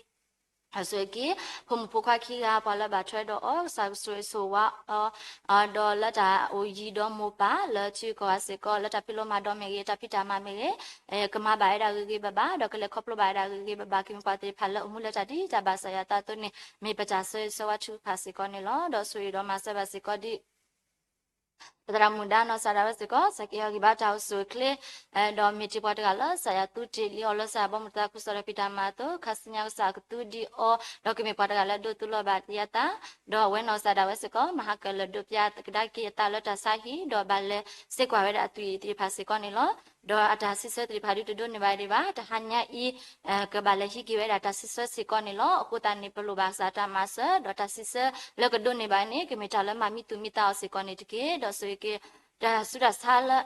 အဆိၣ်ဂ့ၤက့ၤ ဖိမုၣ်ဖိခွါခံဂၤ ပှၤလၢဘၣ်ထွဲဒီးအီၤ ကစၢ်ကဆိၣ်ဂ့ၤဆိၣ်ဝါအီၤ ဒီးလၢတၢ်အိၣ်ယံၤဒီးမိၢ်ပၢ်လၢထံဂုၤကီၢ်ဂၤစ့ၢ်ကီး လၢတၢ်ဖံးလိမၤဒိးမ့ၢ်ဂ့ၤ တၢ်ဖံးတၢ်မၤမ့ၢ်ဂ့ၤ ကမၤဘၣ်ဝဲဒၣ်ဂ့ၤဂ့ၤဘၣ်ဘၣ် ဒီးကလဲၤခီဖျိဘၣ်ဝဲဒၣ်ဂ့ၤဂ့ၤဘၣ်ဘၣ် ကမ့ၢ်ပှၤသ့ၣ်တဖၣ်လၢအမူလၢတၢ်ဒ်တၢ်ဘၣ်ကစၢ်ယွၤအသးအသိးန့ၣ် မ့ၢ်ပတၢ်ဆၢဂ့ၤဆၢဝါထုကဖၣ်စ့ၢ်ကီးန့ၣ်လီၤ. ဒီးဆိၣ်ဂ့ၤဒီးမၤစၢၤဘၣ်စ့ၢ်ကီးဒ် ပသရၣ်မုၣ်ဒါနီၢ်စၢ်ဒၣ်ဝဲစ့ၢ်ကီး ကစၢ်ကဟ့ၣ်အီၤဂံၢ်ဘါတၢ်အိၣ်ဆူၣ်အိၣ်ချ့ ဒီးမ့ၢ်တ့ၢ်ပှၤတဂၤလၢကစၢ်ယွၤသူတ့ၢ်လံအီၤလၢကစၢ်ယွၤဘီမုၢ်တၢ်သးခုကစီၣ်တၢ်ဖံးတၢ်မၤအသိး ခါဆူညါကစၢ်ကသူဒံးအီၤ ဒီးကမ့ၢ်ပှၤတဂၤလၢဒိးသူလီၤဘၣ်ဒံးအသး ဒီးအဝဲနီၢ်စၢ်ဒၣ်ဝဲစ့ၢ်ကီး မၤဟါကၢ်လၢဒိးပျၢ်ကဒါက့ၤအသးလၢတၢ်ဆါဟံၣ် ဒီးဘၣ်လဲၤစ့ကွၢ်ဝဲဒၣ်အသွံၣ်သ့ၣ်တဖၣ်စ့ၢ်ကီးန့ၣ်လီၤ. ဒီးအတၢ်စံးဆၢသ့ၣ်တဖၣ်ဒုးတဒိးန့ၢ်ဘၣ်ဒံးဘၣ် တဟါညါအံၤ ကဘၣ်လဲၤဟံးက့ၤဝဲဒၣ်တၢ်စံးဆၢစ့ၢ်ကီးန့ၣ်လီၤ. အဃိသတးန့ၣ် ပလိၣ်ဘၣ်ကစၢ်တၢ်မၤစၢၤ ဒီးတၢ်စံးဆၢလၢကဒိးန့ၢ်ဘၣ်န့ၣ် ကမ့ၢ်တၢ်လၢမၤမံသူၣ်မံသးအီၤစ့ၢ်ကီးန့ၣ်တက့ၢ်. ဒီးဆိၣ်ဂ့ၤက့ၤ တၢ်ဆူးတၢ်ဆါလၢ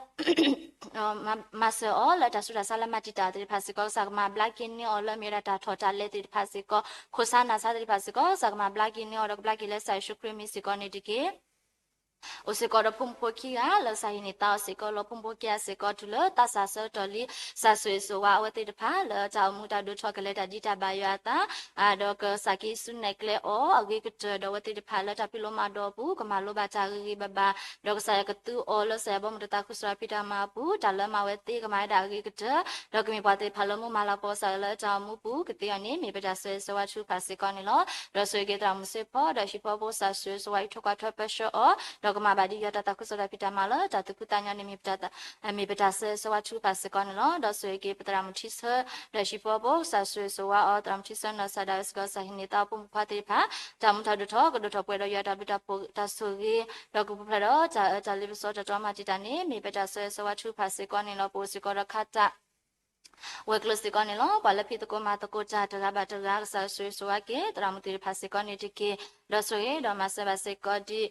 မၤစၢၤအီၤလၢတၢ်ဆူးတၢ်ဆါလၢမၤတံာ်တာ်သ့ၣ်တဖၣ်စ့ၢ်ကီး ကစၢ်ကမၤဘျါက့ၤန့ၢ်အီၤလၢမ့ၢ်ဝဲဒၣ်တၢ်ထီၣ်တၢ်လဲၤသ့ၣ်တဖၣ်စ့ၢ်ကီး ခိၣ်ဆါနၢ်ဆါသ့ၣ်တဖၣ်စ့ၢ်ကီး ကစၢ်ကမၤဘျါက့ၤန့ၢ်အီၤဒီးကဘျါက့ၤလၢကစၢ်ယ့ၣ်ၡူးခရံာ်မံၤစ့ၢ်ကီးန့ၣ်တက့ၢ်. အိၣ်စ့ၢ်ကီးဒီးဖိမုၣ်ဖိခံဂၤ လၢကစၢ်ဟံးန့ၢ်သါအီၤစ့ၢ်ကီးလီၤ. ဖိမုၣ်ဖိခံဂၤစ့ၢ်ကီး တုၤလၢသးစၢ်ဆၢကတီၢ်လံ ကစၢ်ဆိၣ်ဂ့ၤဆိၣ်ဝါအဝဲသ့ၣ်တဖၣ် လၢတၢ်အိၣ်မူတၢ်ဒိၣ်ထီၣ်ကလဲၤတၢ်ဒ်တၢ်ဘၣ်ယွၤအသး ဒီးကစၢ်ကဟံးစုနဲၣ်ကျဲအီၤအဂ့ၤကတၢၢ် ဒီးအဝဲသ့ၣ်တဖၣ်လၢတၢ်ဖံးလိမၤဒိးအပူၤ ကမၤလိဘၣ်တၢ်ဂ့ၤဂ့ၤဘၣ်ဘၣ် ဒီးကစၢ်ယွၤကသူအီၤလၢကစၢ်ယွၤဘီမုၢ်တၢ်သးခုကစီၣ်တၢ်ဖံးတၢ်မၤအပူၤ တၢ်လၢမၤဝဲသ့ကမၤဝဲဒၣ်အဂ့ၤကတၢၢ် ဒီးကမ့ၢ်ပှၤသ့ၣ်တဖၣ်လၢမူမၤလၤကပီၤကစၢ်လၢတၢ်အိၣ်မူပူၤ ကသ့အီၤန့ၣ် မ့ၢ်ပတၢ်ဆၢဂ့ၤဆၢဝါထုကဖၣ်စ့ၢ်ကီးန့ၣ်လီၤ. ဒီးဆိၣ်ဂ့ၤက့ၤသရၣ်မုၣ်စ့ဖီ ဒီးဟံၣ်ဖိဃီဖိ ကစၢ်ဆိၣ်ဂ့ၤဆိၣ်ဝါအံးထွဲကွၢ်ထွဲပၢဆှၢအီၤ ဒီးကမၤဘၣ်ဒ်ယွၤတၢ်သးခုကစီၣ်တၢ်ဖံးတၢ်မၤလၢတၢ်သူၣ်ဖှံသးညီန့ၣ် မ့ၢ်ပတၢ်ဆၢဂ့ၤဆၢဝါထုကဖၣ်စ့ၢ်ကီးန့ၣ်လီၤ. ဒီးဆိၣ်ဂ့ၤက့ၤပသရၣ်မုၣ်ထံဆၢ ဒီးဟံၣ်ဖိဃီဖိ ကစၢ်ဆိၣ်ဂ့ၤဆိၣ်ဝါအီၤ သရၣ်မုၣ်ထံဆၢနီၢ်စၢ်ဒၣ်ဝဲစ့ၢ်ကီး ကစၢ်ဟံးန့ၢ်သါဖိမုၣ်ဖိခွါသ့ၣ်တဖၣ် တၢ်မူတၢ်ဒိၣ်ထီၣ် ကဒိၣ်ထီၣ်ပှဲၤဒီးယွၤတၢ်ဘျုးတၢ်ဖှိၣ်တၢ်ဆိၣ်ဂ့ၤ ဒီးကပူၤဖျဲးဒီးတၢ်အၢတၢ်လ့ပစီတၢ်တြီမၤတံာ်တာ်န့ၣ် မ့ၢ်ပတၢ်ဆၢဂ့ၤဆၢဝါထုကဖၣ်စ့ၢ်ကီးန့ၣ်လီၤ. ပအိၣ်စ့ၢ်ကီးဒီးခါတၢ် ဝဲၤကျိၤစ့ၢ်ကီးန့ၣ်လီၤ. ပှၤလၢဖံးသကိးမၤသကိးတၢ်တဂၤဘၣ်တဂၤ ကစၢ်ဆိၣ်ဂ့ၤဆိၣ်ဝါက့ၤ သရၣ်မုၣ်သ့ၣ်တဖၣ်စ့ၢ်ကီးန့ၣ်တက့ၢ်. ဒီးဆိၣ်ဂ့ၤဒီးမၤစၢၤဘၣ်စ့ၢ်ကီးဒ်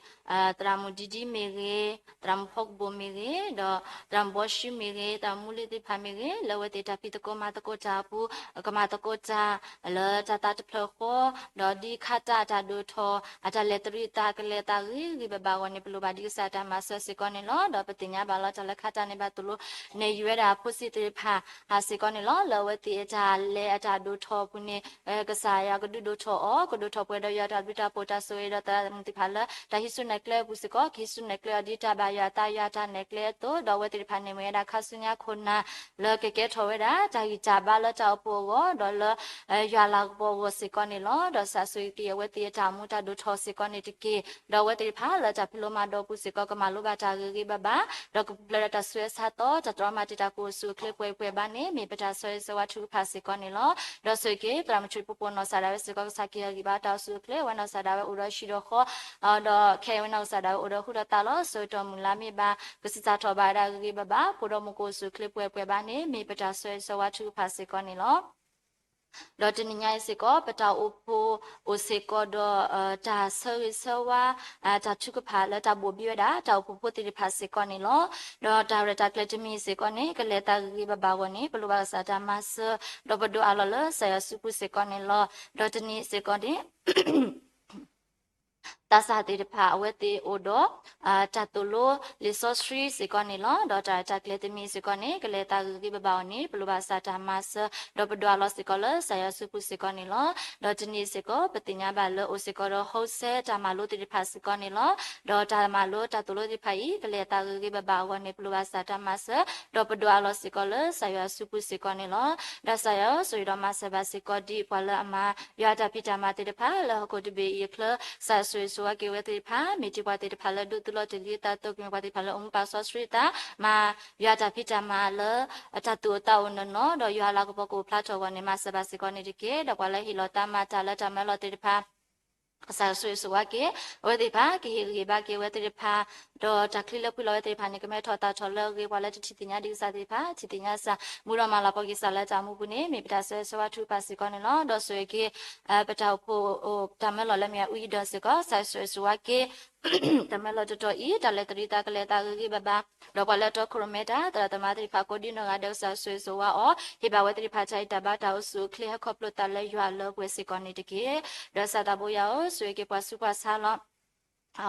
သရၣ်မုၣ်ဒံဒံမ့ၢ်ဂ့ၤ, သရၣ်မုၣ်ဖီကဘိၣ်မ့ၢ်ဂ့ၤ, ဒီးသရၣ်မုၣ်ဘီရှုမ့ၢ်ဂ့ၤ, သရၣ်မုၣ်မူလ့သ့ၣ်တဖၣ်မ့ၢ်ဂ့ၤ, လၢအဝဲသ့ၣ်တၢ်ဖံးသကိးမၤသကိးတၢ်အပူၤ ကမၤသကိးတၢ် လၢတၢ်သးတဖျၢၣ်ဃီ, ဒီးဒ်ခါတၢ်အတၢ်ဒိၣ်ထီၣ် အတၢ်လဲၤတရံးအသးကလဲၤအသးဂ့ၤဂ့ၤဘၣ်ဘၣ်အဂီၢ်န့ၣ် ပလိၣ်ဘၣ်ဒ်ကစၢ်တၢ်မၤစၢၤစ့ၢ်ကီးန့ၣ်လီၤ. ဒီးပသ့ၣ်ညါဘၣ်လီၤတၢ်လၢခါတၢ်န့ၣ်ဘၣ်သိၣ်လိ နဲၣ်ယုၤဝဲဒၣ်ဖိဆံးသ့ၣ်တဖၣ် ဟးစ့ၢ်ကီးန့ၣ်လီၤ. လၢအဝဲသ့ၣ်အတၢ်လဲၤအတၢ်ဒိၣ်ထီၣ်အပူၤန့ၣ် ကစၢ်ယွၤကဒုးဒိၣ်ထီၣ်အီၤ ကဒိၣ်ထီၣ်ပှဲၤဒီးယွၤတၢ်ဘျုးတၢ်ဖှိၣ် မ့ၢ်ပတၢ်ဆိၣ်ဂ့ၤဒီးသရၣ်မုၣ်သ့ၣ်တဖၣ်လၢ တၢ်ဟံးစုနဲၣ်ကျဲအပူၤစ့ၢ်ကီး ကဟံးစုနဲၣ်ကျဲအီၤဒ်တၢ်ဘၣ်ယွၤအသးယွၤအတၢ်နဲၣ်ကျဲအသိး ဒီးအဝဲသ့ၣ်တဖၣ်န့ၣ် မ့ၢ်ဝဲဒၣ်ခါဆူညါခိၣ်နၢ် လၢကကဲထီၣ်ဝဲဒၣ် တၢ်ဂံၢ်တၢ်ဘါလၢတၢ်အိၣ်ဖှိၣ်အဂီၢ် ဒီးလၢ ယွၤလၤကပီၤအဂီၢ်စ့ၢ်ကီးန့ၣ်လီၤ. ဒီးစးဆိၣ်ဂ့ၤက့ၤအဝဲသ့ၣ်အတၢ်အိၣ်မူတၢ်ဒိၣ်ထီၣ်စ့ၢ်ကီးန့ၣ်တက့ၢ်. ဒီးအဝဲသ့ၣ်တဖၣ်လၢတၢ်ဖံးလိမၤဒိးအပူၤစ့ၢ်ကီး ကမၤလိဘၣ်တၢ်ဂ့ၤဂ့ၤဘၣ်ဘၣ် ဒီးကပူၤဖျဲးဒီးတၢ်ဆူးတၢ်ဆါသီ တၢ်တြီမၤတ့ၢ်တၢ်ကအိၣ်ဆူၣ်အိၣ်ချ့ပှဲၤပှဲၤဘၣ်န့ၣ် မ့ၢ်ပတၢ်ဆၢဂ့ၤဆၢဝါထုကဖၣ်စ့ၢ်ကီးန့ၣ်လီၤ. ဒီးဆိၣ်ဂ့ၤက့ၤ သရၣ်မုၣ်ထူၣ်ဖိပိာ်နီၢ်စးဒၣ်ဝဲစ့ၢ်ကီး ကစၢ်က့ၤဟ့ၣ်ဂံၢ်ဘါတၢ်အိၣ်ဆူၣ်အိၣ်ချ့ အဝဲနီၢ်စးဒၣ်ဝဲအိၣ်ဒီးဟံၣ်ဒီးဃီ ဒီးခဲအံၤဝဲနီၢ်ကစၢ်ဒၣ်ဝဲအိၣ်ဒီးဃုာ်ဒီးသးလီၤ. စိၤတၢ်မုၢ်လၢ်မ့ၢ်ဘၣ် ကစၢ်စးထီၣ်ဘၣ်ဝဲဒၣ်ဂ့ၤဂ့ၤဘၣ်ဘၣ် ဖိဒီးမုၢ်ကအိၣ်ဆူၣ်အိၣ်ချ့ပှဲၤပှဲၤဘၣ်န့ၣ် မ့ၢ်ပတၢ်ဆၢဂ့ၤဆၢဝါထုကဖၣ်စ့ၢ်ကီးန့ၣ်လီၤ. ဒီးတနံၤညါအံၤစ့ၢ်ကီး ပတၢ်အိၣ်ဖှိၣ်အိၣ်စ့ၢ်ကီးဒီး တၢ်ဆၢဂ့ၤဆၢဝါ တၢ်ထုကဖၣ်လၢတၢ်ဘိၣ်ဘံဝဲဒၣ် တၢ်အိၣ်ဖှိၣ်ဖိသ့ၣ်တဖၣ်စ့ၢ်ကီးန့ၣ်လီၤ. ဒီးတၢ်ရဲၣ်တၢ်ကျဲၤတမံၤစ့ၢ်ကီးန့ၣ် ကလဲၤသးဂ့ၤဂ့ၤဘၣ်ဘၣ်အဂီၢ်န့ၣ် ပလိၣ်ဘၣ်ကစၢ်တၢ်မၤစၢၤ ဒီးပဒိးအးလီၤလၢကစၢ်ယွၤစုပူၤစ့ၢ်ကီးန့ၣ်လီၤ. ဒီးတနံၤစ့ၢ်ကီးန့ၣ် သးစၢ်သ့ၣ်တဖၣ် အဝဲသ့ၣ်အိၣ်ဒီး တၢ်သိၣ်လိလံာ်စီဆှံစ့ၢ်ကီးန့ၣ်လီၤ. ဒီးတၢ်ရဲၣ်တၢ်ကျဲၤတမံၤစ့ၢ်ကီးန့ၣ် ကလဲၤသးဂ့ၤဂ့ၤဘၣ်ဘၣ်အဂီၢ်န့ၣ် ပလိၣ်ဘၣ်ကစၢ်တၢ်မၤစၢၤ ဒီးပဒိးအးလီၤစ့ၢ်ကီးလၢကစၢ်ယွၤစုပူၤစ့ၢ်ကီးန့ၣ်လီၤ. ဒီးတနံၤစ့ၢ်ကီး ပသ့ၣ်ညါဘၣ်လၢအိၣ်စ့ၢ်ကီးဒီး ဟိစဲ တၢ်မၤလိသ့ၣ်တဖၣ်စ့ၢ်ကီးန့ၣ်လီၤ. ဒီးတၢ်မၤလိတၢ်သိၣ်လိသ့ၣ်တဖၣ်အံၤ ကလဲၤသးဂ့ၤဂ့ၤဘၣ်ဘၣ်အဂီၢ်န့ၣ် ပလိၣ်ဘၣ်ကစၢ်တၢ်မၤစၢၤ ဒီးပဒိးအးလီၤစ့ၢ်ကီးလၢကစၢ်ယွၤစုပူၤစ့ၢ်ကီးန့ၣ်လီၤ. ဒီးကစၢ်ယွၤဆိၣ်ဂ့ၤဒီးမၤစၢၤဘၣ်စ့ၢ်ကီးဒ်ပှၤလၢအမၤ ယွၤအတၢ်ဖံးတၢ်မၤသ့ၣ်တဖၣ်လၢဟီၣ်ခိၣ်တဘ့ၣ်အံၤအချၢ ကစၢ်ယွၤဆိၣ်ဂ့ၤဆိၣ်ဝါက့ၤဝဲသ့ၣ်တဖၣ် မ့ၢ်တ့ၢ်ပှၤသ့ၣ်တဖၣ်လၢဒိးသူလီၤတ့ၢ်လံအသးအသိး ကမ့ၢ်ပှၤသ့ၣ်တဖၣ်လၢအိၣ်မူပာ်စီဆှံအသး မၤယွၤအတၢ်ဖံးတၢ်မၤလၢ တၢ်သူၣ်အိၣ်သးအိၣ်နီၢ်နီၢ် ဒီးယွၤလၤကပီၤကအိၣ်ဖျါထီၣ်အဂီၢ်န့ၣ် မၤစၢၤဘၣ်စ့ၢ်ကီးန့ၣ်တက့ၢ်. ဒီးပှၤလၢဟ့ၣ်လီၤသးမၤတၢ်လၢတၢ်မၢလီၤသ့ၣ်တဖၣ် ကစၢ်ယွၤဆိၣ်ဂ့ၤဆိၣ်ဝါက့ၤ အဝဲသ့ၣ်တဖၣ် ကဟ့ၣ်ဂံၢ်ဘါက့ၤအဝဲသ့ၣ်တဖၣ် ဒီးတၢ်ချံလၢပှံၤလီၤဝဲသ့ၣ်တဖၣ်န့ၣ် ကမဲထီၣ်သၣ်ထီၣ်လၢအဂ့ၤ ပှၤလၢတထံၣ်သ့ၣ်ညါဒံးကစၢ်သ့ၣ်တဖၣ် ထံၣ်သ့ၣ်ညါကစၢ် မူဒီးမၤလၤကပီၤက့ၤကစၢ်လၢတၢ်မူပူၤန့ၣ် မ့ၢ်ပတၢ်ဆၢဂ့ၤဆၢဝါထုကဖၣ်စ့ၢ်ကီးန့ၣ်လီၤ. ဒီးဆိၣ်ဂ့ၤက့ၤ ပတၢ်အိၣ်ဖှိၣ်တၢ်မၢလီၤလၢမ့ၢ်အအူအံၤဒီးစ့ၢ်ကီး ကစၢ်ယွၤဆိၣ်ဂ့ၤဆိၣ်ဝါက့ၤ တၢ်မၢလီၤတတီၤအံၤ တၢ်လဲၤတရံးသးကလဲၤသးဂ့ၤဂ့ၤဘၣ်ဘၣ် ဒီးပှၤလၢအတီခိၣ်ရိၣ်မဲတၢ် သရၣ်သမါသ့ၣ်တဖၣ်ကိးဒ်နီၢ်ဂၤဒဲး ကစၢ်ယွၤဆိၣ်ဂ့ၤဆိၣ်ဝါအီၤ ဟ့ၣ်ဘၣ်ဝဲသ့ၣ်တဖၣ်တၢ်ဂံၢ်တၢ်ဘါတၢ်အိၣ်ဆူၣ်အိၣ်ချ့ ဟဲခီဖျိသးလၢယွၤအလၢပှဲၤစ့ၢ်ကီးန့ၣ်တက့ၢ်. ဒီးကစၢ်သးဘိယွၤဧၢ ဆိၣ်ဂ့ၤက့ၤပှၤဆူးပှၤဆါလီၤ.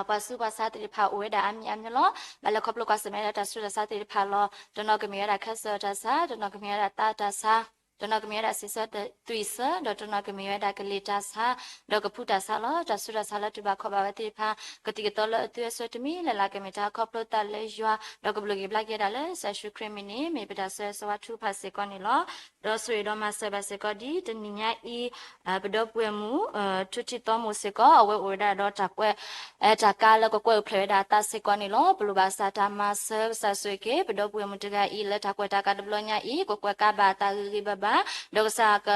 ပှၤဆူးပှၤဆါသ့ၣ်တဖၣ်အိၣ်ဝဲဒၣ်အါမံၤအါမံၤလီၤ. ဘၣ်လဲၤခီဖျိကွၢ်ဆၢၣ်မဲာ်ဒီးတၢ်ဆူးတၢ်ဆါသ့ၣ်တဖၣ်လီၤ. တနီၤကမ့ၢ်ဝဲဒၣ်ခဲစၢၣ်တၢ်ဆါ, တနီၤကမ့ၢ်ဝဲဒၣ်သးတၢ်ဆါ, တနီၤကမ့ၢ်ဝဲဒၣ်စံးဆၢသွံၣ်ဆၢ, ဒီးတနီၤကမ့ၢ်ဝဲဒၣ်ကလံၤတၢ်ဆါ, ဒီးကဖူတၢ်ဆါလီၤ. တၢ်ဆူးတၢ်ဆါလၢတူၢ်ဘၣ်ခီၣ်ဘၣ်ဝဲသ့ၣ်တဖၣ် ကသံၣ်ကသီလၢအသွံၣ်အဆၢတမံၤလၢ်လၢ် ကမ့ၢ်တၢ်ခီဖျိသးလၢယွၤ ဒီးကဘျုးက့ၤဘျါက့ၤဝဲဒၣ်လၢကစၢ်ယ့ၣ်ၡူးခရံာ်အမံၤန့ၣ် မ့ၢ်ပတၢ်ဆၢဂ့ၤဆၢဝါထုကဖၣ်စ့ၢ်ကီးန့ၣ်လီၤ. ဒီးဆိၣ်ဂ့ၤဒီးမၤစၢၤဘၣ်စ့ၢ်ကီးဒ်တနံၤညါအံၤ ပဒီပုၢ်ဝဲၢ်မုၣ် ထူထံသီမိၢ်စ့ၢ်ကီး အဝဲအိၣ်ဝဲဒၣ်ဒီးတၢ်ကွဲး တၢ်ကါလၢကကွဲးအိၣ်ဖျဲၣ်ဝဲဒၣ်အသးစ့ၢ်ကီးန့ၣ်လီၤ. ပလိၣ်ဘၣ်ကစၢ်တၢ်မၤစၢၤ ကစၢ်ဆိၣ်ဂ့ၤက့ၤ ပဒီပုၢ်ဝဲၢ်မုၣ်တဂၤအံၤ လၢတၢ်ကွဲးတၢ်ကါတဘျီညါအံၤ ကကွဲးကါဘၣ်အသးဂ့ၤဂ့ၤဘၣ်ဘၣ် ဒီးကစၢ်က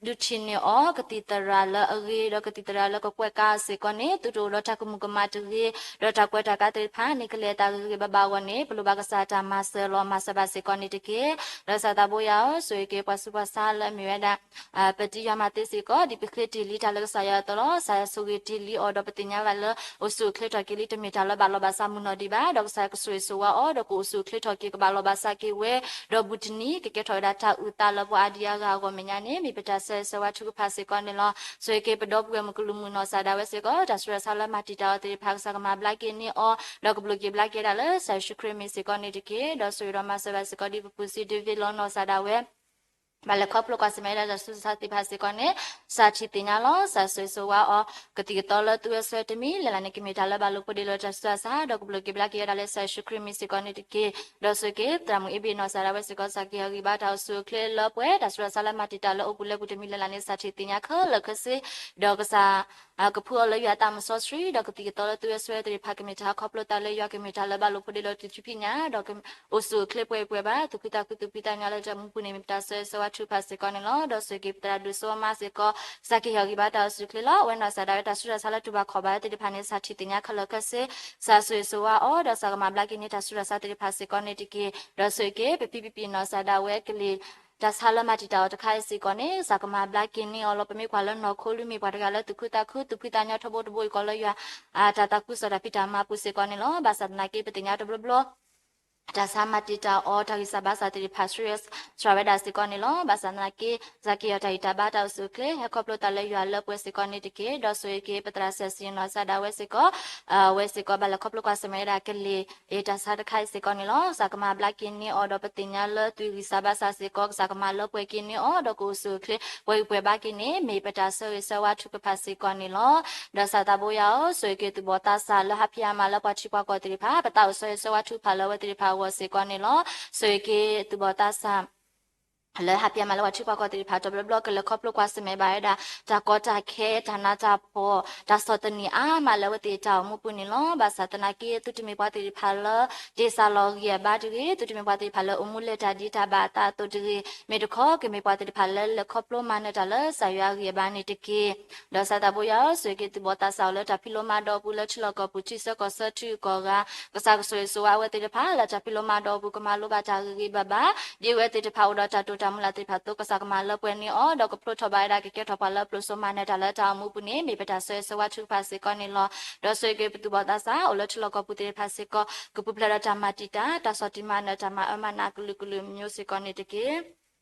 ဒုးထံၣ်န့ၢ်အီၤ ကသံၣ်သရၣ်လၢအဂ့ၤ ဒီးကသံၣ်သရၣ်လၢကကွဲးကါစ့ၢ်ကီးန့ၣ် သုတအိၣ်ဒီးတၢ်ကမူၤကမၣ်တဂ့ၤ ဒီးတၢ်ကွဲးတၢ်ကါသ့ၣ်တဖၣ်န့ၣ် ကလဲၤအသးဂ့ၤဂ့ၤဘၣ်ဘၣ်အဂီၢ်န့ၣ် ပလိၣ်ဘၣ်ကစၢ်တၢ်မၤစၢၤလီၤ မၤစၢၤဘၣ်စ့ၢ်ကီးန့ၣ်တက့ၢ်. ဒီးကစၢ်သးဘိယွၤဧၢ ဆိၣ်ဂ့ၤက့ၤပှၤဆူးပှၤဆါလၢအမ့ၢ်ဝဲဒၣ် ပတံၤယွၤမၤသ့စ့ၢ်ကီး ဒ်ပဃ့တ့ၢ်လံတၢ်လၢကစၢ်ယွၤအသိးလီၤ. ကစၢ်ယွၤဆိၣ်ဂ့ၤတ့ၢ်လံအီၤ ဒီးပသ့ၣ်ညါဘၣ်လၢ အိၣ်ဆူၣ်အိၣ်ချ့ထီၣ်က့ၤလံ တမ့ၢ်တၢ်လၢဘၣ်လီၤဘၣ်စးမုၢ်နီၢ်ဒံးဘၣ် ဒီးကစၢ်ယွၤကဆိၣ်ဂ့ၤဆိၣ်ဝါအီၤ ဒီးကအိၣ်ဆူၣ်အိၣ်ချ့ထီၣ်က့ၤ ကဘၣ်လီၤဘၣ်စးက့ၤဝဲ ဒီးဘူးတနံၤ ကကဲထီၣ်ဝဲဒၣ်တၢ်အုၣ်သးလၢပှၤအါဒံအါဂၤအဂီၢ်မဲာ်ညါန့ၣ် မ့ၢ်ပတၢ်ဆၢဂ့ၤဆၢဝါထုကဖၣ်စ့ၢ်ကီးန့ၣ်လီၤ. ဆိၣ်ဂ့ၤက့ၤပဒီပုၢ်ဝဲၢ်မုၣ်ကလူးမုၣ်နီၢ်စၢ်ဒၣ်ဝဲစ့ၢ်ကီး တၢ်ဆူးတၢ်ဆါလၢမၤတံာ်တာ်အီၤသ့ၣ်တဖၣ် ကစၢ်ကမၤဘျါက့ၤန့ၢ်အီၤ ဒီးကဘျုးက့ၤဘျါက့ၤဒၣ်လၢကစၢ်ယ့ၣ်ၡူးခရံာ်အမံၤစ့ၢ်ကီးန့ၣ်တက့ၢ်. ဒီးဆိၣ်ဂ့ၤဒီးမၤစၢၤဘၣ်စ့ၢ်ကီးဒ်ပပူၤစံးဒ့ဝံးလီၤနီၢ်စၢ်ဒၣ်ဝဲ ဘၣ်လဲၤခီဖျိကွၢ်ဆၢၣ်မဲာ်ဝဲဒၣ်တၢ်ဆူးတၢ်ဆါသ့ၣ်တဖၣ်စ့ၢ်ကီးန့ၣ် ကစၢ်ထံၣ်သ့ၣ်ညါလီၤ. ကစၢ်ဆိၣ်ဂ့ၤဆိၣ်ဝါအီၤ ကသံၣ်ကသီလၢသူဝဲစွဲတမံၤလၢ်လၢ်န့ၣ် ကမ့ၢ်တၢ်လၢဘၣ်လိာ်ဖိးဒ့လိာ်တၢ်ဆူးတၢ်ဆါ ဒီးကဘျုးက့ၤဘျါက့ၤဝဲဒၣ်လၢကစၢ်ယ့ၣ်ၡူးခရံာ်အမံၤစ့ၢ်ကီးန့ၣ်တက့ၢ်. ဒီးဆိၣ်ဂ့ၤက့ၤ သရၣ်မုၣ်အ့ဘ့ၣ်နီၢ်စၢ်ဒၣ်ဝဲစ့ၢ်ကီး ကစၢ်ကဟ့ၣ်အဂံၢ်ဘါတၢ်အိၣ်ဆူၣ်အိၣ်ချ့လၢပှဲၤ တၢ်ဆူးတၢ်ဆါလၢမၤတံာ်တာ်လၢအိၣ်ပူၤလၢပူၤတမံၤလၢ်လၢ်န့ၣ် ကစၢ်ထံၣ်သ့ၣ်ညါခဲလၢာ်ခဲဆ့ ဒီးကစၢ် ကဖှူအီၤလၢယွၤအသးမုၢ်စီဆှံ ဒီးကသံၣ်ကသီလၢသူဝဲစွဲသ့ၣ်တဖၣ် ကမ့ၢ်တၢ်ခီဖျိသးလၢယွၤ ကမ့ၢ်တၢ်လၢဘၣ်လိာ်ဖိးဒ့လိာ်တၢ်ထုကဖၣ်ညါ ဒီးအိၣ်ဆူၣ်အိၣ်ချ့ပှဲၤပှဲၤဘၣ် သူၣ်ခုသးခုသူၣ်ဖှံသးညီလၢတၢ်မူပူၤန့ၣ် မ့ၢ်ပတၢ်ဆၢဂ့ၤဆၢဝါထုကဖၣ်စ့ၢ်ကီးန့ၣ်လီၤ. ဒီးဆိၣ်ဂ့ၤက့ၤပသရၣ်ဒိၣ်စိအမါစ့ၢ်ကီး ကစၢ်ကဟ့ၣ်အဂံၢ်ဘါတၢ်အိၣ်ဆူၣ်အိၣ်ချ့လီၤ. အဝဲနီၢ်စၢ်ဒၣ်ဝဲတၢ်ဆူးတၢ်ဆါလၢတူၢ်ဘၣ်ခီၣ်ဘၣ်ဝဲသ့ၣ်တဖၣ်န့ၣ် ကစၢ်ထံၣ်သ့ၣ်ညါခဲလၢာ်ခဲဆ့ ကစၢ်ဆိၣ်ဂ့ၤဆိၣ်ဝါအီၤ ဒီးကစၢ်ကမၤဘျါက့ၤန့ၢ်တၢ်ဆူးတၢ်ဆါသ့ၣ်တဖၣ်စ့ၢ်ကီးန့ၣ်တက့ၢ်. ဒီးဆိၣ်ဂ့ၤက့ၤ ပဖံပဖံနီၢ်စၢ်ဒၣ်ဝဲကလံၤ တၢ်ဆါလၢမၤတံာ်တာ်အီၤတခါအံၤစ့ၢ်ကီးန့ၣ် ကစၢ်ကမၤဘျါက့ၤန့ၢ်အီၤလီၤ. ပမ့ၢ်ကွၢ်လၢနီၢ်ခိလွံၢ်မ့ၢ်ပှၤတဂၤလၢသူၣ်ခုသးခု သူၣ်ဖှံသးညီထီဘိတဘိအံၤ ကီးလၢယွၤ တၢ်သးခုကစီၣ်တၢ်ဖံးတၢ်မၤပူၤစ့ၢ်ကီးန့ၣ်လီၤ. ဘၣ်ဆၣ်သနာ်က့ ပသ့ၣ်ညါတဘျီဘျီ တၢ်ဆါမၤတံာ်တာ်အီၤ တၢ်ဂံၢ်စၢ်ဘါစၢ်သ့ၣ်တဖၣ် ဆှၢစှၤဝဲဒၣ်စ့ၢ်ကီးန့ၣ်လီၤ. ဘၣ်ဆၣ်သနာ်က့ ကစၢ်က့ၤယီၤတၢ်ဂံၢ်တၢ်ဘါတၢ်အိၣ်ဆူၣ်အိၣ်ချ့ ဟဲခီဖျိတၢ်လၢယွၤလၢပှဲၤစ့ၢ်ကီးန့ၣ်တက့ၢ်. ဒီးဆိၣ်ဂ့ၤက့ၤ ပသရၣ်စဲၣ်စံနီၢ်စၢ်ဒၣ်ဝဲစ့ၢ်ကီး အဝဲစ့ၢ်ကီးဘၣ်လဲၤခီဖျိကွၢ်ဆၢၣ်မဲာ်ဝဲဒၣ်ကလံၤ အ့ၣ် တၢ်ဆါတခါအံၤစ့ၢ်ကီးန့ၣ်လီၤ. ကစၢ်ကမၤဘျါက့ၤန့ၢ်အီၤ ဒီးပသ့ၣ်ညါလၢသုးဂံၢ်စၢ်ဘါစၢ်စ့ၢ်ကီး ကစၢ်ကမၤလၢပှဲၤက့ၤန့ၢ်အီၤ ဒီးကအိၣ်ဆူၣ်အိၣ်ချ့ ပှဲၤဂံၢ်ပှဲၤဘါက့ၤန့ၣ် မ့ၢ်ပတၢ်ဆၢဂ့ၤဆၢဝါထုကဖၣ်စ့ၢ်ကီးန့ၣ်လီၤ. ဒီးကစၢ်သးဘိယွၤဧၢ, ဆိၣ်ဂ့ၤက့ၤသုးဘီၣ်သးစၢ်လၢဟးဖံးအါမးလၢပှၤထံပှၤကီၢ်သ့ၣ်တဖၣ်, ပသးအိၣ်ဆၢဂ့ၤဆၢဝါထုကဖၣ်လၢအဝဲသ့ၣ်တဖၣ်အဂီၢ်စ့ၢ်ကီးန့ၣ်လီၤ. ဆိၣ်ဂ့ၤက့ၤသုးဘီၣ်သးစၢ် လၢဟးဖံးအါမးလၢပှၤထံပှၤကီၢ်သ့ၣ်တဖၣ် တဘျီဘျီကလဲၤခီဖျိကွၢ်ဆၢၣ်မဲာ်ဘၣ်ဝဲဒၣ် တၢ်ကီတၢ်ခဲ တၢ်နးတၢ်ဖှီၣ် တၢ်ဆီၣ်သနံးအါမးလၢအဝဲသ့ၣ်တၢ်အိၣ်မူပူၤန့ၣ်လီၤ. ဘၣ်ဆၣ်သနာ်က့ သုတမ့ၢ်ပှၤသ့ၣ်တဖၣ်လၢ တ့ၢ်စၢ်လီၤဂံၢ်အဘါတဂ့ၤ, သုတမ့ၢ်ပှၤသ့ၣ်တဖၣ်လၢအိၣ်မူလဲၤတၢ်ဒ်တၢ်ဘၣ်အသးအသိးတဂ့ၤ, မ့ၢ်တခီ ကမ့ၢ်ပှၤသ့ၣ်တဖၣ်လၢလဲၤခီဖျိမၤနၢၤတၢ်လၢကစၢ်ယွၤအဂံၢ်အဘါန့ၣ်တက့ၢ်. ဒီးကစၢ်သးဘိယွၤဧၢ, ဆိၣ်ဂ့ၤက့ၤသုးဘီၣ်သးစၢ်အိၣ်လၢတၢ်ဖံးလိမၤဒိးအပူၤ လၢထံလီၢ်ကီၢ်ပူၤ ထံဆၢကီၢ်ဆၢထံဂုၤကီၢ်ဂၤ, ကစၢ်ကဆိၣ်ဂ့ၤဆိၣ်ဝါအဝဲသ့ၣ်တဖၣ် လၢတၢ်ဖံးလိမၤဒိးအပူၤ ကမၤလိဘၣ်တၢ်ဂ့ၤဂ့ၤဘၣ်ဘၣ် ဒ်အဝဲသ့ၣ်တဖၣ်အိၣ်ဒီးတၢ်တိာ်တၢ်မုၢ်လၢ်သ့ၣ်တဖၣ်အသိး ကစၢ်ကမၤလၢပှဲၤန့ၢ်အီၤ ဒီးကဖျိထီၣ်ဘၣ်ဝဲဒၣ် ကကဲထီၣ်ပှၤလၢအပျိၢ်စိမၤနၢၤတၢ်လၢတၢ်အိၣ်မူပူၤန့ၣ် မ့ၢ်ပတၢ်ဆၢဂ့ၤဆၢဝါထုကဖၣ်စ့ၢ်ကီးန့ၣ်လီၤ. ဒီးဆိၣ်ဂ့ၤက့ၤပသုးဘီၣ်သးစၢ် အိၣ်လၢထံလီၢ်ကီၢ်ပူၤသ့ၣ်တဖၣ်စ့ၢ်ကီး ကပူၤဖျဲးဒီးတၢ်မၤတံာ်တာ် တၢ်ဆီၣ်တံၢ်မၤနၢၤ တၢ်မၤအၢမၤနးကလုာ်ကလုာ်မံၤစ့ၢ်ကီးန့ၣ်တက့ၢ်.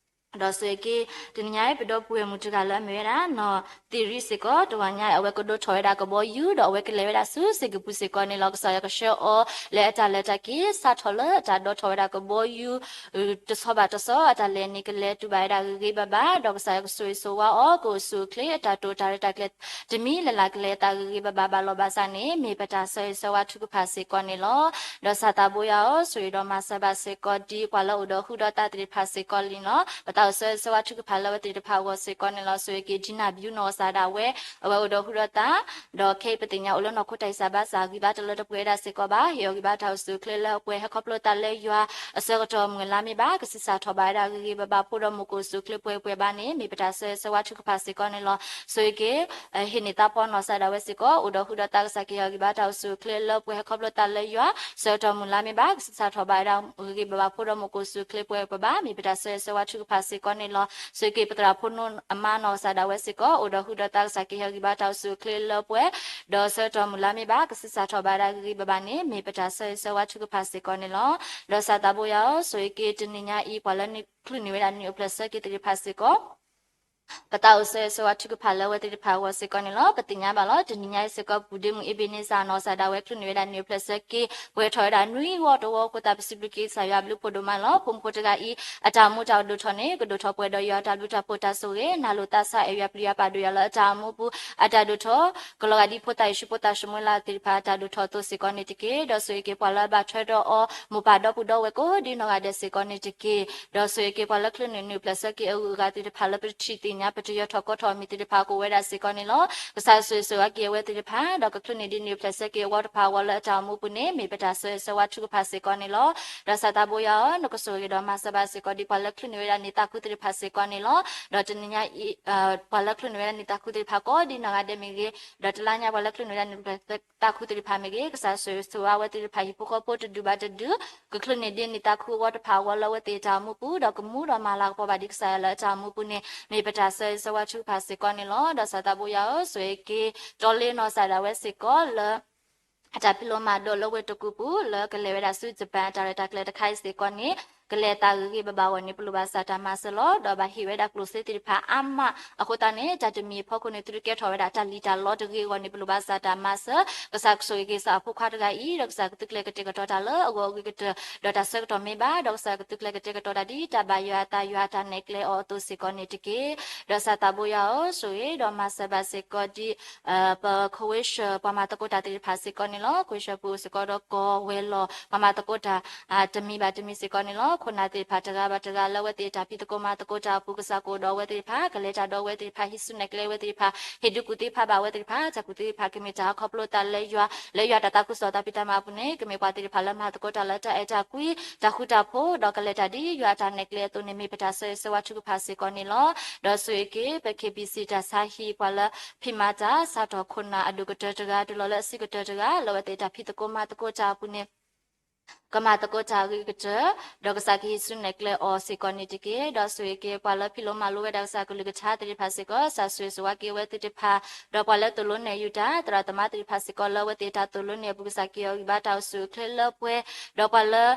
ဒီးဆိၣ်ဂ့ၤက့ၤ တနံၤညါအံၤ ပဒီပုၢ်ဝဲၢ်မုၣ်တဂၤလၢအမ့ၢ်ဝဲဒၣ် နီၢ်သ့ၣ်ရံစ့ၢ်ကီး တဂီၤညါအံၤ အဝဲကဒိးထီၣ်ဝဲဒၣ်ကဘီယူၤ ဒီးအဝဲကလဲၤဝဲဒၣ်ဆူစ့ၢ်ကီးပူၤစ့ၢ်ကီးန့ၣ်လီၤ. ကစၢ်ယွၤကဆှၢအီၤ လၢအတၢ်လဲၤတၢ်က့ၤ စးထီၣ်လၢအတၢ်ဒိးထီၣ်ဝဲဒၣ်ကဘီယူၤ တဆီဘၣ်တဆီ အတၢ်လဲၤန့ၣ် ကလဲၤတုၤဘၣ်ဝဲဒၣ်ဂ့ၤဂ့ၤဘၣ်ဘၣ် ဒီးကစၢ်ယွၤကဆိၣ်ဂ့ၤဆိၣ်ဝါအီၤ ကအိၣ်ဆူၣ်အိၣ်ချ့ အတၢ်တိာ်တၢ်ရဲၣ်တၢ်ကျဲၤ တမံၤလၢ်လၢ်ကလဲၤအသးဂ့ၤဂ့ၤဘၣ်ဘၣ်ဘၣ်လီၤ. ဘၣ်ဆၣ်န့ၣ် မ့ၢ်ပတၢ်ဆၢဂ့ၤဆၢဝါထုကဖၣ်စ့ၢ်ကီးန့ၣ်လီၤ. ဒီးကစၢ်သးဘိယွၤဧၢ, ဆိၣ်ဂ့ၤဒီးမၤစၢၤဘၣ်စ့ၢ်ကီး ဒ်ပှၤလၢအိၣ်ဒီးဟူဒီးသးသ့ၣ်တဖၣ်စ့ၢ်ကီးလံန့ၣ်လီၤ. ပသးအိၣ်ဆၢဂ့ၤဆၢဝါထုကဖၣ်လၢအဝဲသ့ၣ်တဖၣ်အဂီၢ်စ့ၢ်ကီးန့ၣ်လီၤ. ဆိၣ်ဂ့ၤက့ၤ ဒံနၢ်ဘျုး နီၢ်ကစၢ်ဒၣ်ဝဲ အဝဲအိၣ်ဒီးဟူဒီးသး ဒီးခဲအံၤပသ့ၣ်ညါအိၣ်လၢနီၢ်ခိတၢ်ဂံၢ်စၢ်ဘါစၢ် ဂံၢ်ဘါတလၢတပှဲၤဝဲဒၣ်စ့ၢ်ကီးဘၣ်. ဟ့ၣ်အီၤဂံၢ်ဘါတၢ်အိၣ်ဆူၣ်အိၣ်ချ့လၢအပှဲၤ ဟဲခီဖျိသးလၢယွၤအဆၢကတီၢ်မုၢ်လါမ့ၢ်ဘၣ် ကဆံးစၢ်ထီၣ်ဘၣ်ဝဲဒၣ်ဂ့ၤဂ့ၤဘၣ်ဘၣ် ဖိဒီးမိၢ်ကအိၣ်ဆူၣ်အိၣ်ချ့ပှဲၤပှဲၤဘၣ်န့ၣ် မ့ၢ်ပတၢ်ဆၢဂ့ၤဆၢဝါထုကဖၣ်စ့ၢ်ကီးန့ၣ်လီၤ. ဆိၣ်ဂ့ၤက့ၤ ဟ့ၣ်န့ၢ်သးပှၢ်နီၢ်ကစၢ်ဒၣ်ဝဲစ့ၢ်ကီး အိၣ်ဒီးဟူဒီးသး ကစၢ်က့ၤဟ့ၣ်အီၤဂံၢ်ဘါတၢ်အိၣ်ဆူၣ်အိၣ်ချ့လၢပှဲၤ ဟဲခီဖျိသးလၢယွၤ ဆၢကတီၢ်မုၢ်လါမ့ၢ်ဘၣ် ကဆံးစၢ်ထီၣ်ဘၣ်ဝဲဒၣ်ဂ့ၤဂ့ၤဘၣ်ဘၣ် ဖိဒီးမိၢ်ကအိၣ်ဆူၣ်အိၣ်ချ့ပှဲၤပှဲၤဘၣ် မ့ၢ်ပတၢ်ဆၢဂ့ၤဆၢဝါထုကဖၣ်စ့ၢ်ကီးန့ၣ်လီၤ. ဆိၣ်ဂ့ၤက့ၤပသရၣ်ဖိနီၢ်အမါနီၢ်ကစၢ်ဒၣ်ဝဲစ့ၢ်ကီး အိၣ်ဒီးဟူဒီးသး ကစၢ်က့ၤဟ့ၣ်အီၤဂံၢ်ဘါတၢ်အိၣ်ဆူၣ်အိၣ်ချ့လၢပှဲၤ ဒီးဆၢကတီၢ်မုၢ်လါမ့ၢ်ဘၣ် ကဆံးစၢ်ထီၣ်ဘၣ်ဝဲဒၣ်ဂ့ၤဂ့ၤဘၣ်ဘၣ်န့ၣ် မ့ၢ်ပတၢ်ဆၢဂ့ၤဆၢဝါထုကဖၣ်စ့ၢ်ကီးန့ၣ်လီၤ. ဒီးကစၢ်သးဘိယွၤဧၢ, ဆိၣ်ဂ့ၤက့ၤတနံၤညါအံၤ ပှၤလၢချုးန့ၢ်ဝဲဒၣ်နံၣ်အိၣ်ဖျဲၣ်ဆၢက့ၤသ့ၣ်တဖၣ်စ့ၢ်ကီး ပသးအိၣ်ဆၢဂ့ၤဆၢဝါထုကဖၣ်လၢအဝဲသ့ၣ်တဖၣ်အဂီၢ်စ့ၢ်ကီးန့ၣ်လီၤ. ပသ့ၣ်ညါဘၣ်လီၤ. တနံၤညါအံၤစ့ၢ်ကီး ပူၤဒ့မုၣ်အ့ဘ့န့စၢ်နီၢ်ကစၢ်ဒၣ်ဝဲချုးန့ၢ်ဝဲဒၣ်နံၣ်အိၣ်ဖျဲၣ်ဆၢက့ၤ ပှဲၤထီၣ်ဝဲဒၣ်နွံဝီတဝီအဃိသတး ပစံးဘျုးက့ၤကစၢ်ယွၤအဘျုးဖးဒိၣ်မးလီၤ. ဖိမုၣ်ဖိတဂၤအံၤ အတၢ်အိၣ်မူတၢ်အိၣ်ဒိၣ်ထီၣ်န့ၣ် ကဒိၣ်ထီၣ်ပှဲၤဒီးယွၤအတၢ်ဘျုးတၢ်ဖှိၣ်တၢ်ဆိၣ်ဂ့ၤ နာ်လိာ်သးစၢ်အဲၣ်ယွၤပျံၤယွၤပာ်ဒိၣ်ယွၤလၢအတၢ်အိၣ်မူပူၤ အတၢ်ဒိၣ်ထီၣ် ကလီၤဂာ်ဒ်ဖိသၣ်ယ့ၣ်ၡူးဖိသၣ်ၡမူၤအ့လးသ့ၣ်တဖၣ်အတၢ်ဒိၣ်ထီၣ်အသိးစ့ၢ်ကီးန့ၣ်တက့ၢ်. ဒီးဆိၣ်ဂ့ၤက့ၤပှၤလၢအဘၣ်ထွဲဒီးအီၤ မိၢ်ပၢ်ဒီပုၢ်ဒီဝဲၢ်ကိးဒ်နီၢ်ဂၤဒဲးစ့ၢ်ကီးန့ၣ်တက့ၢ်. ဒီးဆိၣ်ဂ့ၤက့ၤပှၤလၢချုးန့ၢ်နံၣ်အိၣ်ဖျဲၣ်ဆၢက့ၤအဂုၤအဂၤသ့ၣ်တဖၣ်လၢပတထံၣ်သ့ၣ်ညါ ပတယီၤထီၣ်ကီထီၣ်အမံၤသ့ၣ်တဖၣ် ကအိၣ်ဝဲဒၣ်စ့ၢ်ကီးန့ၣ်လီၤ. ကစၢ်ယွၤဆိၣ်ဂ့ၤဆိၣ်ဝါက့ၤအဝဲသ့ၣ်တဖၣ် ဒီးကချုးန့ၢ်ဒ်နံၣ်အိၣ်ဖျဲၣ်ဆၢက့ၤအဝီတဖၣ်အဂီၢ်လၢအတၢ်အိၣ်မူပူၤန့ၣ် မ့ၢ်ပတၢ်ဆၢဂ့ၤဆၢဝါထုကဖၣ်စ့ၢ်ကီးန့ၣ်လီၤ. ဒီးကစၢ်သးဘိယွၤဧၢ, နကဆိၣ်ဂ့ၤဒီးမၤစၢၤဘၣ်စ့ၢ်ကီး ဒ်ပှၤလၢချုးန့ၢ်ဝဲဒၣ်နံၣ်သးခုသ့ၣ်တဖၣ်စ့ၢ်ကီးန့ၣ်လီၤ. ဒီးတနံၤညါအံၤ ပှၤလၢချုးန့ၢ်ဝဲဒၣ်နံၣ်သးခုသ့ၣ်တဖၣ်ကိးဒ်နီၢ်ဂၤဒဲးမ့ၢ်ဂ့ၤ, ဒီးတလါညါပှၤလၢချုးန့ၢ်ဝဲဒၣ်နံၣ်အိၣ်ဖျဲၣ်သးခုသ့ၣ်တဖၣ်မ့ၢ်ဂ့ၤ, ကစၢ်ဆိၣ်ဂ့ၤဆိၣ်ဝါအဝဲသ့ၣ်တဖၣ် ဟံၣ်ဖိဃီဖိတဒူၣ်ဘၣ်တဒူၣ် ကချုးန့ၢ်ဒ်နံၣ်သးခုအဝီတဖၣ်အဂီၢ်လၢအဝဲသ့ၣ်အတၢ်အိၣ်မူပူၤ ဒီးကမူဒီးမၤလၤကပီၤဘၣ်ဒ်ကစၢ်ယွၤလၢအတၢ်အိၣ်မူပူၤန့ၣ် မ့ၢ်ပတၢ်ဆၢဂ့ၤဆၢဝါထုကဖၣ်စ့ၢ်ကီးန့ၣ်လီၤ. ဒီးကစၢ်သးဘိယွၤဧၢ, ဆိၣ်ဂ့ၤက့ၤ တီလ့နီၢ်ကစၢ်ဒၣ်ဝဲစ့ၢ်ကီးလၢ အတၢ်ဖံးလိမၤဒိးလၢဝ့ၢ်တကူၣ်ပူၤ လၢကလဲၤဝဲဒၣ်ဆူ Japan အတၢ်ရဲၣ်တၢ်ကျဲၤတခါအံၤစ့ၢ်ကီးန့ၣ် ကလဲၤအသးဂ့ၤဂ့ၤဘၣ်ဘၣ်အဂီၢ်န့ၣ် ပလိၣ်ဘၣ်ကစၢ်တၢ်မၤစၢၤလီၤ. ဒီးဘၣ်ဟ့ၣ်ဝဲဒၣ်ကျိၣ်စ့သ့ၣ်တဖၣ်အါမးအဃိသတးန့ၣ် တၢ်တမံၤအဖီခိၣ်န့ၣ် သုတကဲထီၣ်ဝဲဒၣ်တၢ်လံၣ်တၢ်လီတဂ့ၤအဂီၢ်န့ၣ် ပလိၣ်ဘၣ်ကစၢ်တၢ်မၤစၢၤ, ကစၢ်ကဆိၣ်ဂ့ၤက့ၤကစၢ်အဖိခွါတဂၤအံၤ ဒီးကစၢ်ကသုးကျဲၤကတဲာ်ကတီၤတၢ်လၢအဂီၢ်အဂ့ၤကတၢၢ် ဒီးတၢ်ဆၢကတီၢ်မ့ၢ်ဘၣ် ဒီးကစၢ်ကသုးကျဲၤကတဲာ်ကတီၤတၢ်ဒ်တၢ်ဘၣ်ယွၤအသး ယွၤအတၢ်နဲၣ်ကျဲအီၤအသိးစ့ၢ်ကီးန့ၣ်တက့ၢ်. ဒီးကစၢ်သးဘိယွၤဧၢ, ဆိၣ်ဂ့ၤဒီးမၤစၢၤဘၣ်စ့ၢ်ကီးဒ် ပခဝ့ၡၢၣ်ပှၤမၤသကိးတၢ်သ့ၣ်တဖၣ်စ့ၢ်ကီးန့ၣ်လီၤ. ခဝ့ၡၢၣ်ပူၤစ့ၢ်ကီးဒီးကီၢ်ဝဲၤလီၢ် ပှၤမၤသကိးတၢ် တမံၤဘၣ်တမံၤစ့ၢ်ကီးန့ၣ်လီၤ. ခိၣ်နၢ်သ့ၣ်တဖၣ်တဂၤဘၣ်တဂၤလၢအဝဲသ့ၣ်အတၢ်ဖံးသကိးမၤသကိးတၢ်အပူၤ ကစၢ်ကအိၣ်ဒီးအဝဲသ့ၣ်တဖၣ် ကလဲၤတၢ်ဒီးအဝဲသ့ၣ်တဖၣ် ဟံးစုနဲၣ်ကျဲအဝဲသ့ၣ်တဖၣ် ဟ့ၣ်ဒုးကူၣ်သ့ဖးဘၣ်အဝဲသ့ၣ်တဖၣ် တၢ်ကူၣ်သ့သ့ၣ်တဖၣ် ကမ့ၢ်တၢ်ဟးခီဖျိသးလၢယွၤ လၢယွၤတၢ်သးခုကစီၣ်သးဖံးတၢ်မၤအပူၤန့ၣ် ကမ့ၢ်ပှၤသ့ၣ်တဖၣ်လၢမၤသကိးတၢ်လၢတၢ်အဲၣ်တၢ်ကွံ တၢ်ဃူတၢ်ဖိး ဒီးကလဲၤတၢ်ဒ်ယွၤအတၢ်နဲၣ်ကျဲအသိးန့ၣ် မ့ၢ်ပတၢ်ဆၢဂ့ၤဆၢဝါထုကဖၣ်စ့ၢ်ကီးန့ၣ်လီၤ. ဒီးဆိၣ်ဂ့ၤက့ၤ ပ KBC တၢ်ဆါဟံၣ်ပှၤလၢ ဖံးမၤတၢ် စးထီၣ်ခိၣ်နၢ်အဒိၣ်ကတၢၢ်တဂၤ တုၤလီၤလၢအဆံးကတၢၢ်တဂၤ လၢအဝဲသ့ၣ်တၢ်ဖံးသကိးမၤသကိးတၢ်အပူၤန့ၣ် ကမၤသကိးတၢ်အဂ့ၤကတၢၢ်, ဒီးကစၢ်ကဟံးစုနဲၣ်ကျဲအီၤစ့ၢ်ကီးန့ၣ်တက့ၢ်. ဒီးဆိၣ်ဂ့ၤက့ၤပှၤလၢဖံးလိမၤလိဝဲဒၣ်ကစၢ်ကလုၢ်ကထါသ့ၣ်တဖၣ်စ့ၢ်ကီး, ကစၢ်ဆိၣ်ဂ့ၤဆိၣ်ဝါက့ၤအဝဲသ့ၣ်တဖၣ်, ဒီးပှၤလၢသိၣ်လိနဲၣ်ယုာ်တၢ် သရၣ်သမါသ့ၣ်တဖၣ်စ့ၢ်ကီး လၢအဝဲသ့ၣ်တၢ်သိၣ်လိနဲၣ်အပူၤ ကစၢ်ကဟ့ၣ်အီၤဂံၢ်ဘါတၢ်အိၣ်ဆူၣ်အိၣ်ချ့လၢပှဲၤ, ဒီးပှၤလၢ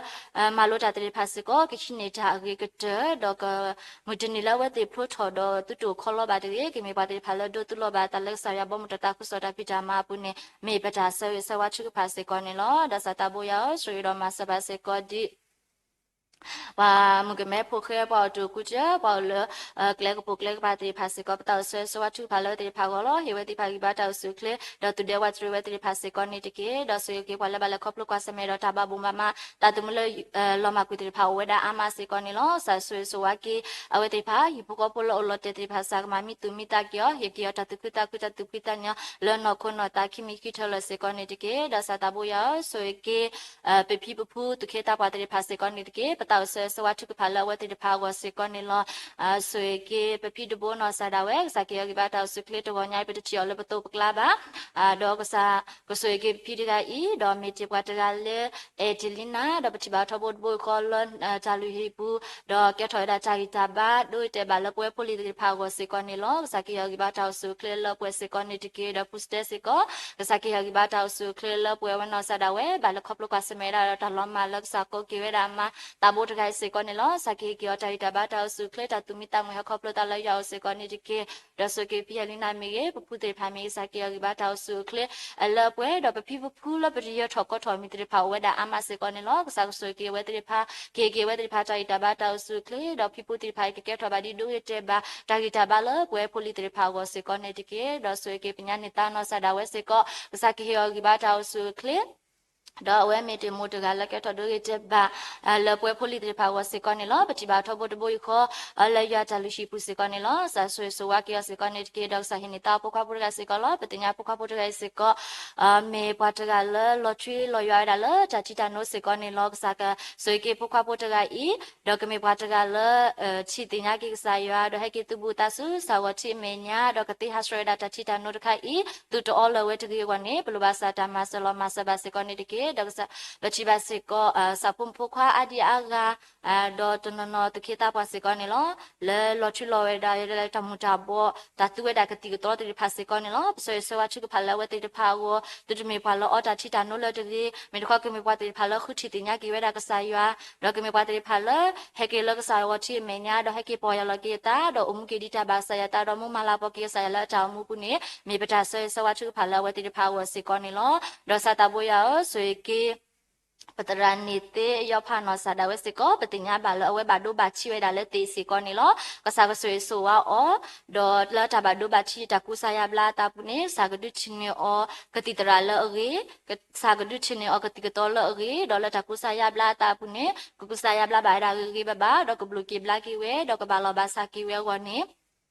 မၤလိတၢ်သ့ၣ်တဖၣ်စ့ၢ်ကီး ကဟံးန့ၢ်တၢ်အဂ့ၤကတၢၢ်, ဒီးကမုၢ်တနံၤလၢအဝဲသ့ၣ်ဖျိထီၣ်ဒီးသုတအိၣ်ခီလီၤဘၣ်တဂ့ၤ, ကမ့ၢ်ပှၤသ့ၣ်တဖၣ်လၢဒိသူၣ်လီၤဘၣ်အသးလၢကစၢ်ယွၤဘီမုၢ်တၢ်သးခုကစီၣ်တၢ်ဖံးတၢ်မၤအပူၤန့ၣ် မ့ၢ်ပတၢ်ဆၢဂ့ၤဆၢဝါထုကဖၣ်စ့ၢ်ကီးန့ၣ်လီၤ. ဒီးစၢ်သးဘိယွၤဧၢ, ဆိၣ်ဂ့ၤဒီးမၤစၢၤဘၣ်စ့ၢ်ကီးဒ် ပှၤမုၣ်ကမဲဖိဃဲ ပှၤအိၣ်တ့ၢ်အိၣ်ခူတၢၢ် ပှၤအိၣ်လၢ ကျဲကပိာ်ကျဲကပၤသ့ၣ်တဖၣ်စ့ၢ်ကီး ပတၢ်အိၣ်ဆၢဂ့ၤဆၢဝါထုကဖၣ်လၢအဝဲသ့ၣ်တဖၣ်အဂီၢ်လီၤ. ဟ့ၣ်ဝဲသ့ၣ်တဖၣ်ဂံၢ်ဘါတၢ်အိၣ်ဆူၣ်အိၣ်ချ့, ဒီးသူၣ်ဒဲဝးတရံးဝဲသ့ၣ်တဖၣ်စ့ၢ်ကီးန့ၣ်တက့ၢ်. ဒီးဆိၣ်ဂ့ၤက့ၤပှၤလၢဘၣ်လဲၤခီဖျိကွၢ်ဆၢၣ်မဲာ်ဒီးတၢ်ဘၣ်ဘိးဘၣ်မး တၢ်သူၣ်မုာ်လၢ လီၤမၢ်ကွံာ်သ့ၣ်တဖၣ်အိၣ်ဝဲဒၣ်အါမးစ့ၢ်ကီးန့ၣ်လီၤ. ကစၢ်ဆိၣ်ဂ့ၤဆိၣ်ဝါက့ၤအဝဲသ့ၣ်တဖၣ် ဟံၣ်ဖိဃီဖိလၢအိၣ်လီၤတဲာ်သ့ၣ်တဖၣ် ကစၢ်ကမၤမံသူၣ်မံသးက့ၤအီၤ, ဟ့ၣ်က့ၤအီၤတၢ်သူၣ်ခုသးခု တၢ်သူၣ်ဖှံသးညီ လၢနီၢ်ခိနီၢ်သးခံမံၤခံထၢၣ်လီၤစ့ၢ်ကီးန့ၣ်တက့ၢ်. ဒီးစၢ်သးဘိယွၤဧၢ, ဆိၣ်ဂ့ၤက့ၤ ပဖံပဖုသူၣ်က့သးပှၢ်သ့ၣ်တဖၣ်စ့ၢ်ကီးန့ၣ်တက့ၢ်. ပတၢ်အိၣ်ဆၢဂ့ၤဆၢဝါထုကဖၣ်လၢအဝဲသ့ၣ်တဖၣ်အဂီၢ်စ့ၢ်ကီးန့ၣ်လီၤ. ဆိၣ်ဂ့ၤက့ၤပဖံတဘိနီၢ်စၢ်ဒၣ်ဝဲ ကစၢ်ကဟ့ၣ်အီၤဂံၢ်ဘါတၢ်အိၣ်ဆူၣ်အိၣ်ချ့ တဂီၤညါအံၤ ပတထံၣ်အီၤလၢပသိးပကျါဘၣ်. ဒီးကစၢ်ကဆိၣ်ဂ့ၤက့ၤပဖံတဂၤအံၤ, ဒီးမ့ၢ်တ့ၢ်ပှၤတဂၤလၢ အဲၣ်တ့ၢ်လံနၤ, ဒီးပထံၣ်ဘၣ်ထီဘိတဘိယူၢ်ဃီလၢ တၢ်လုၢ်ဟံၣ်ပူၤ, ဒီးကဲထီၣ်ဝဲဒၣ်တၢ်ဂံၢ်တၢ်ဘါ ဒိၣ်တဲာ်ဘၣ်လၢပဝဲဖိလံၤသ့ၣ်တဖၣ်အဂီၢ်စ့ၢ်ကီးန့ၣ်လီၤ. ကစၢ်ကဟ့ၣ်အီၤဂံၢ်ဘါတၢ်အိၣ်ဆူၣ်အိၣ်ချ့လၢပှဲၤစ့ၢ်ကီးန့ၣ်တက့ၢ်. ဒီးဖုစတဲစ့ၢ်ကီး ကစၢ်ကဟ့ၣ်အီၤဂံၢ်ဘါတၢ်အိၣ်ဆူၣ်အိၣ်ချ့လၢပှဲၤဝဲနီၢ်စၢ်ဒၣ်ဝဲ ဘၣ်လဲၤခီဖျိကွၢ်ဆၢၣ်မဲာ်ဝဲဒၣ်ဒီးတၢ်လီၤမၢ်လၢကစၢ်ကိးက့ၤဝဲဒၣ်အမါ သးဘိတဂၤအံၤစ့ၢ်ကီးန့ၣ်လီၤ. ကစၢ်ကဟ့ၣ်က့ၤအီၤတၢ်ဂံၢ်တၢ်ဘါတၢ်အိၣ်ဆူၣ်အိၣ်ချ့ တၢ်သူၣ်မံသးမုာ်ဟဲခီဖျိသးလၢယွၤအအိၣ်စ့ၢ်ကီးန့ၣ်တက့ၢ်. ဒီးဆိၣ်ဂ့ၤက့ၤဖံဟဲလံနၤမ့ၢ်ဂ့ၤ, ပဖုသ့ၣ်တဖၣ်မ့ၢ်ဂ့ၤ, ကစၢ်ကဟ့ၣ်အီၤဂံၢ်ဘါတၢ်အိၣ်ဆူၣ်အိၣ်ချ့ လၢပှဲၤ, ဒီးပဖံပဖုလၢပတယၢၤထီၣ်ကီထီၣ်မံၤသ့ၣ်တဖၣ်အိၣ်ဝဲဒၣ်အါမးစ့ၢ်ကီးန့ၣ်လီၤ. ကစၢ်ကဆိၣ်ဂ့ၤက့ၤအဝဲသ့ၣ်တဖၣ်, ကဟ့ၣ်က့ၤအဝဲသ့ၣ်တဖၣ်တၢ်ဂံၢ်တၢ်ဘါတၢ်အိၣ်ဆူၣ်အိၣ်ချ့, ဒီးဖံဖိသ့ၣ်တဖၣ်အံၤကကဲထီၣ်ဘၣ်ဒ်ဒိဂ့ၤတဲာ်ဘၣ် တၢ်ဂံၢ်တၢ်ဘါလၢပဝဲဖိလံၤသ့ၣ်တဖၣ်အဂီၢ်စ့ၢ်ကီးန့ၣ်တက့ၢ်. ဒီးဆိၣ်ဂ့ၤက့ၤပညါန့ၢ်သါနီၢ်စၢ်ဒၣ်ဝဲစ့ၢ်ကီး, ကစၢ်ကဟ့ၣ်အီၤဂံၢ်ဘါတၢ်အိၣ်ဆူၣ်အိၣ်ချ့ ဒီးအဝဲမ့ၢ်တ့ၢ်မိၢ်တဂၤလၢကဲထီၣ်ဒိဂ့ၤတဲာ်ဘၣ် လၢပဝဲဖိလံၤသ့ၣ်တဖၣ်အဂီၢ်စ့ၢ်ကီးန့ၣ်လီၤ. ပထံၣ်ဘၣ်ထီဘိတဘိယူၢ်ဃီ လၢယွၤတၢ်လုၢ်ဟံၣ်ပူၤစ့ၢ်ကီးန့ၣ်လီၤ. ကစၢ်ဆိၣ်ဂ့ၤဆိၣ်ဝါက့ၤအီၤစ့ၢ်ကီးန့ၣ်တက့ၢ်. ဒီးကစၢ်ဟ့ၣ်န့ၢ်သါဖိခွါဖိတဂၤစ့ၢ်ကီးလီၤ. ပသ့ၣ်ညါဖိခွါဖိတဂၤအံၤစ့ၢ်ကီး မ့ၢ်ပှၤတဂၤလၢလီၤထွံလီၤယွၤဝဲဒၣ်လၢတၢ်ထံတၢ်နိစ့ၢ်ကီးန့ၣ်လီၤ. ကစၢ်ကဆိၣ်ဂ့ၤက့ၤဖိခွါဖိတဂၤအံၤ, ဒီးကမ့ၢ်ပှၤတဂၤလၢ ထံၣ်သ့ၣ်ညါက့ၤကစၢ်ယွၤ, ဒီးဟဲက့ၤသုးဘူးသးဆူ ကစၢ်ဂီၤထံးအမဲာ်ညါ, ဒီးကသ့ဟးဆှဲးဝဲဒၣ်တၢ်ထံတၢ်နိတခါအံၤ သုတအိၣ်လၢၤဝဲတဂ့ၤအဂီၢ်န့ၣ် ပလိၣ်ဘၣ်စၢ်တၢ်မၤစၢၤလီၤမၤစၢၤဘၣ်စ့ၢ်ကီးန့ၣ်တက့ၢ်. ဒီးပထံၣ်ဘၣ်စ့ၢ်ကီး စၢ်ဖိမုၣ်ဖိခွါအါဒံအါဂၤ ဒီးတနီၤနီၤသူၣ်က့သးပှၢ်စ့ၢ်ကီးန့ၣ်လီၤ. လၢလီၤထွံလီၤဝဲဒၣ်တၢ်မူၤတၢ်ဘှီး တၢ်သူဝဲဒၣ်ကသံၣ်ကသီသ့ၣ်တဖၣ်စ့ၢ်ကီးန့ၣ်လီၤ. ပဆိၣ်ဂ့ၤဆိၣ်ဝါထုကဖၣ်လၢအဝဲသ့ၣ်တဖၣ်အဂီၢ် သုတမ့ၢ်ပှၤလၢအီတၢ်ထံတၢ်နိလၢၤတဂ့ၤ, မ့ၢ်တခီကမ့ၢ်ပှၤသ့ၣ်တဖၣ်လၢဃုထံၣ်သ့ၣ်ညါက့ၤဝဲဒၣ်ကစၢ်ယွၤ, ဒီးကမ့ၢ်ပှၤသ့ၣ်တဖၣ်လၢ ဟဲက့ၤလၢကစၢ်ဂီၤထံးအမဲာ်ညါ ဒီးဟဲက့ၤပီၢ်ယၢ်လီၤက့ၤအသး ဒီးအိၣ်မူက့ၤဒ်တၢ်ဘၣ်ကစၢ်ယွၤအသး ဒီးမူမၤလၤကပီၤက့ၤကစၢ်ယွၤလၢအတၢ်အိၣ်မူအပူၤန့ၣ် မ့ၢ်ပတၢ်ဆၢဂ့ၤဆၢဝါထုကဖၣ်လၢအဝဲသ့ၣ်တဖၣ်အဂီၢ်စ့ၢ်ကီးန့ၣ်လီၤ. ဒီးစၢ်သးဘိယွၤဧၢ, ဆိၣ်ဂ့ၤက့ၤ ပသရၣ်န့ၢ်သ့အယီၤဖးနီၢ်စၢ်ဒၣ်ဝဲစ့ၢ်ကီး, ပသ့ၣ်ညါဘၣ်လၢအဝဲဘၣ်ဒိဘၣ်ထံးဝဲဒၣ်လၢသ့ၣ်စ့ၢ်ကီးန့ၣ်လီၤ. ကစၢ်ကဆိၣ်ဂ့ၤဆိၣ်ဝါအီၤ, ဒီးလၢတၢ်ဘၣ်ဒိဘၣ်ထံးတၢ်ကူစါယါဘျါအသးပူၤန့ၣ် ကစၢ်ကဒုးထံၣ်န့ၢ်အီၤကသံၣ်သရၣ်လၢအဂ့ၤ, ကစၢ်ကဒုးထံၣ်န့ၢ်အီၤကသံၣ်ကသီလၢအဂ့ၤ, ဒီးလၢတၢ်ကူစါယါဘျါအသးအပူၤန့ၣ် ကကူစါယါဘျါဘၣ်ဝဲဒၣ်ဂ့ၤဂ့ၤဘၣ်ဘၣ်, ဒီးကဘျုးက့ၤဘျါက့ၤဝဲ, ဒီးကဘၣ်လီၤဘၣ်စးက့ၤဝဲအဂီၢ်န့ၣ်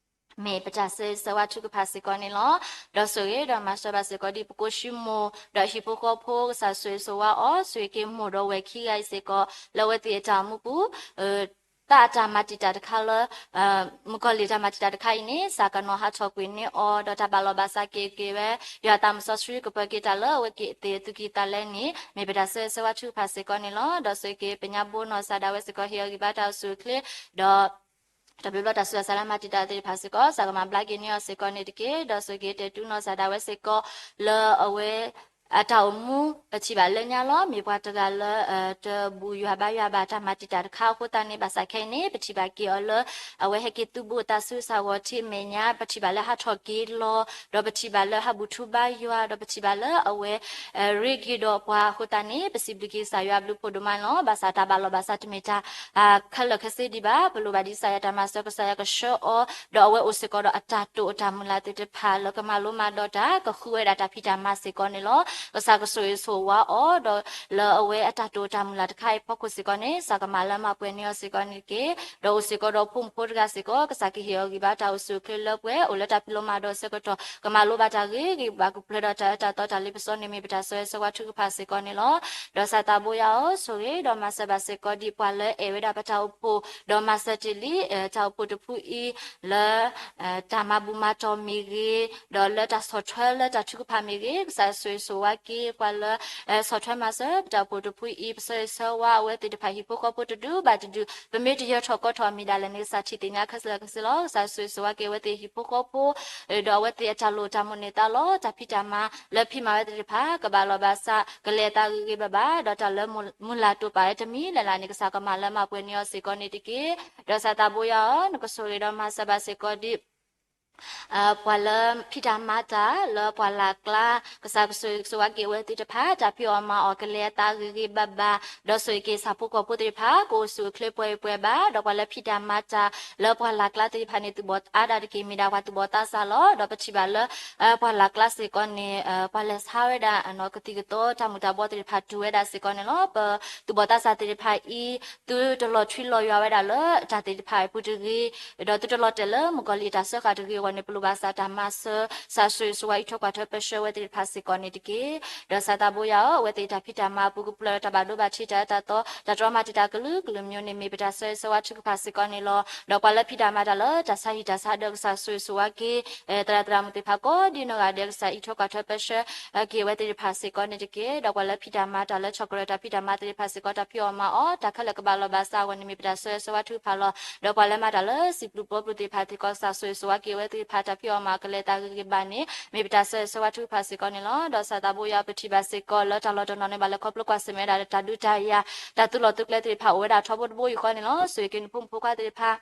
မ့ၢ်ပတၢ်ဆၢဂ့ၤဆၢဝါထုကဖၣ်စ့ၢ်ကီးန့ၣ်လီၤ. ဒီးဆိၣ်ဂ့ၤဒီးမၤစၢၤဘၣ်စ့ၢ်ကီးဒ်ပကိးဆှံမိၢ် ဒီးဟံၣ်ဖိဃီဖိ ကစၢ်ဆိၣ်ဂ့ၤဆိၣ်ဝါအီၤ, ဆိၣ်ဂ့ၤက့ၤမိၢ်ဒီးဝဲၢ်ခံဂၤအံၤစ့ၢ်ကီး လၢအဝဲသ့ၣ်အတၢ်အိၣ်မူပူၤ သးအတၢ်မၤတံာ်တာ်တခါလၢ မုၣ်ကီၢ်လံၢ်တၢ်မၤတံာ်တာ်တခါအံၤန့ၣ် စၢ်ကနီၤဟးထီၣ်ကွံာ်န့ၢ်အီၤ ဒီးတၢ်ဘၣ်လီၤဘၣ်စးက့ၤက့ၤဝဲ ယွၤသးစီဆှံကပၢၤက့ၤတၢ်လၢအဝဲသ့ၣ်အသူၣ်ကံၢ်သးလဲန့ၣ် မ့ၢ်ပတၢ်ဆၢဂ့ၤဆၢဝါထုကဖၣ်စ့ၢ်ကီးန့ၣ်လီၤ. ဒီးဆိၣ်ဂ့ၤက့ၤပညါဘိနီၢ်စၢ်ဒၣ်ဝဲစ့ၢ်ကီး ဟ့ၣ်အီၤဂံၢ်ဘါတၢ်အိၣ်ဆူၣ်အိၣ်ချ့ ဒီး တၢ်ဘျုးဘျီတၢ်ဆူးတၢ်ဆါလၢမၤတံာ်တာ်သ့ၣ်တဖၣ်စ့ၢ်ကီး စၢ်ကမၤဘျါက့ၤန့ၢ်အီၤစ့ၢ်ကီးန့ၣ်တက့ၢ်. ဒီးဆိၣ်ဂ့ၤက့ၤတဲတူနီၢ်စၢ်ဒၣ်ဝဲစ့ၢ်ကီး လၢအဝဲ အတၢ်အိၣ်မူ ပထံၣ်ဘၣ်လၢညါလီၤ. မ့ၢ်ပှၤတဂၤလၢ တဘူၣ်ယွၤဘါယွၤဘၣ်တၢ်မၤတံာ်တာ်တခါအဃိသတးန့ၣ် ဘၣ်ဆၣ်ခဲအံၤန့ၣ် ပထံၣ်ဘၣ်က့ၤအီၤလၢ အဝဲဟဲက့ၤသုးဘူးအသးဆူကစၢ်ဂီၤထံးအမဲာ်ညါ ပထံၣ်ဘၣ်လၢဟးထီၣ်က့ၤလီၤ ဒီးပထံၣ်ဘၣ်လၢဟးဘူၣ်ထူဘါယွၤ ဒီးပထံၣ်ဘၣ်လၢအဝဲ ရ့က့ၤဒီးပှၤအဃိသတးန့ၣ် ပစံးဘျုးက့ၤကစၢ်ယွၤအဘျုးဖးဒိၣ်မးန့ၣ်လီၤ. ဘၣ်ဆၣ်တၢ်ဘၣ်လီၤဘၣ်စးတမ့ၢ်တၢ် ခဲလၢာ်ခဲဆ့ဒံးဘၣ်. ပလိၣ်ဘၣ်ဒ်ကစၢ်ယွၤတၢ်မၤစၢၤ ကစၢ်ယွၤကဆှၢအီၤ ဒီးအဝဲအိၣ်စ့ၢ်ကီးဒီးအတၢ်တိာ်အတၢ်မုၢ်လၢ်သ့ၣ်တဖၣ်လၢကမၤလိမၤဒိးတၢ် ကဃုဝဲဒၣ်တၢ်ဖံးတၢ်မၤစ့ၢ်ကီးန့ၣ်လီၤ. ကစၢ်ကဆိၣ်ဂ့ၤဆိၣ်ဝါအီၤ ဒီးလၢအဝဲအတၢ်တိာ်အတၢ်မုၢ်လၢ်တခါအံၤအဖီခိၣ်စ့ၢ်ကီးန့ၣ် စၢ်ကမၤလၢမၤပှဲၤန့ၢ်အီၤစ့ၢ်ကီးန့ၣ်တက့ၢ်. ဒီးအိၣ်စ့ၢ်ကီးဒီးဖိမုၣ်ဖိတဂၤစ့ၢ်ကီး ကစၢ်ကဟ့ၣ်အီၤဂံၢ်ဘါတၢ်အိၣ်ဆူၣ်အိၣ်ချ့လၢပှဲၤ အိၣ်လၢတၢ်ဖံးလိမၤဒိးအဆၢကတီၢ် ကမၤလိဘၣ်တၢ်ဂ့ၤဂ့ၤဘၣ်ကပှဲၤဒီးတၢ်အၢတၢ်သီတၢ်လ့ပစီန့ၣ် မ့ၢ်ပတၢ်ဆၢဂ့ၤဆၢဝါထုကဖၣ်စ့ၢ်ကီးန့ၣ်လီၤ. ဒီးစၢ်သးဘိယွၤဧၢ, ဆိၣ်ဂ့ၤဒီးမၤစၢၤဘၣ်စ့ၢ်ကီးဒ်ပှၤလၢအဲၣ်ဝဲဒၣ်ပတၢ်အိၣ်ဖှိၣ် ဒီးမၤစၢၤတ့ၢ်လံ တၢ်အိၣ်ဖှိၣ်တဖုအံၤ လၢ တၢ်မၤဘူၣ်မၤတီၢ်မ့ၢ်ဂ့ၤ, ဒီးလၢတၢ်ဆီၣ်ထွဲလၢတၢ်ထုကဖၣ်မ့ၢ်ဂ့ၤ, ကစၢ်ဆိၣ်ဂ့ၤဆိၣ်ဝါ က့ၤပှၤလၢ ဆီၣ်ထွဲမၤစၢၤ ပတၢ်အိၣ်ဖှိၣ်တဖုအံၤ ပဆၢဂ့ၤဆၢဝါအဝဲသ့ၣ်တဖၣ်ဟံၣ်ဖိဃီဖိတဒူၣ်ဘၣ်တဒူၣ် ပမ့ၢ်တယၢၤထီၣ်ကီထီၣ်အမံၤဒၣ်လဲာ်န့ၣ် ကစၢ်ထံၣ်သ့ၣ်ညါခဲလၢာ်ခဲဆ့လီၤ. ကစၢ်ဆိၣ်ဂ့ၤဆိၣ်ဝါက့ၤအဝဲသ့ၣ်ဟံၣ်ဖိဃီဖိ ဒီးအဝဲသ့ၣ်အတၢ်လိၣ်တၢ်မိၣ်န့ၢ်သးလီၤ. တၢ်ဖံးတၢ်မၤလၢဖံးမၤဝဲသ့ၣ်တဖၣ် ကဘၣ်လီၤဘၣ်စး ကလဲၤအသးဂ့ၤဂ့ၤဘၣ်ဘၣ် ဒီးတၢ်လၢမုၢ်လၢ်တိာ်ပာ်ဝဲတမံၤလၢ်လၢ်န့ၣ် ကစၢ်ကမၤလၢမၤပှဲၤန့ၢ်အီၤစ့ၢ်ကီးန့ၣ်တက့ၢ်. ဒီးကစၢ်သးဘိယွၤဧၢ, နကဆိၣ်ဂ့ၤဒီးမၤစၢၤဘၣ်စ့ၢ်ကီးဒ် ပှၤလၢဖံးတၢ်မၤတၢ်လၢပှၢ်လၢ်ကျါ ကစၢ်ကဆိၣ်ဂ့ၤဆိၣ်ဝါက့ၤအဝဲသ့ၣ်တဖၣ် တၢ်ဖံးအီၣ်မၤအီၣ်ကလဲၤအသးဂ့ၤဂ့ၤဘၣ်ဘၣ်, ဒီးဆိၣ်ဂ့ၤက့ၤဆၣ်ဖိကီၢ်ဖိသ့ၣ်တဖၣ် ကအိၣ်ဆူၣ်အိၣ်ချ့ပှဲၤပှဲၤဘၣ်, ဒီးပှၤလၢဖံးတၢ်မၤတၢ်လၢပှၢ်လၢ်ကျါသ့ၣ်တဖၣ်န့ၣ် သူၣ်ဘီၣ်အါဒၣ်တက့ၢ် မ့ၢ်ဒၣ်ပှၤသူၣ်ဘီၣ်သးစၢ်လီၤ. ဒီးပထံၣ်ဘၣ်လၢ ပှၢ်လၢ်ကျါစ့ၢ်ကီးန့ၣ် ပှၤလဲၤဆါဝဲဒၣ် ကသံၣ်ကသီတၢ်မူၤတၢ်ဘှီသ့ၣ်တဖၣ်တူၢ်ဝဲဒၣ်စ့ၢ်ကီးန့ၣ်လီၤ. ပသူၣ်ဘီၣ်သးစၢ်သ့ၣ်တဖၣ်အံၤ သုတလီၤထွံလီၤယွၤဝဲဒၣ်လၢတၢ်သ့ၣ်တဖၣ်အပူၤတဂ့ၤ, ဒီးသုတလီၤတဲာ်လၢမုၣ်ကီၤလံၢ်အတၢ်စၢဃာ်တဂ့ၤအဂီၢ်န့ၣ် ပလိၣ်ဘၣ်စးတၢ်မၤစၢၤ ကစၢ်ဆိၣ်ဂ့ၤဆိၣ်ဝါအံးထွဲကွၢ်ထွဲပၢဆှၢဝဲသ့ၣ်တဖၣ်စ့ၢ်ကီးန့ၣ်တက့ၢ်. ဒီးကစၢ်သးဘိယွၤဧၢ, အဝဲသ့ၣ်တၢ်ဖံးတၢ်မၤအပူၤကဖျၢၣ်လၢတၢ်ဘၣ်ဒိဘၣ်ထံး တၢ်အၢတၢ်သီ တၢ်တြီမၤတံာ်တာ်ကလုာ်ကလုာ်မံၤန့ၣ် မ့ၢ်ပတၢ်ဆၢဂ့ၤဆၢဝါထုကဖၣ်စ့ၢ်ကီးန့ၣ်လီၤ. ဒီးပှၤလၢဖံးတၢ်မၤတၢ်လၢတၢ်ဆါဟံၣ်တၢ်ဆါဒၢး ကစၢ်ဆိၣ်ဂ့ၤဆိၣ်ဝါက့ၤ သရၣ်သရၣ်မုၣ်သ့ၣ်တဖၣ်ကိးဒ်နီၢ်ဂၤဒဲး ကစၢ်အံးထွဲကွၢ်ထွဲပၢဆှၢ က့ၤအဝဲသ့ၣ်တဖၣ်စ့ၢ်ကီးန့ၣ်တက့ၢ်. ဒီးပှၤလၢဖံးတၢ်မၤတၢ်လၢဆီၣ်ကရၢၢ်တၢ်ဖံးတၢ်မၤသ့ၣ်တဖၣ်စ့ၢ်ကီး တၢ်ဖံးအီၣ်မၤအီၣ် တၢ်ခဲလၢာ်ကဘၣ်လီၤဘၣ်စးအဂီၢ်န့ၣ် မ့ၢ်ပတၢ်ဆၢဂ့ၤဆၢဝါထုကဖၣ်လီၤ. ဒီးပှၤလၢမၤတၢ်လၢစံာ်ပျူၢ်ဘီပျူၢ်သ့ၣ်တဖၣ်စ့ၢ်ကီး ကစၢ်ဆိၣ်ဂ့ၤဆိၣ်ဝါက့ၤအဝဲသ့ၣ်တဖၣ် တၢ်ဖံးအီၣ်မၤအီၣ်ကလဲၤအသးဂ့ၤဂ့ၤဘၣ်န့ၣ် မ့ၢ်ပတၢ်ဆၢဂ့ၤဆၢဝါထုကဖၣ်စ့ၢ်ကီးန့ၣ်လီၤ. ဒီးကစၢ်သးဘိယွၤဧၢ, ပထံၣ်ဘၣ်စ့ၢ်ကီးလၢတၢ်လီၢ်တနီၤန့ၣ် ဘၣ်လဲၤခီဖျိကွၢ်ဆၢၣ်မဲာ်ဝဲဒၣ်တၢ်ဒုးတၢ်ယၤ တၢ်သုးလီၢ်သုးကျဲသ့ၣ်တဖၣ်အိၣ်ဝဲဒၣ်ထီဘိတဘိယူၢ်ဃီန့ၣ်လီၤ. ဆိၣ်ဂ့ၤက့ၤနဖိမုၣ်ဖိခွါသ့ၣ်တဖၣ်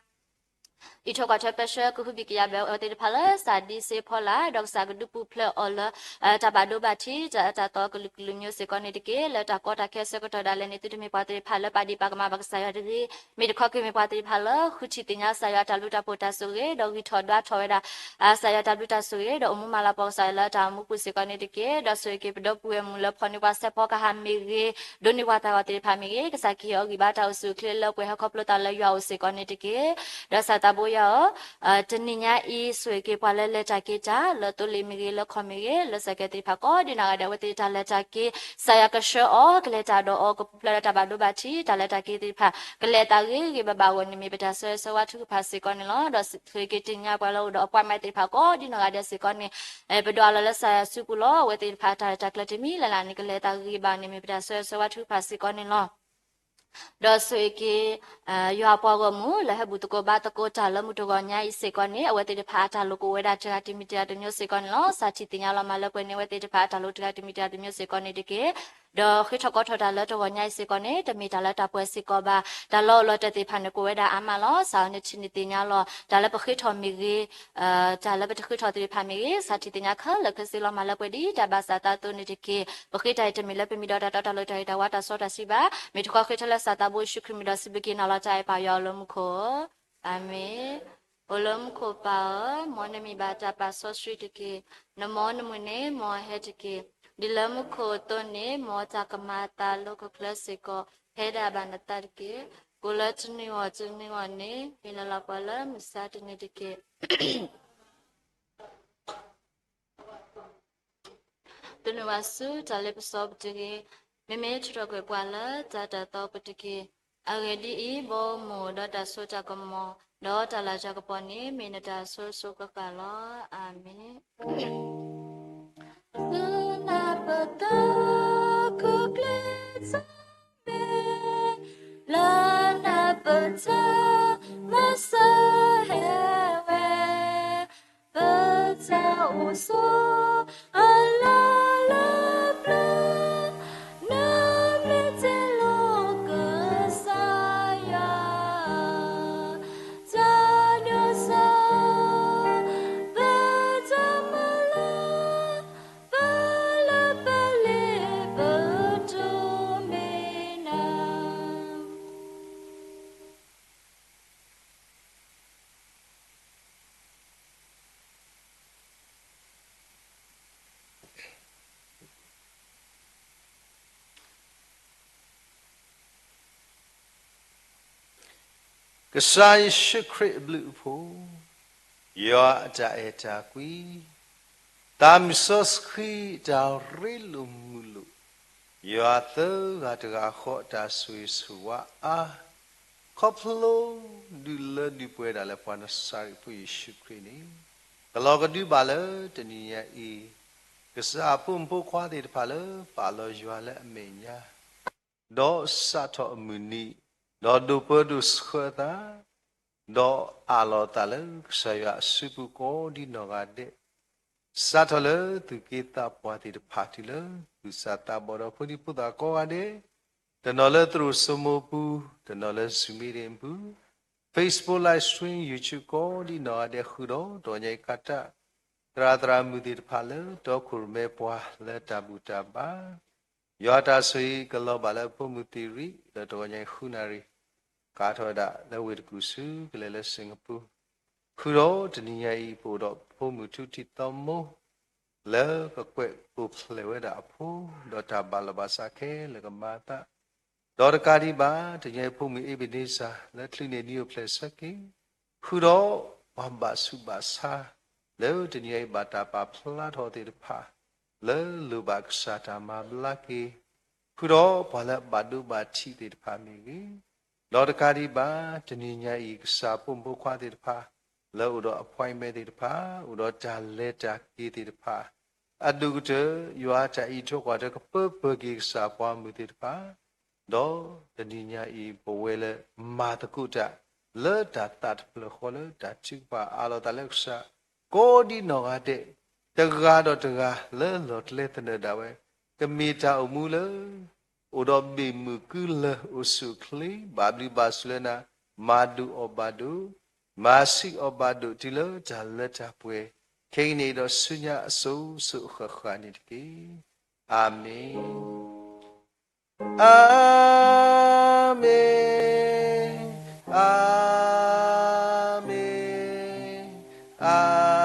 အံးထွဲကွၢ်ထွဲပၢဆှၢ ကဟုဘံၣ်ကယာ်ဘၣ်အဝဲသ့ၣ်တဖၣ်လၢ စၢ်ဒံစ့ဖီလာ် ဒီးကစၢ်ကဒုးပူၤဖျဲးအီၤလၢ တၢ်ဘၣ်ဒိဘၣ်ထံး တၢ်အၢတၢ်သီကလုာ်ကလုာ်မံၤစ့ၢ်ကီးန့ၣ်တက့ၢ်. လၢတၢ်ကီတၢ်ခဲအဆၢကတီၢ်ဒၣ်လဲာ်န့ၣ် သုတမ့ၢ်ပှၤသ့ၣ်တဖၣ်လၢ ပာ်ဒ့ၣ်ပာ်ကမၣ်ဘၣ်ကစၢ်ယွၤတဂ့ၤ, မ့ၢ်တခီက့ၤမ့ၢ်ပှၤသ့ၣ်တဖၣ်လၢ ဃုထံၣ်သ့ၣ်ညါကစၢ်ယွၤတၢ်ဘျုးတၢ်ဖှိၣ်တၢ်ဆိၣ်ဂ့ၤ ဒီးဂံၢ်ထီၣ်ဒွးထီၣ်ဝဲဒၣ် ကစၢ်ယွၤတၢ်ဘျုးတၢ်ဆိၣ်ဂ့ၤ ဒီးအိၣ်မူမၤလၤကပီၤကစၢ်ယွၤလၢတၢ်အိၣ်မူပူၤစ့ၢ်ကီးန့ၣ်တက့ၢ်. ဒီးဆိၣ်ဂ့ၤက့ၤပဒီပုၢ်ဝဲၢ်မုၣ်လၢဖီၣ်န့ၢ်ပှၤစဲးဖီကဟၣ်မ့ၢ်ဂ့ၤ, ဒိးန့ၢ်ပှၤသးဂီၤသ့ၣ်တဖၣ်မ့ၢ်ဂ့ၤ, ကစၢ်ကဟ့ၣ်အီၤဂံၢ်ဘါတၢ်အိၣ်ဆူၣ်အိၣ်ချ့လၢပှဲၤဟီၣ်ခိၣ်ဖျိသးလၢယွၤအိၣ်စ့ၢ်ကီးန့ၣ်တက့ၢ်. ဒီးကစၢ်သးဘိယွၤဧၢ, တနံၤညါအံၤ ဆိၣ်ဂ့ၤက့ၤပှၤလၢလဲၤတၢ်က့ၤတၢ် လၢသိလ့ၣ်မ့ၢ်ဂ့ၤ လၢခီၣ်မ့ၢ်ဂ့ၤ လၢစဲးကဲသ့ၣ်တဖၣ်ကိးဒ်နီၢ်ဂၤဒဲး အဝဲသ့ၣ်တၢ်လဲၤတၢ်က့ၤ ကစၢ်ယွၤကဆှၢအီၤ ကလဲၤတၢ်ဒီးအီၤ ကပူၤဖျဲးလၢတၢ်ဘၣ်ဒိဘၣ်ထံး တၢ်လဲၤတၢ်က့ၤသ့ၣ်တဖၣ် ကလဲၤအသးဂ့ၤဂ့ၤဘၣ်ဘၣ်အဂီၢ်န့ၣ် မ့ၢ်ပတၢ်ဆၢဂ့ၤဆၢဝါထုကဖၣ်စ့ၢ်ကီးန့ၣ်လီၤ. ဒီးဆိၣ်ဂ့ၤက့ၤတနံၤညါပှၤလၢအိၣ်ဒီး appointment သ့ၣ်တဖၣ်ကိးဒ်နီၢ်ဂၤဒဲးစ့ၢ်ကီးန့ၣ် ပဒွးလီၤလၢကစၢ်ယွၤစုပူၤလီၤ. အဝဲသ့ၣ်တဖၣ်တၢ်လဲၤတၢ်ကျဲတမံၤလၢ်လၢ်န့ၣ် ကလဲၤအသးဂ့ၤဂ့ၤဘၣ်န့ၣ် မ့ၢ်ပတၢ်ဆၢဂ့ၤဆၢဝါထုကဖၣ်စ့ၢ်ကီးန့ၣ်လီၤ. ဒီးဆိၣ်ဂ့ၤက့ၤ ယွၤအပှၤဂီၢ်မုၢ် လၢဟဲဘူၣ်သကိးဘါသကိးတၢ်လၢမုၢ်တဂီၤညါအံၤစ့ၢ်ကီးန့ၣ် အဝဲသ့ၣ်တဖၣ်အတၢ်လိၣ်ကအိၣ်ဝဲဒၣ်တဂၤတမံၤတဂၤတမံၤစ့ၢ်ကီးန့ၣ်လီၤ. စၢ်ထံၣ်သ့ၣ်ညါလီၤမၢ်လၢပှဲၤန့ၢ်အဝဲသ့ၣ်တဖၣ်အတၢ်လိၣ်တဂၤတမံၤတဂၤတမံၤစ့ၢ်ကီးန့ၣ်တက့ၢ်. ဒီးဃ့ထီၣ်ကီထီၣ်တၢ်လၢတဂီၤညါအံၤစ့ၢ်ကီးန့ၣ် တမ့ၢ်တၢ်လၢတၢ်ပှဲၤစ့ၢ်ကီးဘၣ်. တၢ်လီၤအိၣ်လီၤတဲာ်သ့ၣ်တဖၣ်န့ၣ် ကအိၣ်ဝဲဒၣ်အါမးလီၤ. စၢ်အီၤန့ၣ်ထံၣ်န့ၢ်သ့ၣ်ညါလီၤ တၢ်လၢပဃ့ထီၣ်မ့ၢ်ဂ့ၤ တၢ်လၢပတဃ့ထီၣ်သ့ၣ်တဖၣ်မ့ၢ်ဂ့ၤ, စၢ်ထံၣ်သ့ၣ်ညါခဲလၢာ်ခဲဆ့လီၤမၢ်လၢပှဲၤဒ် တၢ်ဘၣ်စးသးအသိးန့ၣ်တက့ၢ်. ပဃ့တၢ်အံၤတမ့ၢ်လၢပမံၤဒီးတၢ်တီတၢ်လိၤတၢ်ဂ့ၤတၢ်ဝါတၢ်စီတၢ်ဆှံဘၣ်. မ့ၢ်တခီဃ့ထီၣ်လၢကစၢ်သးဘိယ့ၣ်ၡူးခရံာ်မံၤဒီးစံးဘျုးက့ၤနၤလီၤ. တၢ်အဲၣ်ပၢ်ယွၤအိၣ်လၢမူခိၣ်, အၤမ့ၣ်. အိၣ်လၢမူခိၣ်ပၢ်ဧၢ, မ်နမံၤဘၣ်တၢ်ပာ်စီဆှံတက့ၢ်. နမ်နမုၢ်န့ၣ်မ်အဟဲတက့ၢ်. ဒ်လၢမူခိၣ်အသိးန့ၣ် မ်တၢ်ကမၤအသးလၢဟီၣ်ခိၣ်ချၢစ့ၢ်ကီး ဟဲဒၣ်ဘၣ်နသးတက့ၢ်. ကိၣ်လၢတနံၤအီၤတနံၤအီၤန့ၣ် ဟ့ၣ်လီၤလၢပှၤလၢမုၢ်ဆါတနံၤတက့ၢ်. သနူးဝးဆူတၢ်လ့ပစီပူၤတဂ့ၤ, မ့မ့ၢ်ထုးထီၣ်ကွံာ်ပှၤလၢတၢ်တၢ်သီပူၤတက့ၢ်. အဂ့ၢ်ဒ်အံၤ, ဘီမုၢ်ဒီးတၢ်စိတၢ်ကမီၤ ဒီးတၢ်လၤတၢ်ကပီၤန့ၣ် မ့ၢ်နတၢ်အစိၤစိၤဃၣ်ဃၣ်လီၤ. အၤမ့ၣ်. သုနၢ်ပၢၢ်သကိးကျဲးစၢးမ့ၢ် လၢနၢ်ပၢၢ်တၢ်မၤစၢၤဟဲဝဲ ပတၢ်အိၣ်ဆိး အလီၢ်လၢပျၢၤ နမ့ၢ်တ့လီၤကစၢ်ယွၤ တၢ်ဒိၣ်စၢ် ပတၢ်မၤလၢ ပလၢပလ့ပတိၢ်မ့ၢ်နၤ ကစၢ်ယ့ၣ်ၡူးခရံာ်အဘျုးအဖှိၣ်, ယွၤအတၢ်အဲၣ်တၢ်ကွံ, သးမုၢ်စီဆှံအတၢ်ရ့လိာ်မုာ်လိာ်, ယွၤသၢဂၤတဂၤဃီအတၢ်ဆိၣ်ဂ့ၤဆိၣ်ဝါအါ, ခီဖျိဒုးလၢဒုးပှဲၤဒၣ်လၢပှၤနစၤရ့းဖိယ့ၣ်ၡူးခရံာ်န့ၣ်, ကလီၤကဒုဘၣ်လၢတနံၤညါအံၤ, ကစၢ်အဖိမုၣ်ဖိခွါသ့ၣ်တဖၣ်လၢပာ်လီၤယွၤလၢအမဲာ်ညါ, ဒီးစးထီၣ်အမုၢ်နံၤ, ဒီးဒိၣ်ပၢဒိၣ်ဆှၢအသး, ဒီးအးလီၤအသးလၢကစၢ်ယွၤအစုပူၤကိးဒ်နီၢ်ဂၤဒဲး, စးထီၣ်လၢသူၣ်က့သးပှၢ်သ့ၣ်တဖၣ်တုၤလၢ သူၣ်စၢ်သးဘီၣ်ဒီးဖိဒံဖိသၣ်ကိးဂၤဒဲး, တနီၤလၢသရိာ်စိမိၤပူၤ, တနီၤလၢ Zoom meeting ပူၤ, Facebook live stream, YouTube ကိးဒ်နီၢ်ဂၤဒဲး ဃုာ်ဒီးတဂီၤညါအံၤကးတၢ် သရၣ်သရၣ်မုၣ်သ့ၣ်တဖၣ်လၢတီခိၣ်ရိၣ်မဲပှၤလၢတၢ်ဘူၣ်တၢ်ဘါ, ယွၤအတၢ်ဆိၣ်ဂ့ၤကလီၤဘၣ်လၢဖိမုၣ်သ့ၣ်ရံၣ် လၢတဂီၤညါအံၤဃုနၣ်ရံၣ် ကးထီၣ်ဝဲဒၣ်လၢဝ့ၢ်တကူၣ်ဆူကလဲၤလၢစ့ၣ်ကပူၤ, ဃုာ်ဒီးတနံၤညါအံၤ ပအိၣ်ဒီးဖိမုၣ်ထူထံးသီမိ လၢကကွဲးအိၣ်ဖျဲၣ်ဝဲဒၣ်အဖိ, ဒီးတၢ်ဘၣ်လီၤဘၣ်စးခဲလၢာ်ကမၤအသး, ဒီးတကးဒံးဘၣ် တနံၤညါအံၤဖိမုၣ်အ့ဘ့းန့စၢ် လၢချုးန့ၢ်နံၣ်အိၣ်ဖျဲၣ်ဆၢက့ၤ, ဃုာ်ဒီးပှၤဘၣ်ဆူးဘၣ်ဆါ လၢတနံၤညါအံၤဘၣ်တၢ်ပာ်ဖျါထီၣ်သ့ၣ်တဖၣ် လၢလိၣ်ဘၣ်ကစၢ်တၢ်မၤဘျါက့ၤ, ဃုာ်ဒီးပှၤလၢအဘၣ်ဒိဘၣ်ထံးသ့ၣ်တဖၣ်မ့ၢ်ဂ့ၤ, ဒီးတကးဒံးဘၣ် တနံၤညါအံၤ ကစၢ်ဖိမုၣ်ဖိခွါသ့ၣ်တဖၣ် လၢအိၣ်ဒီး appointment သ့ၣ်တဖၣ်, အိၣ်ဒီးတၢ်လဲၤတၢ်က့ၤသ့ၣ်တဖၣ်, အဒိၣ်ကတၢၢ် ယွၤတၢ်အံးထွဲကွၢ်ထွဲကပၢပၢၢ်က့ၤကစၢ်ပှၤမုၣ်သ့ၣ်တဖၣ်, ဒီးတနံၤညါအံၤ ပဝဲလၢမၤသကိးတၢ် လၢတၢ်သးတဖျၢၣ်ဃီလၢတၢ်ထုကဖၣ်အးလီၤသးလၢကစၢ် ကိးဒ်နီၢ်ဂၤဒဲး, တဂၤဒီးတဂၤလၢလီၢ်ကျဲသနၢၣ်ဒၣ်ဝဲ, ကမ့ၢ်တၢ်အိၣ်မူလၢ အိၣ်ဒီးဘ့ၣ်မုၢ်ကုလၢၢ်အိၣ်ဆူၣ်အိၣ်ချ့, ဘၣ်ဘျုးဘၣ်ဆိၣ်လၢနၤ, မၤဒိၣ်အီၣ်ဘၣ်ဒိၣ်, မၤဆံးအီၣ်ဘၣ်ဒိၣ်တုၤလၢတၢ်လၢတၢ်ပှဲၤ, ခဲအံၤန့ၣ်ဒီးဆူညါအစိၤစိၤအဃၣ်ဃၣ်န့ၣ်တက့ၢ်. အၤမ့ၣ်. အၤမ့ၣ်, အၤမ့ၣ်, အၤမ့ၣ်.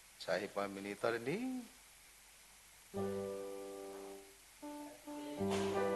ကစၢ်ဟ့ၣ်ပှၤမုၢ်နံၤသီတနံၤ